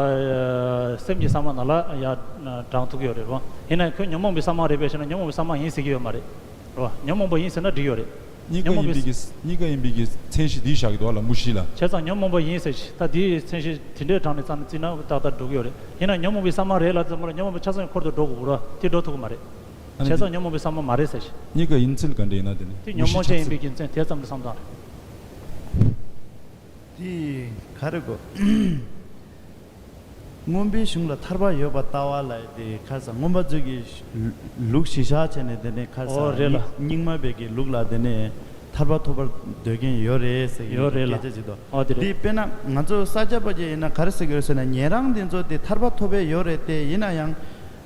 སེམས་ཀྱི་གསང་མང་ནང་ལ་ཡ་དྲངས་ཐུབ་ཀྱི་ཡོད་རེད་བ། ཡིན་ན་ཁོ་ཉོན་མོངས་པའི་གསང་མང་རེད་པས་ཞེ་ན་ཉོན་མོངས་པའི་གསང་མང་ཡིན་ཟེར་གྱི་ཡོད་མ་རེད། རེད་བ། ཉོན་མོངས་པ་ཡིན་ཟེར་ན་འགྲིག་ཡོད་རེད། གཉིས་ཀ་ཉོན་མོངས་ཡིན་པའི་པའི་གི་གཉིས་ཀ་ཡིན་པའི་གི་མཚན་གཞི་འདི་བཞག་གི་འདུག་བ་ལ་མུ་བཞི་ལ། བྱས་ཙང་ཉོན་མོངས་པ་ཡིན་ཟེར་ཞིག་ད་འདིའི་མཚན་གཞི་དེ་འདྲའི་དྲངས་ནས་རྩ་ནས་བརྩིས་ན་ཏག་ཏག་འགྲོ་གི་ཡོད་རེད། ཡིན་ན་ཉོན་མོངས་པའི་གསང་མང་རེད་ལབ་ཙམ་པ་ལ་ཉོན་མོངས་པ་ཆ་ཚང་འཁོར་དུ་འགྲོ་དགོས་རེད་བ། དེ་འགྲོ་ཐུབ་ཀྱི་མ་རེད། ཨ་ནི་བྱས་ཙང་ཉོན་མོངས་པའི་གསང་མང་མ་རེད་ཟེར་ཞིག་གཉིས་ཀ་ཡིན་ཚུལ་ག་འདྲ་ཡིན་ན་དེ་ནི་དེ་ཉོན་མོངས་ཅན་ཡིན་པའི་རྒྱུ་མཚན་དེ་ཙམ་དུ་བསམ་སྟངས་རེད། དེ་ག་རེ་གོ། མངོན་པའི་གཞུང་ལ་ཐར་པ་ཡོད་པར་ལྟ་བ་ལ་དེ་ཁ་ས་མངོན་པ་མཛོད་ཀྱི་ལུགས་གཞི་བཞག་བྱས་ནས་དེ་ནས་ཁ་ས་ཨོ་རེད་ལ། རྙིང་མ་བའི་གི་ལུགས་ལ་དེ་ནས་ཐར་པ་ཐོབ་པར་འདོད་མཁན་ཡོད་རེད་ཟེར་གི་ཡོད་རེད་ལ། སྐད་ཆ་ཅིག་འདུག་ཨོ་དེ་རེད། དེ་དཔེར་ན་ང་ཚོ་ས་སྐྱ་པ་ཅིག་ཡིན་ན་ག་རེ་ཟེར་གི་ཡོད་ཟེར་ན་ཉན་རང་འདི་ཚོ་དེ་ཐར་པ་ཐོབ་པའི་ཡོད་རེད་དེ་ཡིན་ན་ཡང་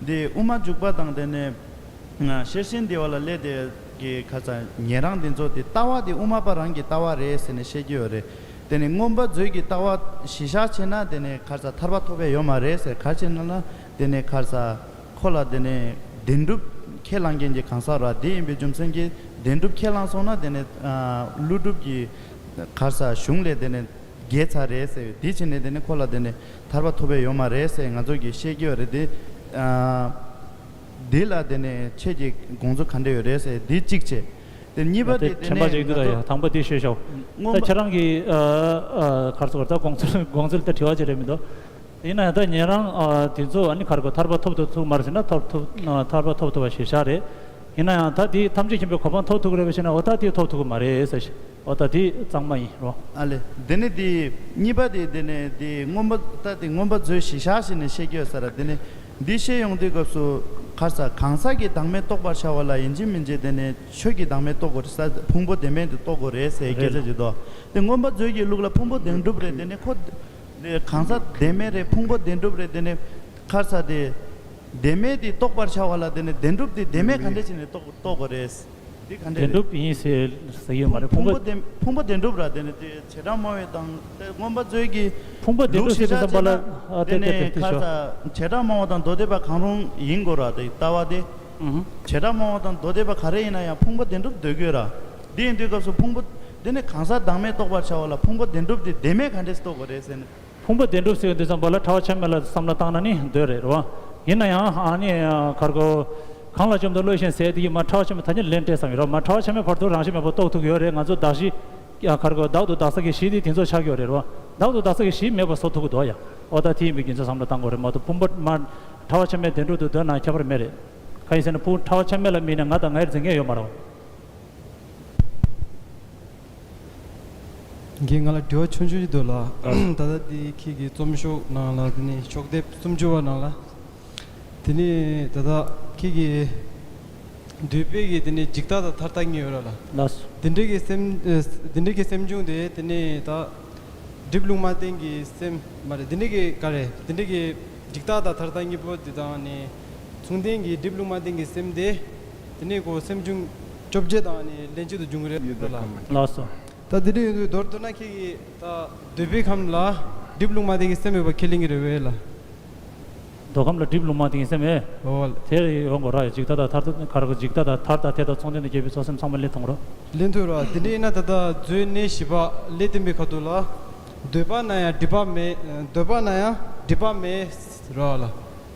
དེ་དབུ་མ་འཇུག་པ་དང་དེ་ནས། ཤེར་ཕྱིན་སྡེ་པ་ལ་སླེབས་དེ་གི་ཁ་ས་ཉན་རང་འདི་ཚོ་དེ་ལྟ་བ་དེ་དབུ་མ་པ་རང་གི་ལྟ་བ་རེད་ཟེར་ནས་བཤད་ཀྱི་ཡོད་རེད། དེ་ནས་མངོན་པ་མཛོད་ཀྱི་ལྟ་བ་གཞི་བཞག་བྱས་ན་དེ་ནས་ཁ་ས་ཐར་པ་ཐོབ་པའི་ཡོད་མ་རེད་ཟེར་ག་རེ་བྱས་ན་ལ་དེ་ནས་ཁ་ས་ཁོ་ལ་དེ་ནས་བདེན་གྲུབ་ཁས་བླངས་མཁན་གྱི་གང་ཟག་ར་དེ་ཡིན་པའི་རྒྱུ་མཚན་གྱིས་བདེན་གྲུབ་ཁས་བླངས་སོང་ན་དེ་ནས་ཀླུ་སྒྲུབ་ཀྱི་ཁ་ས་གཞུང་ལས་དེ་ནས། རྒྱལ་ཚར་རེད་ཟེར་བའི་དེ་བྱས་ནས་དེ་ནས་ཁོ་ལ་དེ་ནས་ཐར་པ་ཐོབ་པའི་ཡོད་མ་རེད་ཟེར་ང་ཚོ་གིས་བཤད་ཀྱི་ཡོད་རེད་དེ། ཨ་དེ་ལ་དེ་ནས་ཁྱེད་ཀྱི་དགོངས་ཚུལ་ག་འདྲ་ཡོད་རེད་ཟེར་དེ་གཅིག་བྱས། དེ་གཉིས་པ་དེ་དེ་དེ་དྲན་པ་ནས་ཅིག་འདུག་ད་ཡ་དང་པོ་དེ་ཤོད་ཤོག་མངོན་ད་པ་ཁྱེད་རང་གི་ཨ་ཨ་གར་ཚོར་ད་དགོངས་ཚུལ་དགོངས་ཚུལ་ད་དྲི་བ་ཅིག་རེད་མི་འདུག་ཡིན་ན་ཡང་ད་ཉན་རང་ཨ་དེ་ཚོ་ཨ་ནི་གར་གོ་ཐར་པ་ཐོབ་ཐུབ་ཐུབ་མ་རེད་ཟེར་ན་ཐོབ་ཐུབ་ཐར་པ་ཐོབ་ཐུབ་པ་ཞེ་ཤ་རེད། ཡིན་ན་ཡང་ད་དེ་ཐམས་ཅད་མཁྱེན་པའི་གོ་འཕང་ཐོབ་ཐུབ་ཀྱི་རེད་པས་ཞེ་ན་འོ་ད་དེ་ཐོབ་ཐུབ་ཀྱི་མ་རེད་ཟེར་ཞིག་འོ་ད་དེ་གཙང་མ་ཡིན་རོ། ཨ་ལེ། འདི་ནི་དེ་གཉིས་པ་དེ་དེ་ནི་དེ་མངོན་པ་ད་དེ་མངོན་པ་མཛོད་གཞི་བཞག་ཞིག་ནས་བཤད་ཀྱི་ཡོད་ས་ར། དེ་ནི་འདི་བཤད་ཡོང་དུས་སྐབས་སུ་གར་ས་གང་ཟག་གི་བདག་མེད་རྟོགས་པར་བྱ་བ་ལ་ཡིན་གཅིག་མིན་གཅིག་དེ་ནི་ཆོས་ཀྱི་བདག་མེད་རྟོགས་དགོས་རེད་ས། ཕུང་པོ་བདེན་མེད་དེ་རྟོགས་དགོས་རེད་ཟེར་སྐད་ཆ་ཅིག་འདུག་དེ་མངོན་པ་མཛོད་ཀྱི་ལུགས་ལ་ཕུང་པོ་བདེན་གྲུབ་རེད། དེ་ནི་ཁོ་དེ་གང་ཟག་བདེན་མེད་རེད། ཕུང་པོ་བདེན་གྲུབ་རེད། དེ་ནི་གར་ས་དེ་བདེན་མེད་དེ་རྟོགས་པར་བྱ་བ་ལ་དེ་ནི་བདེན་གྲུབ་དེ་བདེན་མེད་ག་འདྲས་བྱས་ནས་རྟོགས་རྟོགས་དགོས་རེད། འདི་ག་འདྲས་བདེན་རེད། གྲུབ་ཡིན་ཟེར་ཟེར་གྱི་ཡོད་མ་རེད། ཕུང་ཕུང་པོ་པོ་བདེན་ཕུང་པོ་བདེན་གྲུབ་ར། དེ་ནི་དེ་བྱེ་བྲག་སྨྲ་བའི་དང་དེ་མངོན་པ་མཛོད་ཀྱི་ཕུང་པོ་བདེན་ལུགས་གྲུབ་ཟེར་གྱི་ཙམ་པ་ལ་ལུགས་ཨ་དེ་དེ་དེ་ནི་དེ་ཁ་ཤོ་ས་བྱེ་བྲག་སྨྲ་བ་དང་མདོ་སྡེ་པ་གང་རུང་ཡིན་དགོས་ར། དེ་ལྟ་བ་དེ་ཨུ་ཧུ། བྱེ་བྲག་སྨྲ་བ་དང་མདོ་སྡེ་པ་ག་རེ་ཡིན་ན་ཡང་ཕུང་པོ་བདེན་གྲུབ་འདོད་དགོས་ར། འདི་ཡིན་དུས་སྐབས་སུ་ཕུང་པོ་དེ་ནི་གང་ཟག་བདག་མེད་རྟོགས་པར་བྱ་བ་ལ་ཕུང་པོ་བདེན་གྲུབ་དེ་བདེན་མེད་ག་འདྲས་རྟོགས་དགོས་རེད་ཟེར་ན། ཕུང་པོ་བདེན་གྲུབ་ཟེར་དུས་ཙམ་པ་ལ་ཕྲ་བ་ཆ་མེད་ལ་བསམ་བློ་བཏང་ན་ནི་འདོད་རེད་རོ། ཡིན་ན་ཡང་ཨ་ནི་གར་གོ་གང་ལ་བཅོམ་ལྡན་བློ་ཞེན་ཟེར་དེ་གི་མ་ཕྲ་བ་ཆ་མེད་ད་ནི་ལན་སྤྲད་བསམ་ཡོད་རོ། མ་ཕྲ་བ་ཆ་མེད་བར་དུ་རང་བཞིན་མེད་པར་རྟོགས་ཐུབ་ཀྱི་ཡོད་རེད། ང་ཚོ་བདག་གཞི་གར་གོ་བདག་ཏུ་བདག་ས་གི་གཞི་དེ་དེ་ཚོ་ཆགས་ཀྱི་ཡོད་རེད་རོ། བདག་ཏུ་བདག་ས་གི་གཞི་མེད་པ་བཟོ་ཐུབ་ཀྱི་འདུག་ཡ། འོ་ད་དེ་ཡིན་པའི་རྒྱུ་མཚན་བསམ་བློ་བཏང་དགོས་རེད་མ་གཏོགས་ཕུང་པོ་མ་ཕྲ་བ་ཆ་མེད་བདེན་གྲུབ་ཏུ་འདོད་ན་ཁྱད་པར་མེད་རེད། གང་ཡིན་ཟེར་ན་ཕུང་ཕྲ་བ་ཆ་མེད་ལ་དམིགས་ནས་ང་དང་ངའི་འཛིན་མཁན་ཡོད་མ་རེད། ངས་ང་ལ་དྲི་བ་ཆུང་ཆུང་ཞིག་འདུག་ལ། ད་ལྟ་འདི་ཁྱེད་ཀྱི་རྩོམ་ཤོག་ནང་ལ་དེ་ནས་ཤོག་ལྡེབ་སུམ་ཅུ་པ་ནང་ལ། དེ་ནས་ད་ལྟ་ཁྱེད་ཀྱི་འདོད་པའི་གི་དེ་ནས་འཇིག་ལྟ་དང་མཐར་ལྟ་གཉིས་ཡོད་ར་ལ། ལགས་སོ། དེ་འདྲའི་གི་སེམས་དེ་འདྲའི་གི་སེམས་བྱུང་དེ་དེ་ནས་ད། སྒྲིབ་ལུང་མ་བསྟན་གྱི་སེམས་མ་རེད། འདི་འདྲ་གི་ག་རེ། འདི་འདྲ་གི་འཇིག་ལྟ་དང་མཐར་ལྟ་གཉིས་པོ་འདི་དང་ནི། མཚུངས་ལྡན་གྱི་སྒྲིབ་ལུང་མ་བསྟན་གྱི་སེམས་དེ། དེ་ནས་ཁོ་སེམས་བྱུང་བཅོ་བརྒྱད་དང་ནི་ལན་གཅིག་ཏུ་འབྱུང་གི་རེད་ལ། ལགས་སོ། ད་དེ་འདྲ་ཡིན་དུས་མདོར་བསྡུ་ན་ཁྱེད་ཀྱིས་ད་འདོད་པའི་ཁམས་ལ་སྒྲིབ་ལུང་མ་བསྟན་གྱི་སེམས་ཡོད་པ་ཁས་ལེན་གྱི་རེད་པས་ལ། མདོ་ཁམས་ལ་སྒྲིབ་ལུང་མ་བསྟན་གྱི་སེམས་ཨེ། འོ། དེ་ཡོང་དགོས་ར། འཇིག་ལྟ་དང་མཐར་ཐུག་ག་རེ་གོ། འཇིག་ལྟ་དང་མཐར་དང་དེ་དང་མཚུངས་ལྡན་དུ་གྱུར་པའི་ཚོགས་སེམས་ཚང་མ་ལེན་ཐུབ་ར། ལེན་ཐུབ་ར། དེ་འདྲ་ཡིན་ན་ད་ལྟ་མཛོད་གནས་བཞི་པ་ཀླད་བརྟན་པའི་ཁ་ཐུག་ལ། འདོད་པ་ན་ཡང་སྒྲིབ་པ་མེད། འདོད་པ་ན་ཡང་སྒྲིབ་པ་མེད་ར་ལ།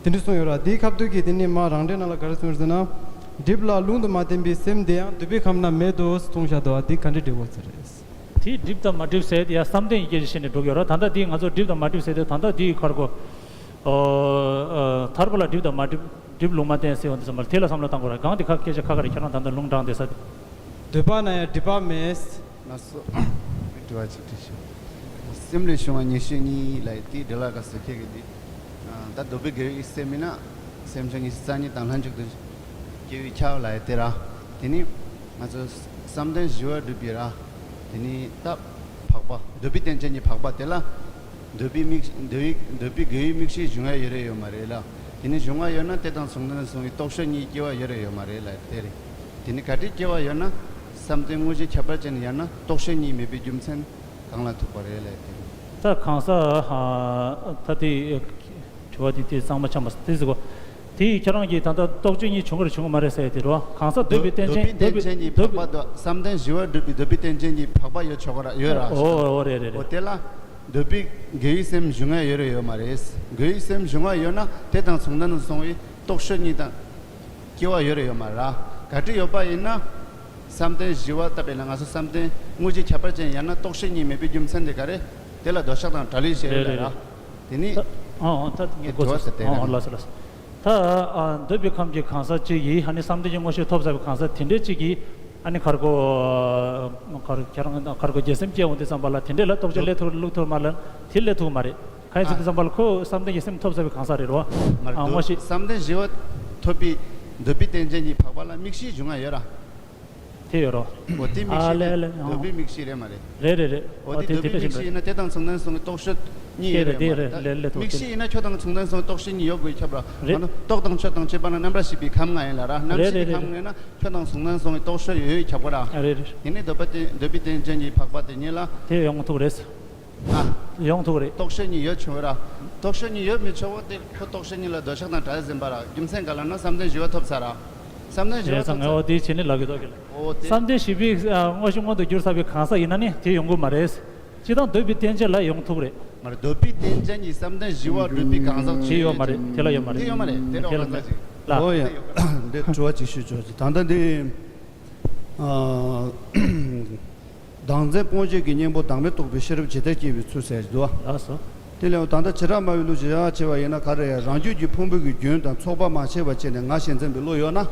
དེ་འདྲ་གསུངས་ཡོད་ར། དེའི་ཁ་ཐུག་གི་དེ་ནས་མ་རང་འགྲེལ་ནང་ལ་ག་རེ་གསུངས་ཡོད་ཟེར་ན། སྒྲིབ་ལ་ལུང་དུ་མ་བསྟན་པའི་སེམས་དེ་ཡང་འདོད་པའི་ཁམས་ན་མེད་དོ་གསུངས་བཞག་འདུག་བ། དེ་ག་འདྲ་འགྲེལ་དགོས་ཚོད་རེད། དེ་སྒྲིབ་དང་མ་སྒྲིབ་ཟེར་དེ་ཡང་བསམ་གཏན་གྱི་སྐད་ཆ་བཤད་ནས་འགྲོ་གི་ཡོད་ར། ད་ལྟ་དེ་ང་ཚོ་སྒྲིབ་དང་མ་སྒྲིབ་ཟེར་དེ་ད་ལྟ་དེའི་ཁར་གོ། ཨོ། ཨོ། ཐར་པ་ལ་སྒྲིབ་དང་མ་སྒྲིབ། སྒྲིབ་ལུང་མ་བསྟན་ཟེར་བ་འདི་ཙམ་པར་དེ་ལ་བསམ་བློ་བཏང་དགོས་ར། གང་དེ་ཁ་སྐད་ཆ་ཁ་ཁ་རེད། ཁྱེད་རང་ད་ལྟ་ལུང་དྲངས་བསྡད་ས་དེ། འདོད་པ་ན་ཡང་སྒྲིབ་པ་མེད། ལགས་སོ། དྲི་བ་གཅིག་དྲིས་ཤོག་སེམས་ལས་བྱུང་བ་ཉེར་ཞི་གཉིས་ལ་དེའི་འགྲེལ་བ་ག་ཟེར་ཁྱེད་ཀྱི་འདི། ད་འདོད་པའི་དགེ་བའི་སེམས་ཡིན་ན། སེམས་བྱུང་ཉེར་ཞི་རྩ་གཉིས་དང་ལྷན་ཅིག་ཏུ་སྐྱེ་བའི་ཁྱབ་ལ་དེ་ར། དེ་ནི་ང་ཚོ་བསམ་གཏན་བཞི་པ་སྒྲུབ་པའི་ར། དེ་ནི་ད་འཕགས་པ་འདོད་པའི་རྟེན་ཅན་གྱི་འཕགས་པ་དེ་ལ། འདོད་པའི་དམིགས། འདོད་པའི། འདོད་པའི་དགེ་བའི་དམིགས་བྱེད་འབྱུང་ཡ་ཡོད་རེད་ཡོད་མ་རེད་ལ། དེ་ནི་འབྱུང་བ་ཡོད་ན་དེ་དང་མཚུངས་ལྡན་སོང་བའི་རྟོག་ཞོན་གཉིས་སྐྱེ་བ་ཡོད་རེད་ཡོད་མ་རེད་ལ་དེ་རེད། དེ་ནི་ག་འདྲའི་སྐྱེ་བ་ཡོད་ན། བསམ་གཏན་དངོས་གཞི་ཁྱད་པར་ཅན་ཡང་ན་རྟོག་ཞོན་གཉིས་མེད་པའི་རྒྱུ་མཚན་གང་ལ་ཐུག་པ་རེད་ལ་དེ་རེད། ད་གང་ཟག་ད་དེ། དྲི་བ་དེ་དེ་གཙང་མ་ཆགས་མ་སོང་། དེ་ཟེར་གོ། དེ་ཡིས་ཁྱེད་རང་གིས་ད་ལྟ་རྟོག་དཔྱོད་གཉིས་བྱུང་གི་རེད་བྱུང་གི་མ་རེད་ཟེར་ཡ་དེ་རེད་བ། གང་ཟག་འདོད་པའི་རྟེན་ཅན། འདོད་པའི་རྟེན་ཅན་གྱི་འདོད་པའི། འཕགས་པ་དང་བསམ་གཏན་བཞི་པ་སྒྲུབ་པའི་འདོད་པའི་རྟེན་ཅན་གྱི་འཕགས་པ་ཡོད་ཆོག་གི་ར་ཡོད་ར། ཨོ་ཨོ་རེད་རེད་རེད། འོ་དེ་ལ་འདོད་པའི་དགེ་བའི་སེམས་འབྱུང་ཡ་ཡོད་རེད་ཡོད་མ་རེད། དགེ་བའི་སེམས་འབྱུང་བ་ཡོད་ན་དེ་དང་མཚུངས་ལྡན་དུ་སོང་བའི་རྟོག་ཞོན་གཉིས་དང་སྐྱེ་བ་ཡོད་རེད་ཡོད་མ་རེད། ག་འདྲ་ཡོད་པ་ཡིན་ན། བསམ་གཏན་བཞི་པ་ལྟ་བུ་ལ་ང་ཚོ་བསམ་གཏན་དངོས་གཞི་ཁྱད་པར་ཅན་ཡང་ན་རྟོག་ཞོན་གཉིས་མེད་པའི་རྒྱུ་མཚན་དེ་ག་རེ། དེ་ལ་འདོད་ཆགས་དང་བྲལ་བའི་ཞེས་རེད་ལ་ར། དེ་ནི། ཨ་ཨ་ད་ངས་དྲི་བ་ཟེར་ཏེ། ཨ་ཨ་ལགས་སོ་ལགས་སོ། ད་ཨ་འདོད་པའི་ཁམས་ཀྱི་གང་ཟག་གཅིག་གིས་ཨ་ནི་བསམ་གཏན་གྱི་དངོས་གཞི་ཐོབ་ཚར་བའི་གང་ཟག་དེ་འདྲའི་གཅིག་གིས་ཨ་ནི་གར་གོ། གར་ཁྱེད་རང་གར་གོ་དགེ་སེམས་སྐྱེ་འོང་དུས་ཙམ་པ་ལ་དེ་འདྲས་ལ་རྟོག་དཔྱོད་སླེབས་ཐུབ་བླུག་ཐུབ་མ་ལ་དེ་སླེབས་ཐུབ་མ་རེད། གང་ཡིན་ཟེར་དུས་ཙམ་པ་ལ་ཁོ་བསམ་གཏན་གྱི་སེམས་ཐོབ་ཚར་བའི་གང་ཟག་རེད་རོ། མ་རེད། ཨ་དངོས་གཞི། བསམ་གཏན་བཞི་པ་ཐོབ་པའི་འདོད་པའི་རྟེན་ཅན་གྱི་འཕགས་པ་ལ་དམིགས་བྱའི་འབྱུང་བ་ཡོད་ར། དེ་ཡོད་རོ། འོ་དེ་དམིགས་བྱའི་ཨ་ལེ་ལེ། འདོད་པའི་དམིགས་བྱའི་རེད་མ་རེད། རེད་རེད་རེད། འོ་དེ་འདོད་པའི་དམིགས་བྱའི་ཡིན་ན་དེ་དང་མཚུངས་ལྡན་སོང་གི་རྟོག་ཞོན་གཉིས་ཡོད་རེད་མ་རེད། དམིགས་བྱའི་ཡིན་ན་ཁྱོད་དང་མཚུངས་ལྡན་སོང་གི་རྟོག་ཞོན་གཉིས་ཡོད་དགོས་ཁྱབ་ར། རེད། ཨ་ནི་རྟོག་དང་དཔྱོད་དང་དཔྱོད་པ་ན་རྣམ་པར་ཤེས་པའི་ཁམས་ལྔ་ཡིན་ལ་ར། རྣམ་ཤེས་ཀྱི་ཁམས་ལྔ་ཡིན་ན་ཁྱོད་དང་མཚུངས་ལྡན་སོང་གི་རྟོག་ཞོན་ཡོད་ཡོད་ཁྱབ་གོ་ར། རེད་རེད། ཡིན་ནི་འདོད་པ་རྟེན་འདོད་པའི་རྟེན་ཅན་གྱི་འཕགས་པ་དེ་ཉིད་ལ། དེ་ཡོང་ཐུག་རེད། ཨ། ཡོང་ཐུག་རེད། རྟོག་ཞོན་གཉིས་ཡོད་ཆོག་ར། རྟོག་ཞོན་གཉིས་ཡོད་མི་ཆོག་པ་དེ་ཁོ་རྟོག་ཞོན་གཉིས་ལ་འདོད་ཆགས་དང་བྲལ་ཟིན་པ་ར། རྒྱུ་མཚན་ག་ལ་ན་བསམ་གཏན་བཞི་པ་ཐོབ་ཚར་ར། བསམ་གཏན་བཞི་པ་ཐོབ་ཚར། ངས་འོ་དེ་བྱས་ནས་ལབ་ཀྱི་འདུག་གི་ལ། འོ་དེ། བསམ་གཏན་བཞི་པའི་ཨ་དངོས་གཞི་མངོན་དུ་གྱུར་ཚར་བའི་གང་ཟག་ཡིན་ན་ནི་དེ་ཡོང་གི་མ་རེད། སྤྱིར་བཏང་འདོད་པའི་རྟེན་ཅན་ལ་ཡོང་ཐུག་རེད། མ་རེད། འདོད་པའི་རྟེན་ཅན་གྱི་བསམ་གཏན་བཞི་པ་སྒྲུབ་པའི་གང་ཟག་ཅིག་དེ་ཡོད་མ་རེད། དེ་ལ་ཡོད་མ་རེད། དེ་ཡོད་མ་རེད། དེ་རོགས་དེ་ལ་གང་ཟག་ཅིག་ལ། འོ་ཡ། འདི་དྲི་བ་ཅིག་ཞུས་ཆོག་ཅིག་ད་ལྟ་འདི། ཨ། བདག་འཛིན་སྤོང་བྱེད་ཀྱི་གཉེན་པོ་བདག་མེད་རྟོགས་པའི་ཤེས་རབ་ཇི་ལྟར་སྐྱེ་བའི་ཚུལ་ཟེར་གྱི་འདུག་བ། ལགས་སོ། དེ་ལས་ད་ལྟ་བྱེ་བྲག་སྨྲ་བའི་ལུགས་ཀྱི་བྱ་བྱེད་པ་ཡིན་ན་ག་རེ་ཡ། རང་རྒྱུད་ཀྱི་ཕུང་པོའི་གི་རྒྱུན་དང་ཚོགས་པ་མ་ཕྱེ་བ་བྱས་ནས་ང་ཞེས་འཛིན་པའི་བློ་ཡོད་ན།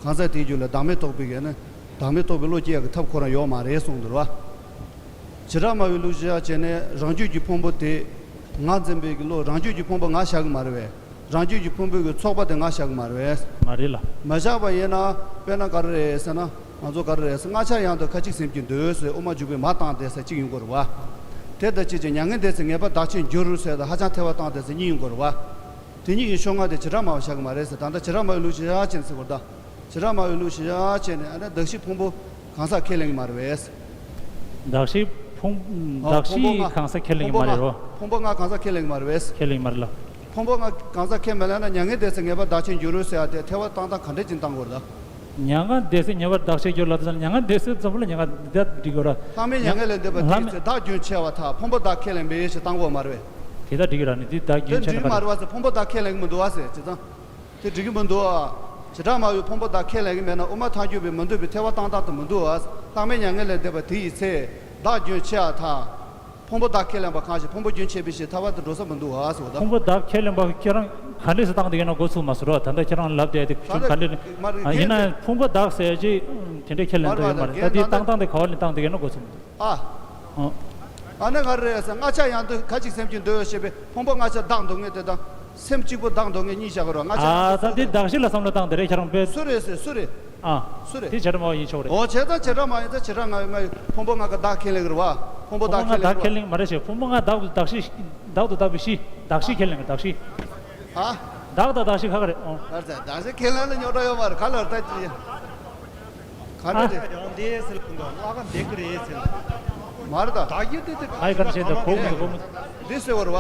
གང་ཟག་དེའི་རྒྱུད་ལ་བདག་མེད་རྟོགས་པའི་གི་ནི་བདག་མེད་རྟོགས་པའི་བློ་སྐྱེ་ཡག་གི་ཐབས་ཁོ་རང་ཡོད་མ་རེད་གསུངས་འདུག་བ། བྱེ་བྲག་སྨྲ་བའི་ལུགས་ཀྱི་བྱ་བྱེད་ནས་རང་རྒྱུད་ཀྱི་ཕུང་པོ་དེ་ང་འཛིན་པའི་གི་བློ། རང་རྒྱུད་ཀྱི་ཕུང་པོ་ང་བཞག་གི་མ་རེད་བས། རང་རྒྱུད་ཀྱི་ཕུང་པོའི་གི་ཚོགས་པ་དེ་ང་བཞག་གི་མ་རེད་བས། མ་རེད་ལ། མ་བཞག་པ་ཡིན་ན་དཔེར་ན་ག་རེ་རེད་ཟེར་ན། ང་ཚོ་ག་རེ་རེད་ཟེར། སྔ་ཆར་ཡང་དུ་ཁ་ཅིག་སེམས་ཀྱིས་འདོད་ཟེར་དབུ་མ་འཇུག་པའི་མ་བཏང་དེ་ཟེར་གཅིག་ཡོང་གི་རེད་བ། དེ་ལྟ་ཅི་ཅི་མྱ་ངན་འདས་ཚེ་ངེས་པར་བདག་ཕྱིར་འགྱུར་ཟེར་དང་ཧ་ཅང་ཐལ་བ་བཏང་དེ་ཟེར་གཉིས་ཡོང་གི་རེད་བ། དེ་གཉིས་ཀྱི་ཕྱོགས་སྔ་དེ་བྱེ་བྲག་སྨྲ་བ་བཞག་གི་མ་རེད་ཟེར། ད་ལྟ་བྱེ་བྲག་སྨྲ་བའི་ལུགས་བྱེ་བྲག་ཅན་ཟེར་གོ་ད། བྱེ་བྲག་སྨྲ་བའི་ལུགས་བྱེ་བྲག་ཅན་ནས་ཨ་ནི་གདགས་གཞི་ཕུང་པོ་གང་ཟག་ཁས་ལེན་གྱི་མ་རེད་བས། གདགས་གཞི་ཕུང་། ཨོ། གདགས་ཕུང་པོ་གཞི་ལྔ། གང་ཟག་ཁས་ལེན་གྱི་མ་རེད་རོ། ཕུང་པོ་ལྔ་གང་ཟག་ཁས་ལེན་གྱི་མ་རེད་བས། ཁས་ལེན་གྱི་མ་རེད་ལ། ཕུང་པོ་ལྔ་གང་ཟག་ཁས་མི་ལེན་ན་མྱ་ངན་འདས་ཚེ་ངེས་པར་བདག་ཕྱིར་འགྱུར་རོ་ཟེར་ཡ་དེ་ཐལ་བ་བཏང་སྟངས་ག་འདྲས་ཅིག་བཏང་དགོས་རེད་ད། མྱ་ངན་འདས་ཚེ་ངེས་པར་བདག་ཕྱིར་འགྱུར་ལབ་དུས་ཙམ་མྱ་ངན་འདས་ཚེ་ཙམ་ལ་མྱ་ངན་འདས་འགྲིག་དགོས་ར། ལྷག་མེད་མྱ་ངན་ལས་འདས་པ་དེའི་ཚེ་བདག་རྒྱུན་ཆད་པར་ཐལ། ཕུང་པོ་བདག་ཁས་ལེན་པའི་ཞེས་བཏང་དགོས་མ་རེད་བས། དེ་ལྟར་འགྲིག་གི་ར་ནི་དེ་བདག་རྒྱུན་ཆད་ན་ག་རེ། དེ་འགྲིག་མ་རེད་བ་ཟེར། ཕུང་པོ་བདག་ཁས་ལེན་གྱི་མི་འདུག་བ་ཟེར་བྱས་ཙང་། དེ་འགྲིག་གི་མི་འདུག་ཨ། བྱེ་བྲག་སྨྲ་བའི་ཕུང་པོ་བདག་ཁས་ལེན་གྱི་མེད་ན་དབུ་མ་ཐལ་འགྱུར་བའི་མི་འདོད་པའི་ཐལ་བ་བཏང་སྟངས་དེ་མི་འདུག་ཨ། ལྷག་མེད་མྱ་ངན་ལས་འདས་པ་དེ་ཡི་ཚེ། བདག་རྒྱུན་ཆད་ཨ་ཐལ། ཕུང་པོ་བདག་ཁས་ལེན་པ་གང་ཞིག་ཕུང་པོ་རྒྱུན་ཆད་པའི་ཕྱིར་ཐལ་བ་དེ་འགྲོ་ས་མི་འདུག་ཨ་ཟེར་བ་དང་། ཕུང་པོ་བདག་ཁས་ལེན་པ་ཁྱེད་རང་ག་འདྲས་སེ་བཏང་བསྡད་ཀྱི་ན་འགོ་ཚུགས་མ་ཟེར་བ། ད་ལྟ་ཁྱེད་རང་ལབ་བསྡད་དེ་ཁྱོད་ག་འདྲས་མ་རེད། ཡིན་ན་ཕུང་པོ་བདག་ཟེར་ཅིག་དེ་འདྲས་ཁས་ལེན་འདོད་ཡོད་མ་རེད། ད་དེ་བཏང་སྟངས་དེ་ག་བ་ལེན་བཏང་བསྡད་ཀྱི་ན་འགོ་ཚུགས་མི་འདུག་ཨ། ཨ་ནི་ག་རེ་རེད་ཟེར། སྔ་ཆར་ཡང་དུ་ཁ་ཅིག་སེམས་ཀྱིས་འདོད་ཞེས་པའི་ཕུང་པོ་སྔ་ཆར་བདག་འདོད་མཁན་དེ་དང་སེམས་གཅིག་པུ་བདག་འདོད་མཁན་གཉིས་བཞག་གི་རེད། སྔ་ཆར། ཨ་ད་དེ་གདགས་གཞི་ལ་བསམ་བློ་བཏང་དེ་རེད་ཁྱེད་རང་དཔེ། སུ་རེད་ཟེར། སུ་རེད། ཨ། སུ་རེད། དེ་བྱེ་བྲག་སྨྲ་བ་ཡིན་ཆོག་རེད། འོ་བྱས་ཙང་བྱེ་བྲག་སྨྲ་ཡིན་ཙང་བྱེ་བྲག་སྨྲ་བའི་ཕུང་པོ་ལྔ་ག་བདག་ཁས་ལེན་གི་རེད་བ། ཕུང་པོ་ཕུང་པོ་ལྔ་བདག་ཁས་ལེན་གྱི་མ་རེད་ཞེས། ཕུང་པོ་ལྔ་བདག་ཏུ་བདག་བཞི། བདག་ཏུ་བདག་པའི་བཞི། བདག་བཞི་ཁས་ལེན་གྱི་བདག་བཞི། ཧ། བདག་དང་བདག་བཞི་ཁ་ཁ་རེད། ཨོ། གར་ཚ་བདག་བཞི་ཁས་ལེན་ལ་རྙོག་དྲ་ཡོད་མ་རེད། ག་ལ་ད་ཅི། ག་ལ་ཨ། དེ། ཡང་འདི་ཟེར་ལ་འདུག་ལྔ་ཀ་འདི་ཀི་རེད་ཟེར། མ་རེད་ད། བདག་གི་དེ་དེ་ཨའི་ག་ནས་བྱས་ད་གོ་མི་གོ་མི། འདི་ཟེར་བ་རེད་བ།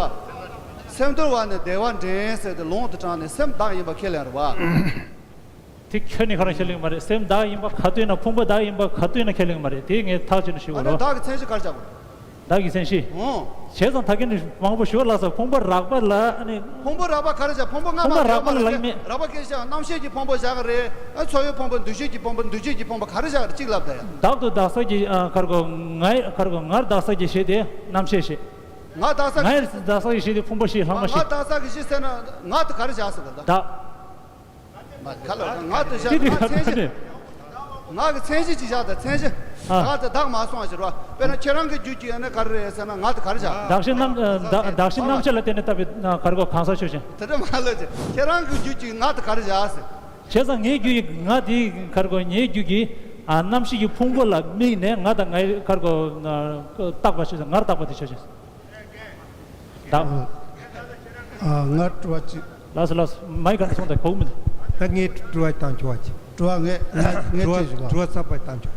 སེམས་དོར་བ་ནི་བདེ་བ་འདྲེན་ཟེར་ཏེ་ལུང་དུ་དྲངས་ནས་སེམས་བདག་ཡིན་པ་ཁས་ལེན་རེད་བ། དེ་ཁྱོད་ནི་ཁ་རང་ཁས་ལེན་མ་རེད། སེམས་བདག་ཡིན་པ་ག་དུས་ན། ཕུང་པོ་བདག་ཡིན་པ་ག་དུས་ན་ཁས་ལེན་མ་རེད། དེ་ངས་ཐག་བཅད་ནས་ཞུ་བ་ཨ་ནི་རེད། བདག་གི་མཚན་གཞི་ག་རེ་བཞག་དགོས། བདག་གི་མཚན་གཞི། ཨོ། བྱས་ཙང་ད་གིན་ནི་མང་པོ་ཞུ་བ་ལགས་སོ། ཕུང་པོ་རགས་པ་ལ་ཨ་ནི། ཕུང་པོ་རགས་པ་ག་རེ་བཞག་ཕུང་པོ་ལྔ་ཕུང་པོ་མ་རགས་པ་ལ་རགས་ལབ་ཀྱི་མེད། རགས་པ་སྐད་ཆ་རྣམ་ཤེས་ཀྱི་ཕུང་པོ་བཞག་གི་རེད། ཨ། འཚོ་བའི་ཕུང་པོ། འདུ་ཤེས་ཀྱི་ཕུང་པོ། འདུ་བྱེད་ཀྱི་ཕུང་པོ་ག་རེ་བཞག་གི་རེད། གཅིག་ལབ་ད་ཡ། བདག་ཏུ་བདག་ས་ཀྱི་ཨ་གར་གོ་ངའི་གར་གོ་ངར་བདག་ས་ཀྱི་ཞེས་དེ་རྣམ་ཤེས་ཞེས། ང་བདག་ས་ཀྱི། ངའི་བདག་ས་ཀྱི་ཞེས་དེ་ཕུང་པོ་ཞེས་ལྷག་མ་ང་ཞེས། བདག་ས་ཀྱི་ཞེས་ཟེར་ན་ང་དེ་ག་རེ་བཞག་ཟེར་གི་རེད། བདག་མ་ག་ལ་ང་དེ་བཞག་དེ་ང་མཚན་གཞི། ང་གི་མཚན་གཞི་ཅིག་བཞག་དང་མཚན་གཞི། ཨ། ང་དེ་བདག་མ་སོང་བ་ཞིག་རོ། དཔེར་ན་ཁྱེད་རང་གི་རྒྱུད་ཀྱི་ཡང་ན་ག་རེ་རེད་ཟེར་ན་ང་དེ་ག་རེ་བཞག་བདག་གཞན་རྣམ། བདག་བདག་གཞན་རྣམ་བཤད་ལ་བརྟེན་ནས་བཏགས་པའི་གར་གོ་གང་ཟག་ཆོས་ཅན། དེ་འདྲ་མ་ལབ་ཅིག་ཁྱེད་རང་གི་རྒྱུད་ཀྱི་ང་དེ་ག་རེ་བཞག་ཟེར། བྱས་ཙང་ངའི་རྒྱུད་ཀྱི་ང་དེའི་གར་གོ་ངའི་རྒྱུད་ཀྱི་ཨ་རྣམ་ཤེས་ཀྱི་ཕུང་པོ་ལ་དམིགས་ནས་ང་དང་ངའི་གར་གོ་ཨ་བཏགས་པ་ཆོས་ཅན། ངར་བཏགས་པ་དེ་ཆོས་ཅན། བདག་ཨ། ང་དྲི་བ་གཅིག་ལགས་སོ་ལགས་སོ། མའི་ག་ནས་སོང་དང་གོ་མི་འདུག་ད་ངས་དྲི་བ་བཏང་ཆོག་པ་ཅིག་དྲི་བ་ངས་ངས་དྲི་བ་བ་ཅིག་ཞུ་ག་དྲི་བ་གསར་པ་བཏང་ཆོག་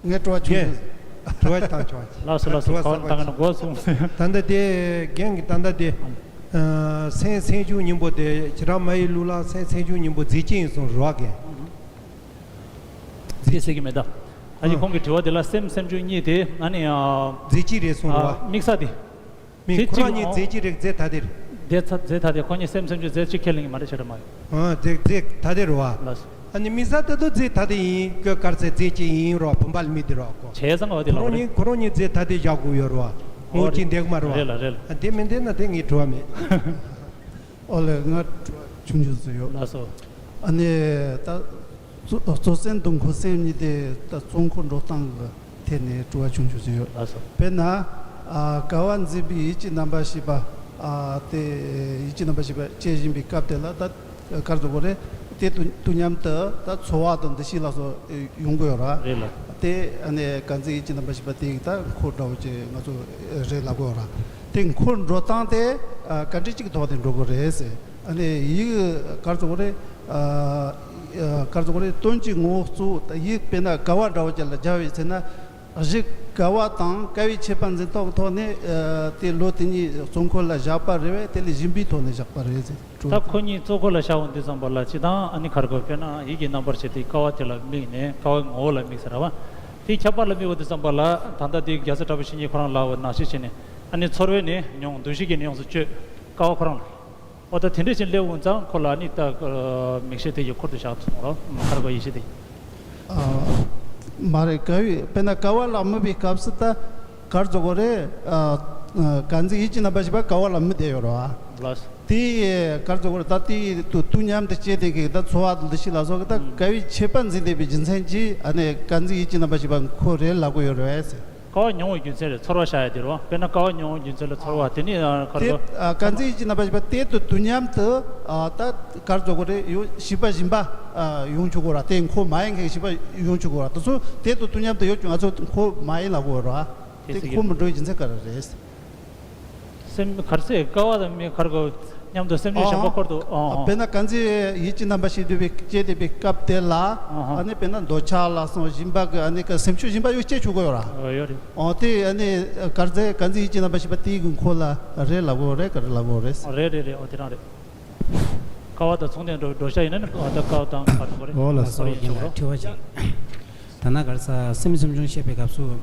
ངས་དྲི་བ་ཆུང་ངས་ཆུང་དྲི་བ་བཏང་ཆོག་པ་ཅིག་ལགས་སོ་ལགས་སོ། ད་ག་བ་ད་ག་ནས་གོ་སོང་། ད་ལྟ་དེ་རྒན་གྱི་ད་ལྟ་དེ་ཨ་སེམས་སེམས་བྱུང་སྙིང་པོ་དེ་བྱེ་བྲག་སྨྲ་བའི་ལུགས་ལ་སེམས་སེམས་བྱུང་སྙིང་པོ་རྫས་གཅིག་ཡིན་གསུངས་རེད་བ་རྒན། རྫས་ཟེར་གྱི་མེད་ད། ཨ་ནི་ཨ་ཁོང་གི་དྲི་བ་དེ་ལ་སེམས་སེམས་བྱུང་གཉིས་དེ་ཨ་ནི་ཨ་རྫས་གཅིག་རེད་གསུངས་རེད་བ། དམིགས་ས་དེ། དེ་དེ་ཁོ་རང་གཅིག་གཉིས་ཨོ། རྫས་གཅིག་རེད། རྫས་ཐ་དད་རེད། རྫས་ཐ་རྫས་ཐ་དད་ཁོ་གཉིས་སེམས་སེམས་བྱུང་རྫས་གཅིག་ཁས་ལེན་གྱི་མ་རེད་བྱས་རེད་མ་རེད། ཨ་རྫས་རྫས་ཐ་དད་རེད་བ། ལགས་སོ། ཨ་ནི་དམིགས་ས་དེ་ཚོ་རྫས་ཐ་དད་ཡིན་ཀྱི་གར་ཚེ་རྫས་གཅིག་ཡིན་རོ། བུམ་པ་ལ་དམིགས་དེ་རོ་ཁོ། བྱས་ཙང་འོ་དེ་ཁོ་ལ་རང་གོ་རེད། ཉིད་ཁོ་རང་ཉིད་རྫས་ཐ་དད་བཞག་དགོས་ཡོད་རོ། ངོ་ཨོ་རེད། གཅིག་འདེགས་མ་རོ། རེད་ལ་རེད་ལ། ཨ་དེ་མིན་དེ་ན་དེ་ངས་དྲི་བ་མེད། ཨོ་ལེ་ང་ཆུང་ཆུང་ཟིག་ཡོད། ལགས་སོ། ཨ་ནི་ད་གཙོ་གཙོ་སེམས་དང་འཁོར་སེམས་གཉིས་དེ་ད་གཙོ་འཁོར་འགྲོ་སྟངས་ཀྱི་ཐད་ནས་དྲི་བ་ཆུང་ཆུང་ཟིག་ཡོད། ལགས་སོ། དཔེར་ན་ཨ་དགའ་བ་འཛིན་པའི་ཡིད་ཀྱི་རྣམ་པར་ཤེས་པ་ཨ་དེ་ཡིད་ཀྱི་རྣམ་པར་ཤེས་པ་སྐྱེ་བཞིན་པའི་སྐབས་དེ་ལ་ད་གར་འགྲོ་དགོས་རེད། དེ་དུས་དུས་མཉམ་དུ་ད་ཚོར་བ་དང་འདུ་ཤེས་ལ་སོགས་ཡོང་གི་ཡོད་ར། རེད་ལ། དེ་ཨ་ནི་དགའ་འཛིན་ཡིད་ཀྱི་རྣམ་པར་ཤེས་པ་དེ་ཡིས་ད་འཁོར་འདྲ་བོ་ཅིག་ང་ཚོ་རེད་ལབ་གི་ཡོད་ར། དེ་འཁོར་འགྲོ་སྟངས་དེ་ཨ་ག་འདྲ་ཅིག་གི་ཐོག་ནས་འགྲོ་དགོས་རེད་ཟེར། ཨ་ནི་ཡིད་གར་ཚོགས་རེད། ཨ་གར་ཚོགས་རེད། དོན་གྱི་ངོ་བོ་གཙོ་བོ་ད་ཡིད་དཔེར་ན་དགའ་བ་འདྲ་བོ་ཅིག་ལ་སྦྱར་བའི་ཚེ་ན། གཞི་དགའ་བ་དང་དགའ་བའི་ཁྱད་པར་འཛིན་སྟངས་ཀྱི་ཐོག་ནས་ཨ་དེ་བློ་དེ་གཉིས་གཙོ་འཁོར་ལ་བཞག་པ་རེད་བས། དེ་ལས་གཞན་པའི་ཐོག་ནས་བཞག་པ་རེད་ཟེར། ད་ཁོ་གཉིས་གཙོ་འཁོར་ལ་བཞག་འོང་དུས་ཙམ་པ་ལ་སྤྱིར་བཏང་ཨ་ནི་གར་དགོས། དཔེར་ན་ཡིད་ཀྱི་རྣམ་པར་ཤེས་དེ་དགའ་བ་དེ་ལ་དམིགས་ནས་དགའ་བའི་ངོ་བོ་ལ་དམིགས་ཟེར་བ། དེའི་ཁྱད་པར་ལ་དམིགས་པ་དུས་ཙམ་པ་ལ་ད་ལྟ་དེ་རྒྱལ་སྲས་གྲགས་པའི་བཤེས་གཉེན་ཁོ་རང་ལབ་པ་ནང་བཞིན་བྱས་ནས་ཨ་ནི་ཚོར་བས་ནི་མྱོང་། འདུ་ཤེས་ཀྱིས་ནི་ཡོངས་སུ་གཅོད། དགའ་བ་ཁོ་རང་ལ། འོ་ད་དེ་འདྲ་ཞིག་སླེབས་འོང་ཙང་ཁོ་ལ་ནི་ད་མིག་ཤེས་དེ་ཡི་འཁོར་དུ་བཞག་ཐུབ་རོགས་གར་དགོས་ཡིད་ཤེས་དེ། ཨ་མ་རེད། དགའ་བའི་དཔེར་ན་དགའ་བ་ལ་དམིགས་པའི་སྐབས་སུ་ད་གར་ཚོགས་རེད། ཨ་ཨ་དགའ་འཛིན་ཡིད་ཀྱི་རྣམ་པར་ཤེས་པ་དགའ་བ་ལ་དམིགས་བསྡད་ཡོད་རེད་བ། ལགས། དེ་གར་ཚོགས་རེད། ད་དེ་དུ་དུས་མཉམ་དུ་སྐྱེས་དེ་གི་ད་ཚོར་བ་དང་འདུ་ཤེས་ལ་སོགས་ཀྱི་ད་དགའ་བའི་ཁྱད་པར་འཛིན་བསྡད་པའི་རྒྱུ་མཚན་གྱིས་ཨ་ནི་དགའ་འཛིན་ཡིད་ཀྱི་རྣམ་པར་ཤེས་པ་ཁོ་རེད་ལབ་གི་ཡོད་རེད་བས། དགའ་བ་མྱོང་བའི་རྒྱུ་མཚན་རེད། ཚོར་བ་བཞག་ཡ་དེ་རེད་བ། དཔེར་ན་དགའ་བ་མྱོང་བའི་རྒྱུ་མཚན་ལ་ཚོར་བ་དེ་ནི་ཨ་ག་རེ་དེ་ལབ། ཨ་དགའ་འཛིན་ཡིད་ཀྱི་རྣམ་པར་ཤེས་པ་དེ་དུ་དུས་མཉམ་དུ་ཨ་ད་གར་ཚོགས་རེད། ཡོད་ཤེས་པ་སྦྱིན་པ་ཨ་ཡོང་ཆོག་གོ་ར། དེ་འཁོར་མ་ཡིན་མཁན་ཤེས་པ་ཡོང་ཆོག་གོ་ར། དེ་ཚོ་དེ་དུ་དུས་མཉམ་དུ་ཡོད་ཀྱང་ང་ཚོ་འཁོར་མ་ཡིན་ལབ་གོ་ར། དེ་དེ་ཚིག་འཁོར་གི་མི་འགྲོ་བའི་རྒྱུ་མཚན་ག་རེ་རེད། སེམས་གར་ཚེ་དགའ་བ་དང་མི་གར་གོ་མཉམ་དུ་སེམས་བྱུང་ཨ་ཞེན་པ་འཁོར་དུ་ཨ་ཨ་དཔེར་ན་དགའ་འཛིན་ཡིད་ཀྱི་རྣམ་པར་ཤེས་བསྡུས་པའི་སྐྱེ་བསྡད་པའི་སྐབས་དེ་ལ་ཨ་ཨ་ནི་དཔེར་ན་འདོད་ཆགས་ལ་སོགས་སྦྱིན་པ་གི་ཨ་ནི་ཀ་སེམས་ཤུགས་སྦྱིན་པ་ཡོད་སྐྱེ་ཆོག་གི་ཡོད་ར། ཨོ་ཡོད་རེད། ཨོ་དེ་ཨ་ནི་གར་ཚེ་དགའ་འཛིན་ཡིད་ཀྱི་རྣམ་པར་ཤེས་པ་དེའི་གི་འཁོར་ལ་རེད་ལབ་གོ་རེད། ག་རེ་ལབ་གོ་རེད། རེད་རེད་རེད། ཨོ་དེ་རང་རེད། དགའ་བ་དང་མཚུངས་ལྡན་འགྲོ་འགྲོ་བྱ་ཡིན་ན་ནི་ཨོ་ད་དགའ་བ་དང་གར་གོ་རེད། ཨོ་ལ་ཨོ་སོ་རེད་ཡིན་ཆོག་ར། དྲི་བ་ཅིག་ད་ནང་གར་ས་སེམས་སེམས་བྱུང་བཤད་པའི་སྐབས་སུ།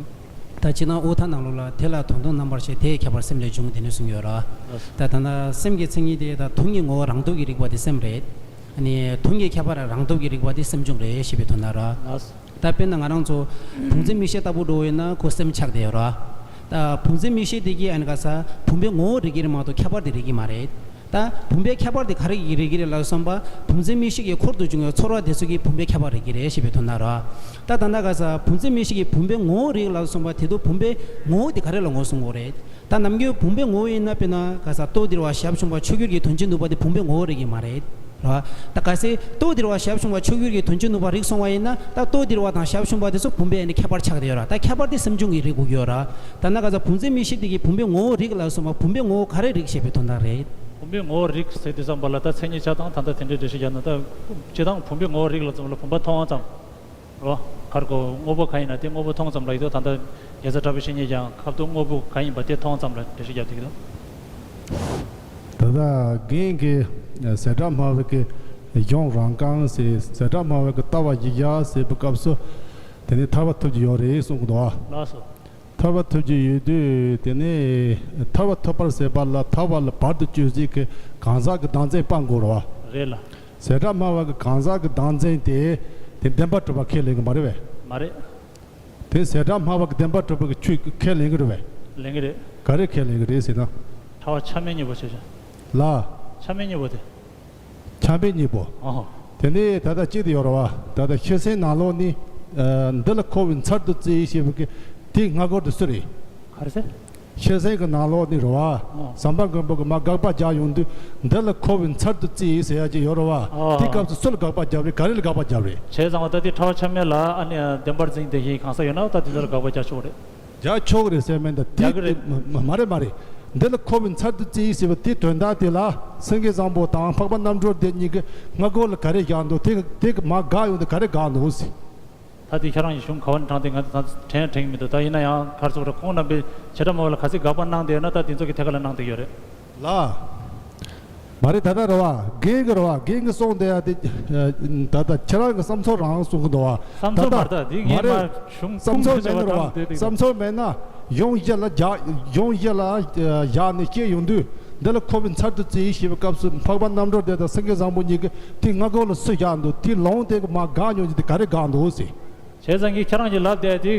ད་ཅི་ན་ཨོ་ཐ་ནང་ལོགས་ལ་དེ་ལ་དོན་དམ་རྣམ་པར་ཤེས་དེ་ཁྱད་པར་སེམས་ལས་བྱུང་དེ་ནས་གསུངས་ཡོད་ར། ད་ད་ན་སེམས་ཀྱི་མཚན་ཉིད་དེ་ད་དོན་གྱི་ངོ་བོ་རང་སྟོབས་ཀྱིས་རིག་པ་དེ་སེམས་རེད། ཨ་ནི་དོན་གྱི་ཁྱད་པར་རང་སྟོབས་ཀྱིས་རིག་པ་དེ་སེམས་བྱུང་རེད་ཞེས་པའི་དོན་ལ་ར། ད་དཔེར་ན་ང་རང་ཚོ་བུམ་འཛིན་མིག་ཤེས་ལྟ་བུ་འགྲོ་བས་ན་ཁོ་སེམས་ཆགས་བསྡད་ཡོད་ར། ད་བུམ་འཛིན་མིག་ཤེས་དེ་གིས་ཨ་ནི་ག་ས་བུམ་པའི་ངོ་བོ་རིག་གི་རེད་མ་གཏོགས་ཁྱད་པར་དེ་རིག་གི་མ་རེད། ད་བུམ་པའི་ཁྱད་པར་དེ་ག་རེ་ཡིན་རེད་ཀྱི་རེད་ལབ་སོང་པ། བུམ་འཛིན་མིག་ཤེས་ཀྱི་འཁོར་དུ་བྱུང་བའི་ཚོར་བ་དེ་ཚོ་གི་བུམ་པའི་ཁྱད་པར་རེད་ཀྱི་རེད་ཞེས་པའི་དོན་དག་ར། ད་ད་ལྟ་ག་ས་བུམ་འཛིན་མིག་ཤེས་ཀྱི་བུམ་པའི་ངོ་བོ་རེད་ལབ་སོང་པ། དེ་དུས་བུམ་པའི་ངོ་བོ་དེ་ག་རེ་ལ་ངོས་བཟུང་དགོས་རེད། ད་ནམ་རྒྱུན་བུམ་པའི་ངོ་བོ་ཡིན་ན་དཔེར་ན་ག་ས་རྟོག་བདེ་བ་ཞབས་ཕྱུང་བ་ཆོས་གོས་ཀྱི་དོན་བྱེད་ནུས་པ་དེ་བུམ་པའི་ངོ་བོ་རེད་ཀྱི་མ་རེད། ར། ད་གལ་སྲིད་ལྟོ་ལྡིར་བ་ཞབས་ཞུམ་པ་ཆོས་བརྒྱུད་ཀྱི་དོན་སྤྱི་ནུས་པ་རིག་སོང་བ་ཡིན་ན། ད་ལྟོ་ལྡིར་བ་དང་ཞབས་ཞུམ་པ་དེ་ཚོ་བུམ་པའི་ཨ་ནི་ཁྱད་པར་ཆགས་བསྡད་ཡོད་ར། ད་ཁྱད་པར་དེ་སེམས་བྱུང་གི་རིག་དགོས་ཀྱི་ཡོད་ར། ད་ན་ག་ཚ་བུམ་འཛིན་མིག་ཤེས་དེ་གི་བུམ་པའི་ངོ་བོ་རིག་ལ་སོགས་པ་བུམ་པའི་ངོ་བོ་ག་རེ་རིག་ཞེས་པའི་དོན་དག་རེད། བུམ་པའི་ངོ་བོ་རིག་ཟེར་དུས་ཙམ་པ་ལ་ད་མཚན་ཉིད་ཆ་ཚང་ད་ལྟ་དེ་འདྲའི་འགྲེལ་བཤད་རྒྱག་ན། ད་སྤྱིར་བཏང་བུམ་པའི་ངོ་བོ་རིག་ལ་ཙམ་ལ་བུམ་པ་མཐོང་བ་ཙམ་རོ། ཁར་གོ་དངོས་པོ་གང་ཡིན་ན་དེ་དངོས་པོ་མཐོང་ཙམ་ལ་ཡིན་དོ། ད་ལྟ་རྒྱལ་སྲས་གྲགས་པའི་བཤེས་གཉེན་ཀྱང་ཁབ་ཏུ་དངོས་པོ་གང་ཡིན་པ་དེ་མཐོང་ཙམ་ལ་འགྲེལ་བཤད་རྒྱབ་བསྡད་ཀྱི་འདུག་ད་ལྟ་རྒན་གྱིས་ཟད་འགྲམ་སྨྲ་བ་གི་གཞུང་རང་རྐང་ཟེར། ཟད་འགྲམ་སྨྲ་བ་གི་ལྟ་བ་བཞི་བཞག་ཟེར་བའི་སྐབས་སུ་དེ་ནི་ཐར་པ་ཐོབ་ཀྱི་ཡོད་རེད་གསུང་གི་འདུག་ཨ། ལགས་སོ། ཐར་པ་ཐོབ་ཀྱི་ཡོད་དུས་དེ་ནི་ཐར་པ་ཐོབ་པར་ཟད་པ་ལ་ཐར་པ་ལ་བར་དུ་གཅོད་ཚིག་གི་གང་ཟག་གི་བདག་འཛིན་སྤང་དགོས་རེད་བ། རེད་ལ། ཟད་འགྲམ་སྨྲ་བ་གི་གང་ཟག་གི་བདག་འཛིན་དེ་དེ་བདེན་པར་གྲུབ་པ་ཁས་ལེན་གི་མ་རེད་བས། མ་རེད། དེ་ཟད་འགྲམ་སྨྲ་བ་གི་བདེན་པར་གྲུབ་པ་གི་ཆོས་ཁས་ལེན་གི་རེད་བས། ལེན་གི་རེད། ག་རེ་ཁས་ལེན་གི་རེད་ཟེར་ན། ཕྲ་བ་ཆ་མེད་གཉིས་པོ་བྱས་བྱས། ལ། ཆ་མེད་གཉིས་པོ་དེ། ཆ་མེད་གཉིས་པོ། ཨོ། དེ་ནས་ད་ལྟ་གཅིག་དེ་ཡོད་རེད་བ། ད་ལྟ་ཤེར་ཕྱིན་ནང་ལོགས་ནི། ཨ། འདི་ལ་འཁོར་བའི་མཚར་དུ་བརྩི་ཞེས་པའི་གི་དེའི་སྔ་རྒོལ་དེ་སུ་རེད། ག་རེ་ཟེར། ཤེར་ཕྱིན་གྱི་ནང་ལོགས་ནི་རེད་བ། ཨོ། ཟམ་པ་མགོན་པོ་གི་མར་དགག་པ་རྒྱག་ཡོང་དུས་འདི་ལ་འཁོར་བའི་མཚར་དུ་བརྩི་ཟེར་ཡ་ཅིག་ཡོད་རེད་བ། ཨོ། དེའི་སྐབས་སུ་སུ་ལ་དགག་པ་རྒྱབ་རེད། ག་རེ་ལ་དགག་པ་རྒྱབ་རེད། བྱས་ཙང་བ་ད་དེ་ཕྲ་བ་ཆ་མེད་ལ་ཨ་ནི་བདེན་པར་འཛིན་དེ་བཞིན་གང་ཟག་ཡོད་ན་ད་དེ་ཚོ་ལ་དགག་པ་རྒྱག་ཆོག་རེད། རྒྱག་ཆོག་གི་རེད་ཟེར་མིན་ད་དེ། རྒྱག་གི་རེད། མ་མ་རེད་མ་རེད། འདི་ལ་འཁོར་བའི་མཚར་དུ་བརྩི་ཟེར་བ་དེའི་དོན་དག་དེ་ལ་སེང་གེ་བཟང་པོ་དང་འཕགས་པ་རྣམ་གྲོལ་དེ་གཉིས་ཀྱི་སྔ་རྒོལ་ལ་ག་རེ་བཞག་འདུག་དེ་དེ་མར་དགག་ཡོང་དུས་ག་རེ་དགག་འདུག་ཟེར། ད་དེ་ཁྱེད་རང་གི་གཞུང་ག་བ་ནས་དྲངས་ཏེ་ང་ཚོ་དྲན་དྲན་གྱི་མི་འདུག་ད་ཡིན་ན་ཡང་ག་རེ་ཟེར་དགོས་རེད། ཁོང་རྣམ་པས་བྱེ་བྲག་སྨྲ་བ་ལ་ག་ཚོད་དགག་པ་གནང་བསྡད་ཡོད་ན་ད་དེ་ཚོ་གི་ཐད་ཀ་ལ་གནང་བསྡད་ཡོད་རེད། ལགས། མ་རེད། ད་ལྟ་རེད་བ། རྒན་གྱི་རེད་བ། རྒན་གྱི་གསུང་དེ་ཡ་དེ། ད་ལྟ་ཁྱེད་རང་གི་བསམ་ཚུལ་རང་གསུང་གི་འདུག་བ། བསམ་ཚུལ་མ་རེད། ད་དེ་ངས་མ་བྱུང་བསམ་ཚུལ་མེད་ནི་རེད་བ། བསམ་ཚུལ་མེད་ན་གཞུང་བཞི་ལ་རྒྱག་གཞུང་བཞི་ལ་བཞག་ནས་བཤད་ཡོང་དུས་འདི་ལ་འཁོར་བའི་མཚར་དུ་བརྩི་ཞེས་པའི་སྐབས་སུ་འཕགས་པ་རྣམ་གྲོལ་དེ་དང་སེང་གེ་བཟང་པོ་གཉིས་ཀྱིས་དེ་སྔ་རྒོལ་ལ་སུ་བཞག་འདུག་དེ་ལུང་དེ་གི་མར་དགག་མྱོང་རྒྱུ་དེ་ག་རེ་དགག་འདུག་ཟེར། བྱས་ཙང་གི་ཁྱེད་རང་གིས་ལབ་བསྡད་དེ་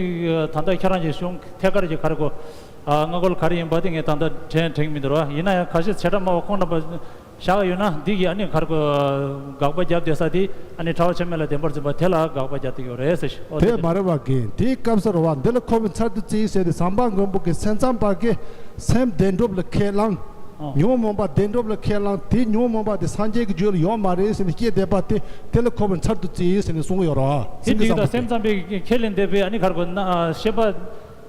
ད་ལྟ་ཁྱེད་རང་གི་གཞུང་ཐད་ཀར་གྱི་ག་རེ་གོ། ཨ། སྔ་རྒོལ་ག་རེ་ཡིན་པ་དེ་ངས་ད་ལྟ་དྲན་དྲན་གྱི་མི་འདུག་ར། ཡིན་ན་ཡང་ཁ་ཤས་བྱེ་བྲག་སྨྲ་བ་ཁོང་རྣམ་པ་བཞག་ཡོད་ན་འདི་གི་ཨ་ནི་ག་རེ་གོ། དགག་པ་བརྒྱབ་བསྡད་ས་དེ་ཨ་ནི་ཕྲ་བ་ཆ་མེད་ལ་བདེན་པར་འཛིན་པ་དེ་ལ་དགག་པ་རྒྱག་བསྡད་ཡོད་རེད་ཟེར། ཨོ་དེ་དེ་མ་རེད་བ། རྒན་དེའི་སྐབས་སུ་རེད་བ། འདི་ལ་འཁོར་བའི་མཚར་དུ་བརྩི་ཟེར་དེ་ཟམ་པ་མགོན་པོ་གིས་སེམས་ཙམ་པ་གིས་སེམས་བདེན་གྲུབ་ལ་ཁས་བླངས། ཨོ། ཉོན་མོངས་པ་བདེན་གྲུབ་ལ་ཁས་བླངས། དེ་ཉོན་མོངས་པ་དེ་སངས་རྒྱས་ཀྱི་རྒྱུད་ལ་ཡོད་མ་རེད་ཟེར་ནས་བཤད་བསྡད་པ་དེ་དེ་ལ་འཁོར་བའི་མཚར་དུ་བརྩི་ཟེར་ནས་གསུང་གི་ཡོད་རེད་བ། དེ་སེང་གེ་འདི་བཟང་དང་པོ་སེམས་ཙམ་པས་ཁས་ལེན་བསྡད་པའི་ཨ་ནི་ག་རེ་གོ་ན་ཤེས་པ།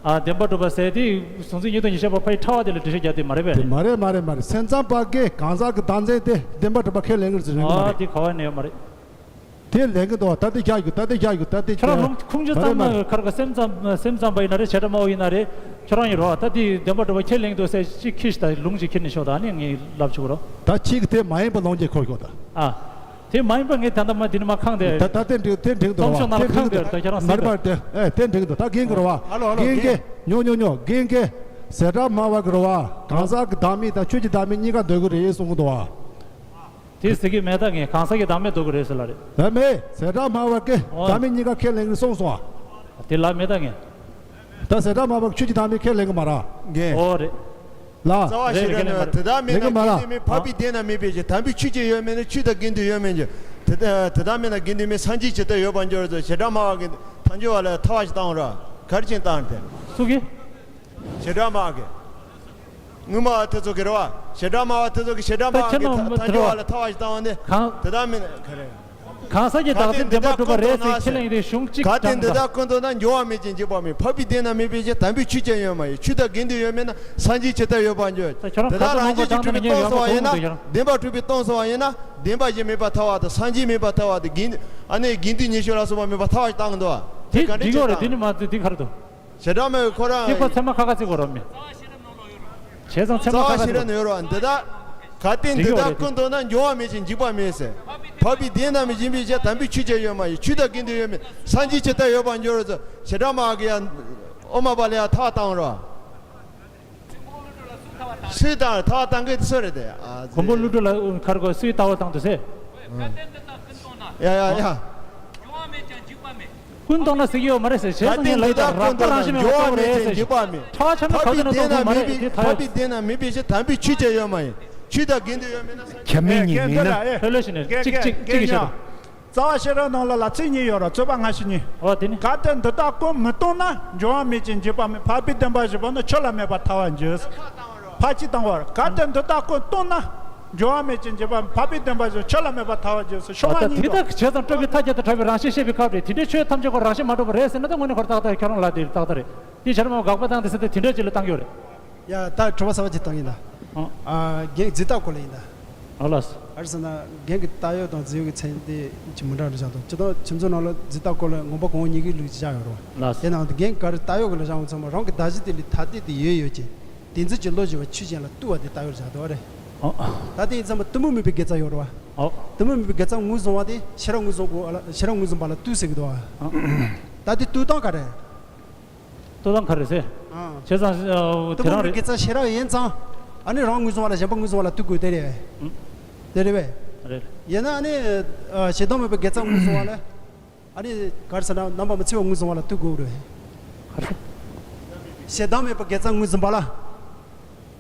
ཨ། བདེན་པར་གྲུབ་པ་ཟེར་དེ་གཟུང་འཛིན་གཉིས་སྟོང་གི་ཤེས་པ་ཕ་ཡི་ཕྲ་བ་དེ་ལ་འགྲེལ་བཤད་རྒྱག་དེ་མ་རེད་པས། དེ་མ་རེད་མ་རེད་མ་རེད། སེམས་ཙམ་པ་གིས་གང་ཟག་གི་བདག་འཛིན་དེ་བདེན་པར་གྲུབ་པ་ཁས་ལེན་གྱི་རེད་ཟེར་ལེན་གྱི་མ་ཨ་རེད། དེ་ག་བ་ནས་ཡོད་མ་རེད། དེ་ལེན་གྱི་འདུག་ད་དེ་རྒྱག་རྒྱུ། ད་དེ་རྒྱག་རྒྱུ། ད་དེ་ཁྱོད་རང་ལུང་ཁུངས་ཆུ་ཙམ་མ་རེད་མ་རེད། ཁར་ག་སེམས་ཙམ་སེམས་ཙམ་པ་ཡིན་ན་རེད། བྱེ་བྲག་སྨྲ་བ་ཡིན་ན་རེད། ཁྱོད་རང་ཡིན་རོགས། ད་དེ་བདེན་པར་གྲུབ་པ་ཁས་ལེན་འདུག་ཟེར་གཅིག་ཁྱེར་ཤི། ད་ལུང་གཅིག་ཁྱེར་ནས་ཤོག་ད་ཨ་ནི་ངས་ལབ་ཆོག་གི་རོ། ད་ཁྱེད་ཀྱི་དེ་མ་ཡིན་པ་ལོང་རྒྱུ་ཁོ་ཤོག་ད། ཨ། དེ་མ་ཡིན་པ་ངས་ད་ལྟ་མ་འདི་ནས་མ་ཁེངས་ཏེ། ད་ད་དེ་འགྲིག་དེ་འགྲིག་འདུག་རོགས། རྩོམ་ཤོག་ནང་ལ་ཁེངས་ཏེ། ད་ཁྱེད་རང་མ་རེད་མ་རེད། དེ་ཨེ་དེ་འགྲིག་འདུག་ད་རྒན་གྱི་རོགས། ཧ་ལོ་ཧ་ལོ། རྒན་རྒན་གྱིས་ཉོ་ཉོ་ཉོ། རྒན་གྱིས་ཟད་འགྲམ་སྨྲ་བ་གི་རོགས། གང་ཟག་གི་བདག་མེད་དང་ཆོས་ཀྱི་བདག་མེད་གཉིས་ཀ་འདོད་ཀྱི་རེད་གསུང་གི་འདུག་བ། དེ་ཟེར་གྱི་མེད། ད་ངས་གང་ཟག་གི་བདག་མེད་འདོད་ཀྱི་རེད་ཟེར་ལ་རེད། ད་མེད། ཟད་འགྲམ་སྨྲ་བ་གིས་ཨོ། བདག་མེད་གཉིས་ཀ་ཁས་ལེན་གྱི་གསུངས་སོང་ཨ། དེ་ལབ་མེད་ད་ངས། ད་ཟད་འགྲམ་སྨྲ་བ་གིས་ཆོས་ཀྱི་བདག་མེད་ཁས་ལེན་གྱི་མ་རེད། རྒན། ཨོ་རེད། ལ། རྩ་བ་ཞིག་རེད་རེད་ནི་རེད། དེ་དག་མེད་ན་ལེགས་མ་ལ། དགེ་འདུན་མེད། འཕགས་པའི་སྡེ་ན་མེད་པའི་ཕྱིར། དམ་པའི་ཆོས་ཀྱང་ཡོད་མིན་ནོ། ཆོས་དང་དགེ་འདུན་ཡོད་མིན་གྱི། དེ་དེ་དག་མེད་ན་དགེ་འདུན་མེད། སངས་རྒྱས་ཇི་ལྟར་ཡོད་པར་འགྱུར་ཟེར། ཟད་འགྲམ་སྨྲ་བ་གིས་ཐལ་འགྱུར་བ་ལ་ཐལ་བ་ཞིག་བཏང་ར། ག་རེ་བྱས་བཏང་སྟེ། སུ་གིས། ཟད་འགྲམ་སྨྲ་བ་གིས། དངོས་སྨྲ་བ་དེ་ཚོ་གིས་རེད་བ། ཟད་འགྲམ་སྨྲ་བ་དེ་ཚོ་གིས་ཟད་འགྲམ་སྨྲ་བ་གིས་ཐལ་འགྱུར་བ་ལ་ཐལ་བ་ཞིག་བཏང་བ་ནི། གང་། དེ་དག་མེད་ན་ག་རེ། གང་ཟག་གི་བདག་འཛིན་བདེན་པར་གྲུབ་པ་རེད་ཟེར་ཁས་ལེན་ཡོད་དུས་གཞུང་གཅིག་ག་དེ་དྲངས་འདི་དང་། དག་ཀུན་རྟོག་ན་འགྱུར་བ་མེད་ཅིང་འཇིག་པ་མེད། འཕགས་པའི་སྡེ་ན་མེད་པའི་ཕྱིར། དམ་པའི་ཆོས་ཀྱང་ཡོད་མ་ཡིན། ཆོས་དང་དགེ་འདུན་ཡོད་མིན་ན། སངས་རྒྱས་ཇི་ལྟར་ཡོད་པར་འགྱུར། ད་ཁྱོད་རང་དེ་དག་རང་ལུང་གིས་གྲུབ་པའི་སྟོང་གསུངས་པ་ཡིན་ན། བདེན་པར་གྲུབ་པའི་སྟོང་གསུངས་པ་ཡིན་ན། བདེན་པ་ཞིག་མེད་པར་ཐལ་བ་དང་། སངས་རྒྱས་མེད་པར་ཐལ་བ་དང་། དགེ་ཨ་ནི་དགེ་འདུན་ཉི་ཤུ་ལ་སོགས་པ་མེད་པར་ཐལ་བ་ཞིག་བཏང་གི་འདུག་བ། དེ་དེ་ག་འདྲ་འགྲིག་གི་རེད། བྱས་དེ་ནི་མ་དེ་དེ་ག་རེ་འདུག་ཟད་འགྲམ་སྨྲ་བས་ཁོ་རང་། གཅིག་པ་ཚད་མ་ཁ་ཁ་བརྩི་དགོས་རོགས་མེད། བྱས་ཙང་ཚད་མ་ཁ་ཁ་བརྩི་དགོས། རྩ་བ་ཞིག་ར་ནས་ཡོད་རོགས། འདི་དག་ག་དེ་འདི་དག་ཀུན་རྟོག་ན་འགྱུར་བ་མེད་ཅིང་འཇིག་པ་མེད་ཟེར། འཕགས་པའི་སྡེ་ན་མེད་ཅིང་འཇིག་པའི་ཕྱིར། དམ་པའི་ཆོས་ཀྱང་ཡོད་མ་ཡིན། ཆོས་དང་དགེ་འདུན་ཡོད་མིན། སངས་རྒྱས་ཇི་ལྟར་ཡོད་པར་འགྱུར་རོ་ཟེར། ཟད་འགྲམ་སྨྲ་བ་གིས་ཡང་ཨོ་མ་པ་ལ་ཡང་ཐལ་བ་བཏང་རོགས། སུས་བཏང་། ཐལ་བ་བཏང་མཁན་དེ་སུ་རེད་དེ། ཨ་མགོན་པོ་ཀླུ་སྒྲུབ་ལ་ཁར་གོ་སུས་ཐལ་བ་བཏང་འདུག་ཟེར། ཡ་ཡ་ཡ། ཀུན་རྟོག་ན་ཟེར་གྱི་ཡོད་མ་རེད་ཟེར། བྱས་ཙང་ངས་ལབ་ཡོད། རགས་པ་རང་བཞིན་མེད་པ་གཙོ་བོ་རེད་ཟེར། ཕྲ་བ་ཆ་མེད་ག་དུས་ན་གཏོང་ཐུབ་མ་རེད། དེ་ཐལ་ཡོད། འཕགས་པའི་སྡེ་ན་མེད་པའི་ཕྱིར། དམ་པའི་ཆོས་ཀྱང་ཡོད་མ་ཡིན། ཆོས་དང་དགེ་འདུན་ཡོད་མིན་ན། ཆ་མེད་ཉིད་མིན་ན། ལྷོད་ལྷོད་བྱས་ནས་གཅིག་གཅིག་གཅིག་གིས་བཤད་དང་། རྩ་བ་ཤེས་རབ་ནང་ལོགས་ལ་ཚིག་གཉིས་ཡོད་ར། རྩོད་པ་སྔ་ཕྱི་གཉིས། འོ་དེ་ནི། གལ་ཏེ་འདི་དག་ཀུན་མི་རྟོག་ན། འགྱུར་བ་མེད་ཅིང་འཇིག་པ་མེད། འཕགས་པའི་བདེན་པ་བཞི་པོ་ནི། ཆོས་ལ་དམིགས་པ་ཐལ་བར་འགྱུར། ཕར་གཅིག་བཏང་བར། གལ་ཏེ་འདི་དག་ཀུན་རྟོག་ན། འགྱུར་བ་མེད་ཅིང་མྱུར་བ་འཕགས་པའི་བདེན་པ་བཞིན་ཆོས་བླ་མེད་པ་ཐལ་བར་འགྱུར་ཟེར། ཤོ་མ་ཨ་ད་གཉིས་དེ་དག་བྱས་ཙང་སྤྲོས་པའི་མཐའ་བརྒྱད་དུ་གྲགས་པའི་རང་བཞིན་བཤད་པའི་སྐབས་རེད། དེ་འདྲའི་ཆོས་ཐམས་ཅད་ཁོ་རང་བཞིན་མ་གྲུབ་པ་རེད་ཟེར་ན། ད་དངོས་གནས་ཁོ་རང་ཏག་ཏག་རེད། ཁྱོད་རང་ལ་དེ་ཏག་ཏག་རེད། དེ་ཕྱིར་མ་དགག་པ་བཏང་དེ་ཟེར་དེ་དེ་འདྲ་ཅིག་ལ་བཏང་ཡོད་རེད། ཡ་ད་དྲི་བ་གསར་པ་ཅིག་བཏང་ཡིན་ད། ཨ་ཨ་རྒན་རྫི་སྟག་སྐོར་ལ་ཡིན་ད། ཨ་ལགས། ག་རེ་ཟེར་ན་རྒན་གྱི་ད་ཡོད་དང་རྫི་ཡོད་ཀྱི་ཚན་དེ་ཅིག་མི་འདྲ་རེད་བཞག་འདུག་ཅི་ལྟར་ཁྱིམ་ཚང་ནང་ལ་རྫི་སྟག་སྐོར་ལ་ངོ་མ་གོང་འོག་གཉིས་ཀའི་ལུགས་ཀྱི་བཞག་ཡོད་རེད་བ། ལགས། དེ་ནང་དུ་རྒན་གྱི་ག་རེ་ད་ཡོད་ཀྱི་ལ་བཞག་འོང་ཚང་མ་རང་གི་བརྡ་གཞི་དེ་ལས་ཐ་དད་དེ་ཡོད་ཡོད་ཅིང་། བདེན་འཛིན་གྱི་བློ་ཞེས་པ་ཆོས་ཅན་ལ་ལྟོས་པ་དེ་ལྟ་བའི་བྱ་དོ་རེད། ཨོ། ད་དེ་ཡིན་ཙམ་པ་གཏི་མུག་མེད་པའི་དགེ་རྩ་ཡོད་རེད་བ། ཨོ། གཏི་མུག་མེད་པའི་དགེ་རྩ་ངོས་བཟུང་བ་དེ་ཤེས་རབ་ངོས་བཟུང་དགོས་ཨ་ལ། ཤེས་རབ་ངོས་བཟུང་པ་ལ་ལྟོས་ཟེར་གི་འདུག་ཨ། ཨོ། ད་དེ་ལྟོས་སྟངས་ག་རེ། ལྟོས་སྟངས་ག་རེ་ཟེར། ཨ། བྱས་ཙང་། ཨོ། གཏི་དེ་མུག་རང་མེད་རེད། དགེ་རྩ་ཤེས་རབ་ཡིན་ཙང་། ཨ་ནི་རང་ངོས་བཟུང་བ་ལ་གཞན་པ་ངོས་བཟུང་བ་ལ་ལྟོས་དགོས་དེ་རེད། ཨུ། དེ་རེད་པས། རེད། ཡིན་ན་ཨ་ནི། ཨ། ཞེ་སྡང་མེད་པའི་དགེ་རྩ་ངོས་བཟུང་བ་ལ། ཨ་ནི་ག་རེ་ཟེར་ན་རྣམ་པ་མི་འཚེ་བ་ངོས་བཟུང་བ་ལ་ལྟོས་དགོས་རེད། ག་རེ། ཞེ་སྡང་མེད་པའི་དགེ་རྩ་ངོས་འཛིན་པ་ལ།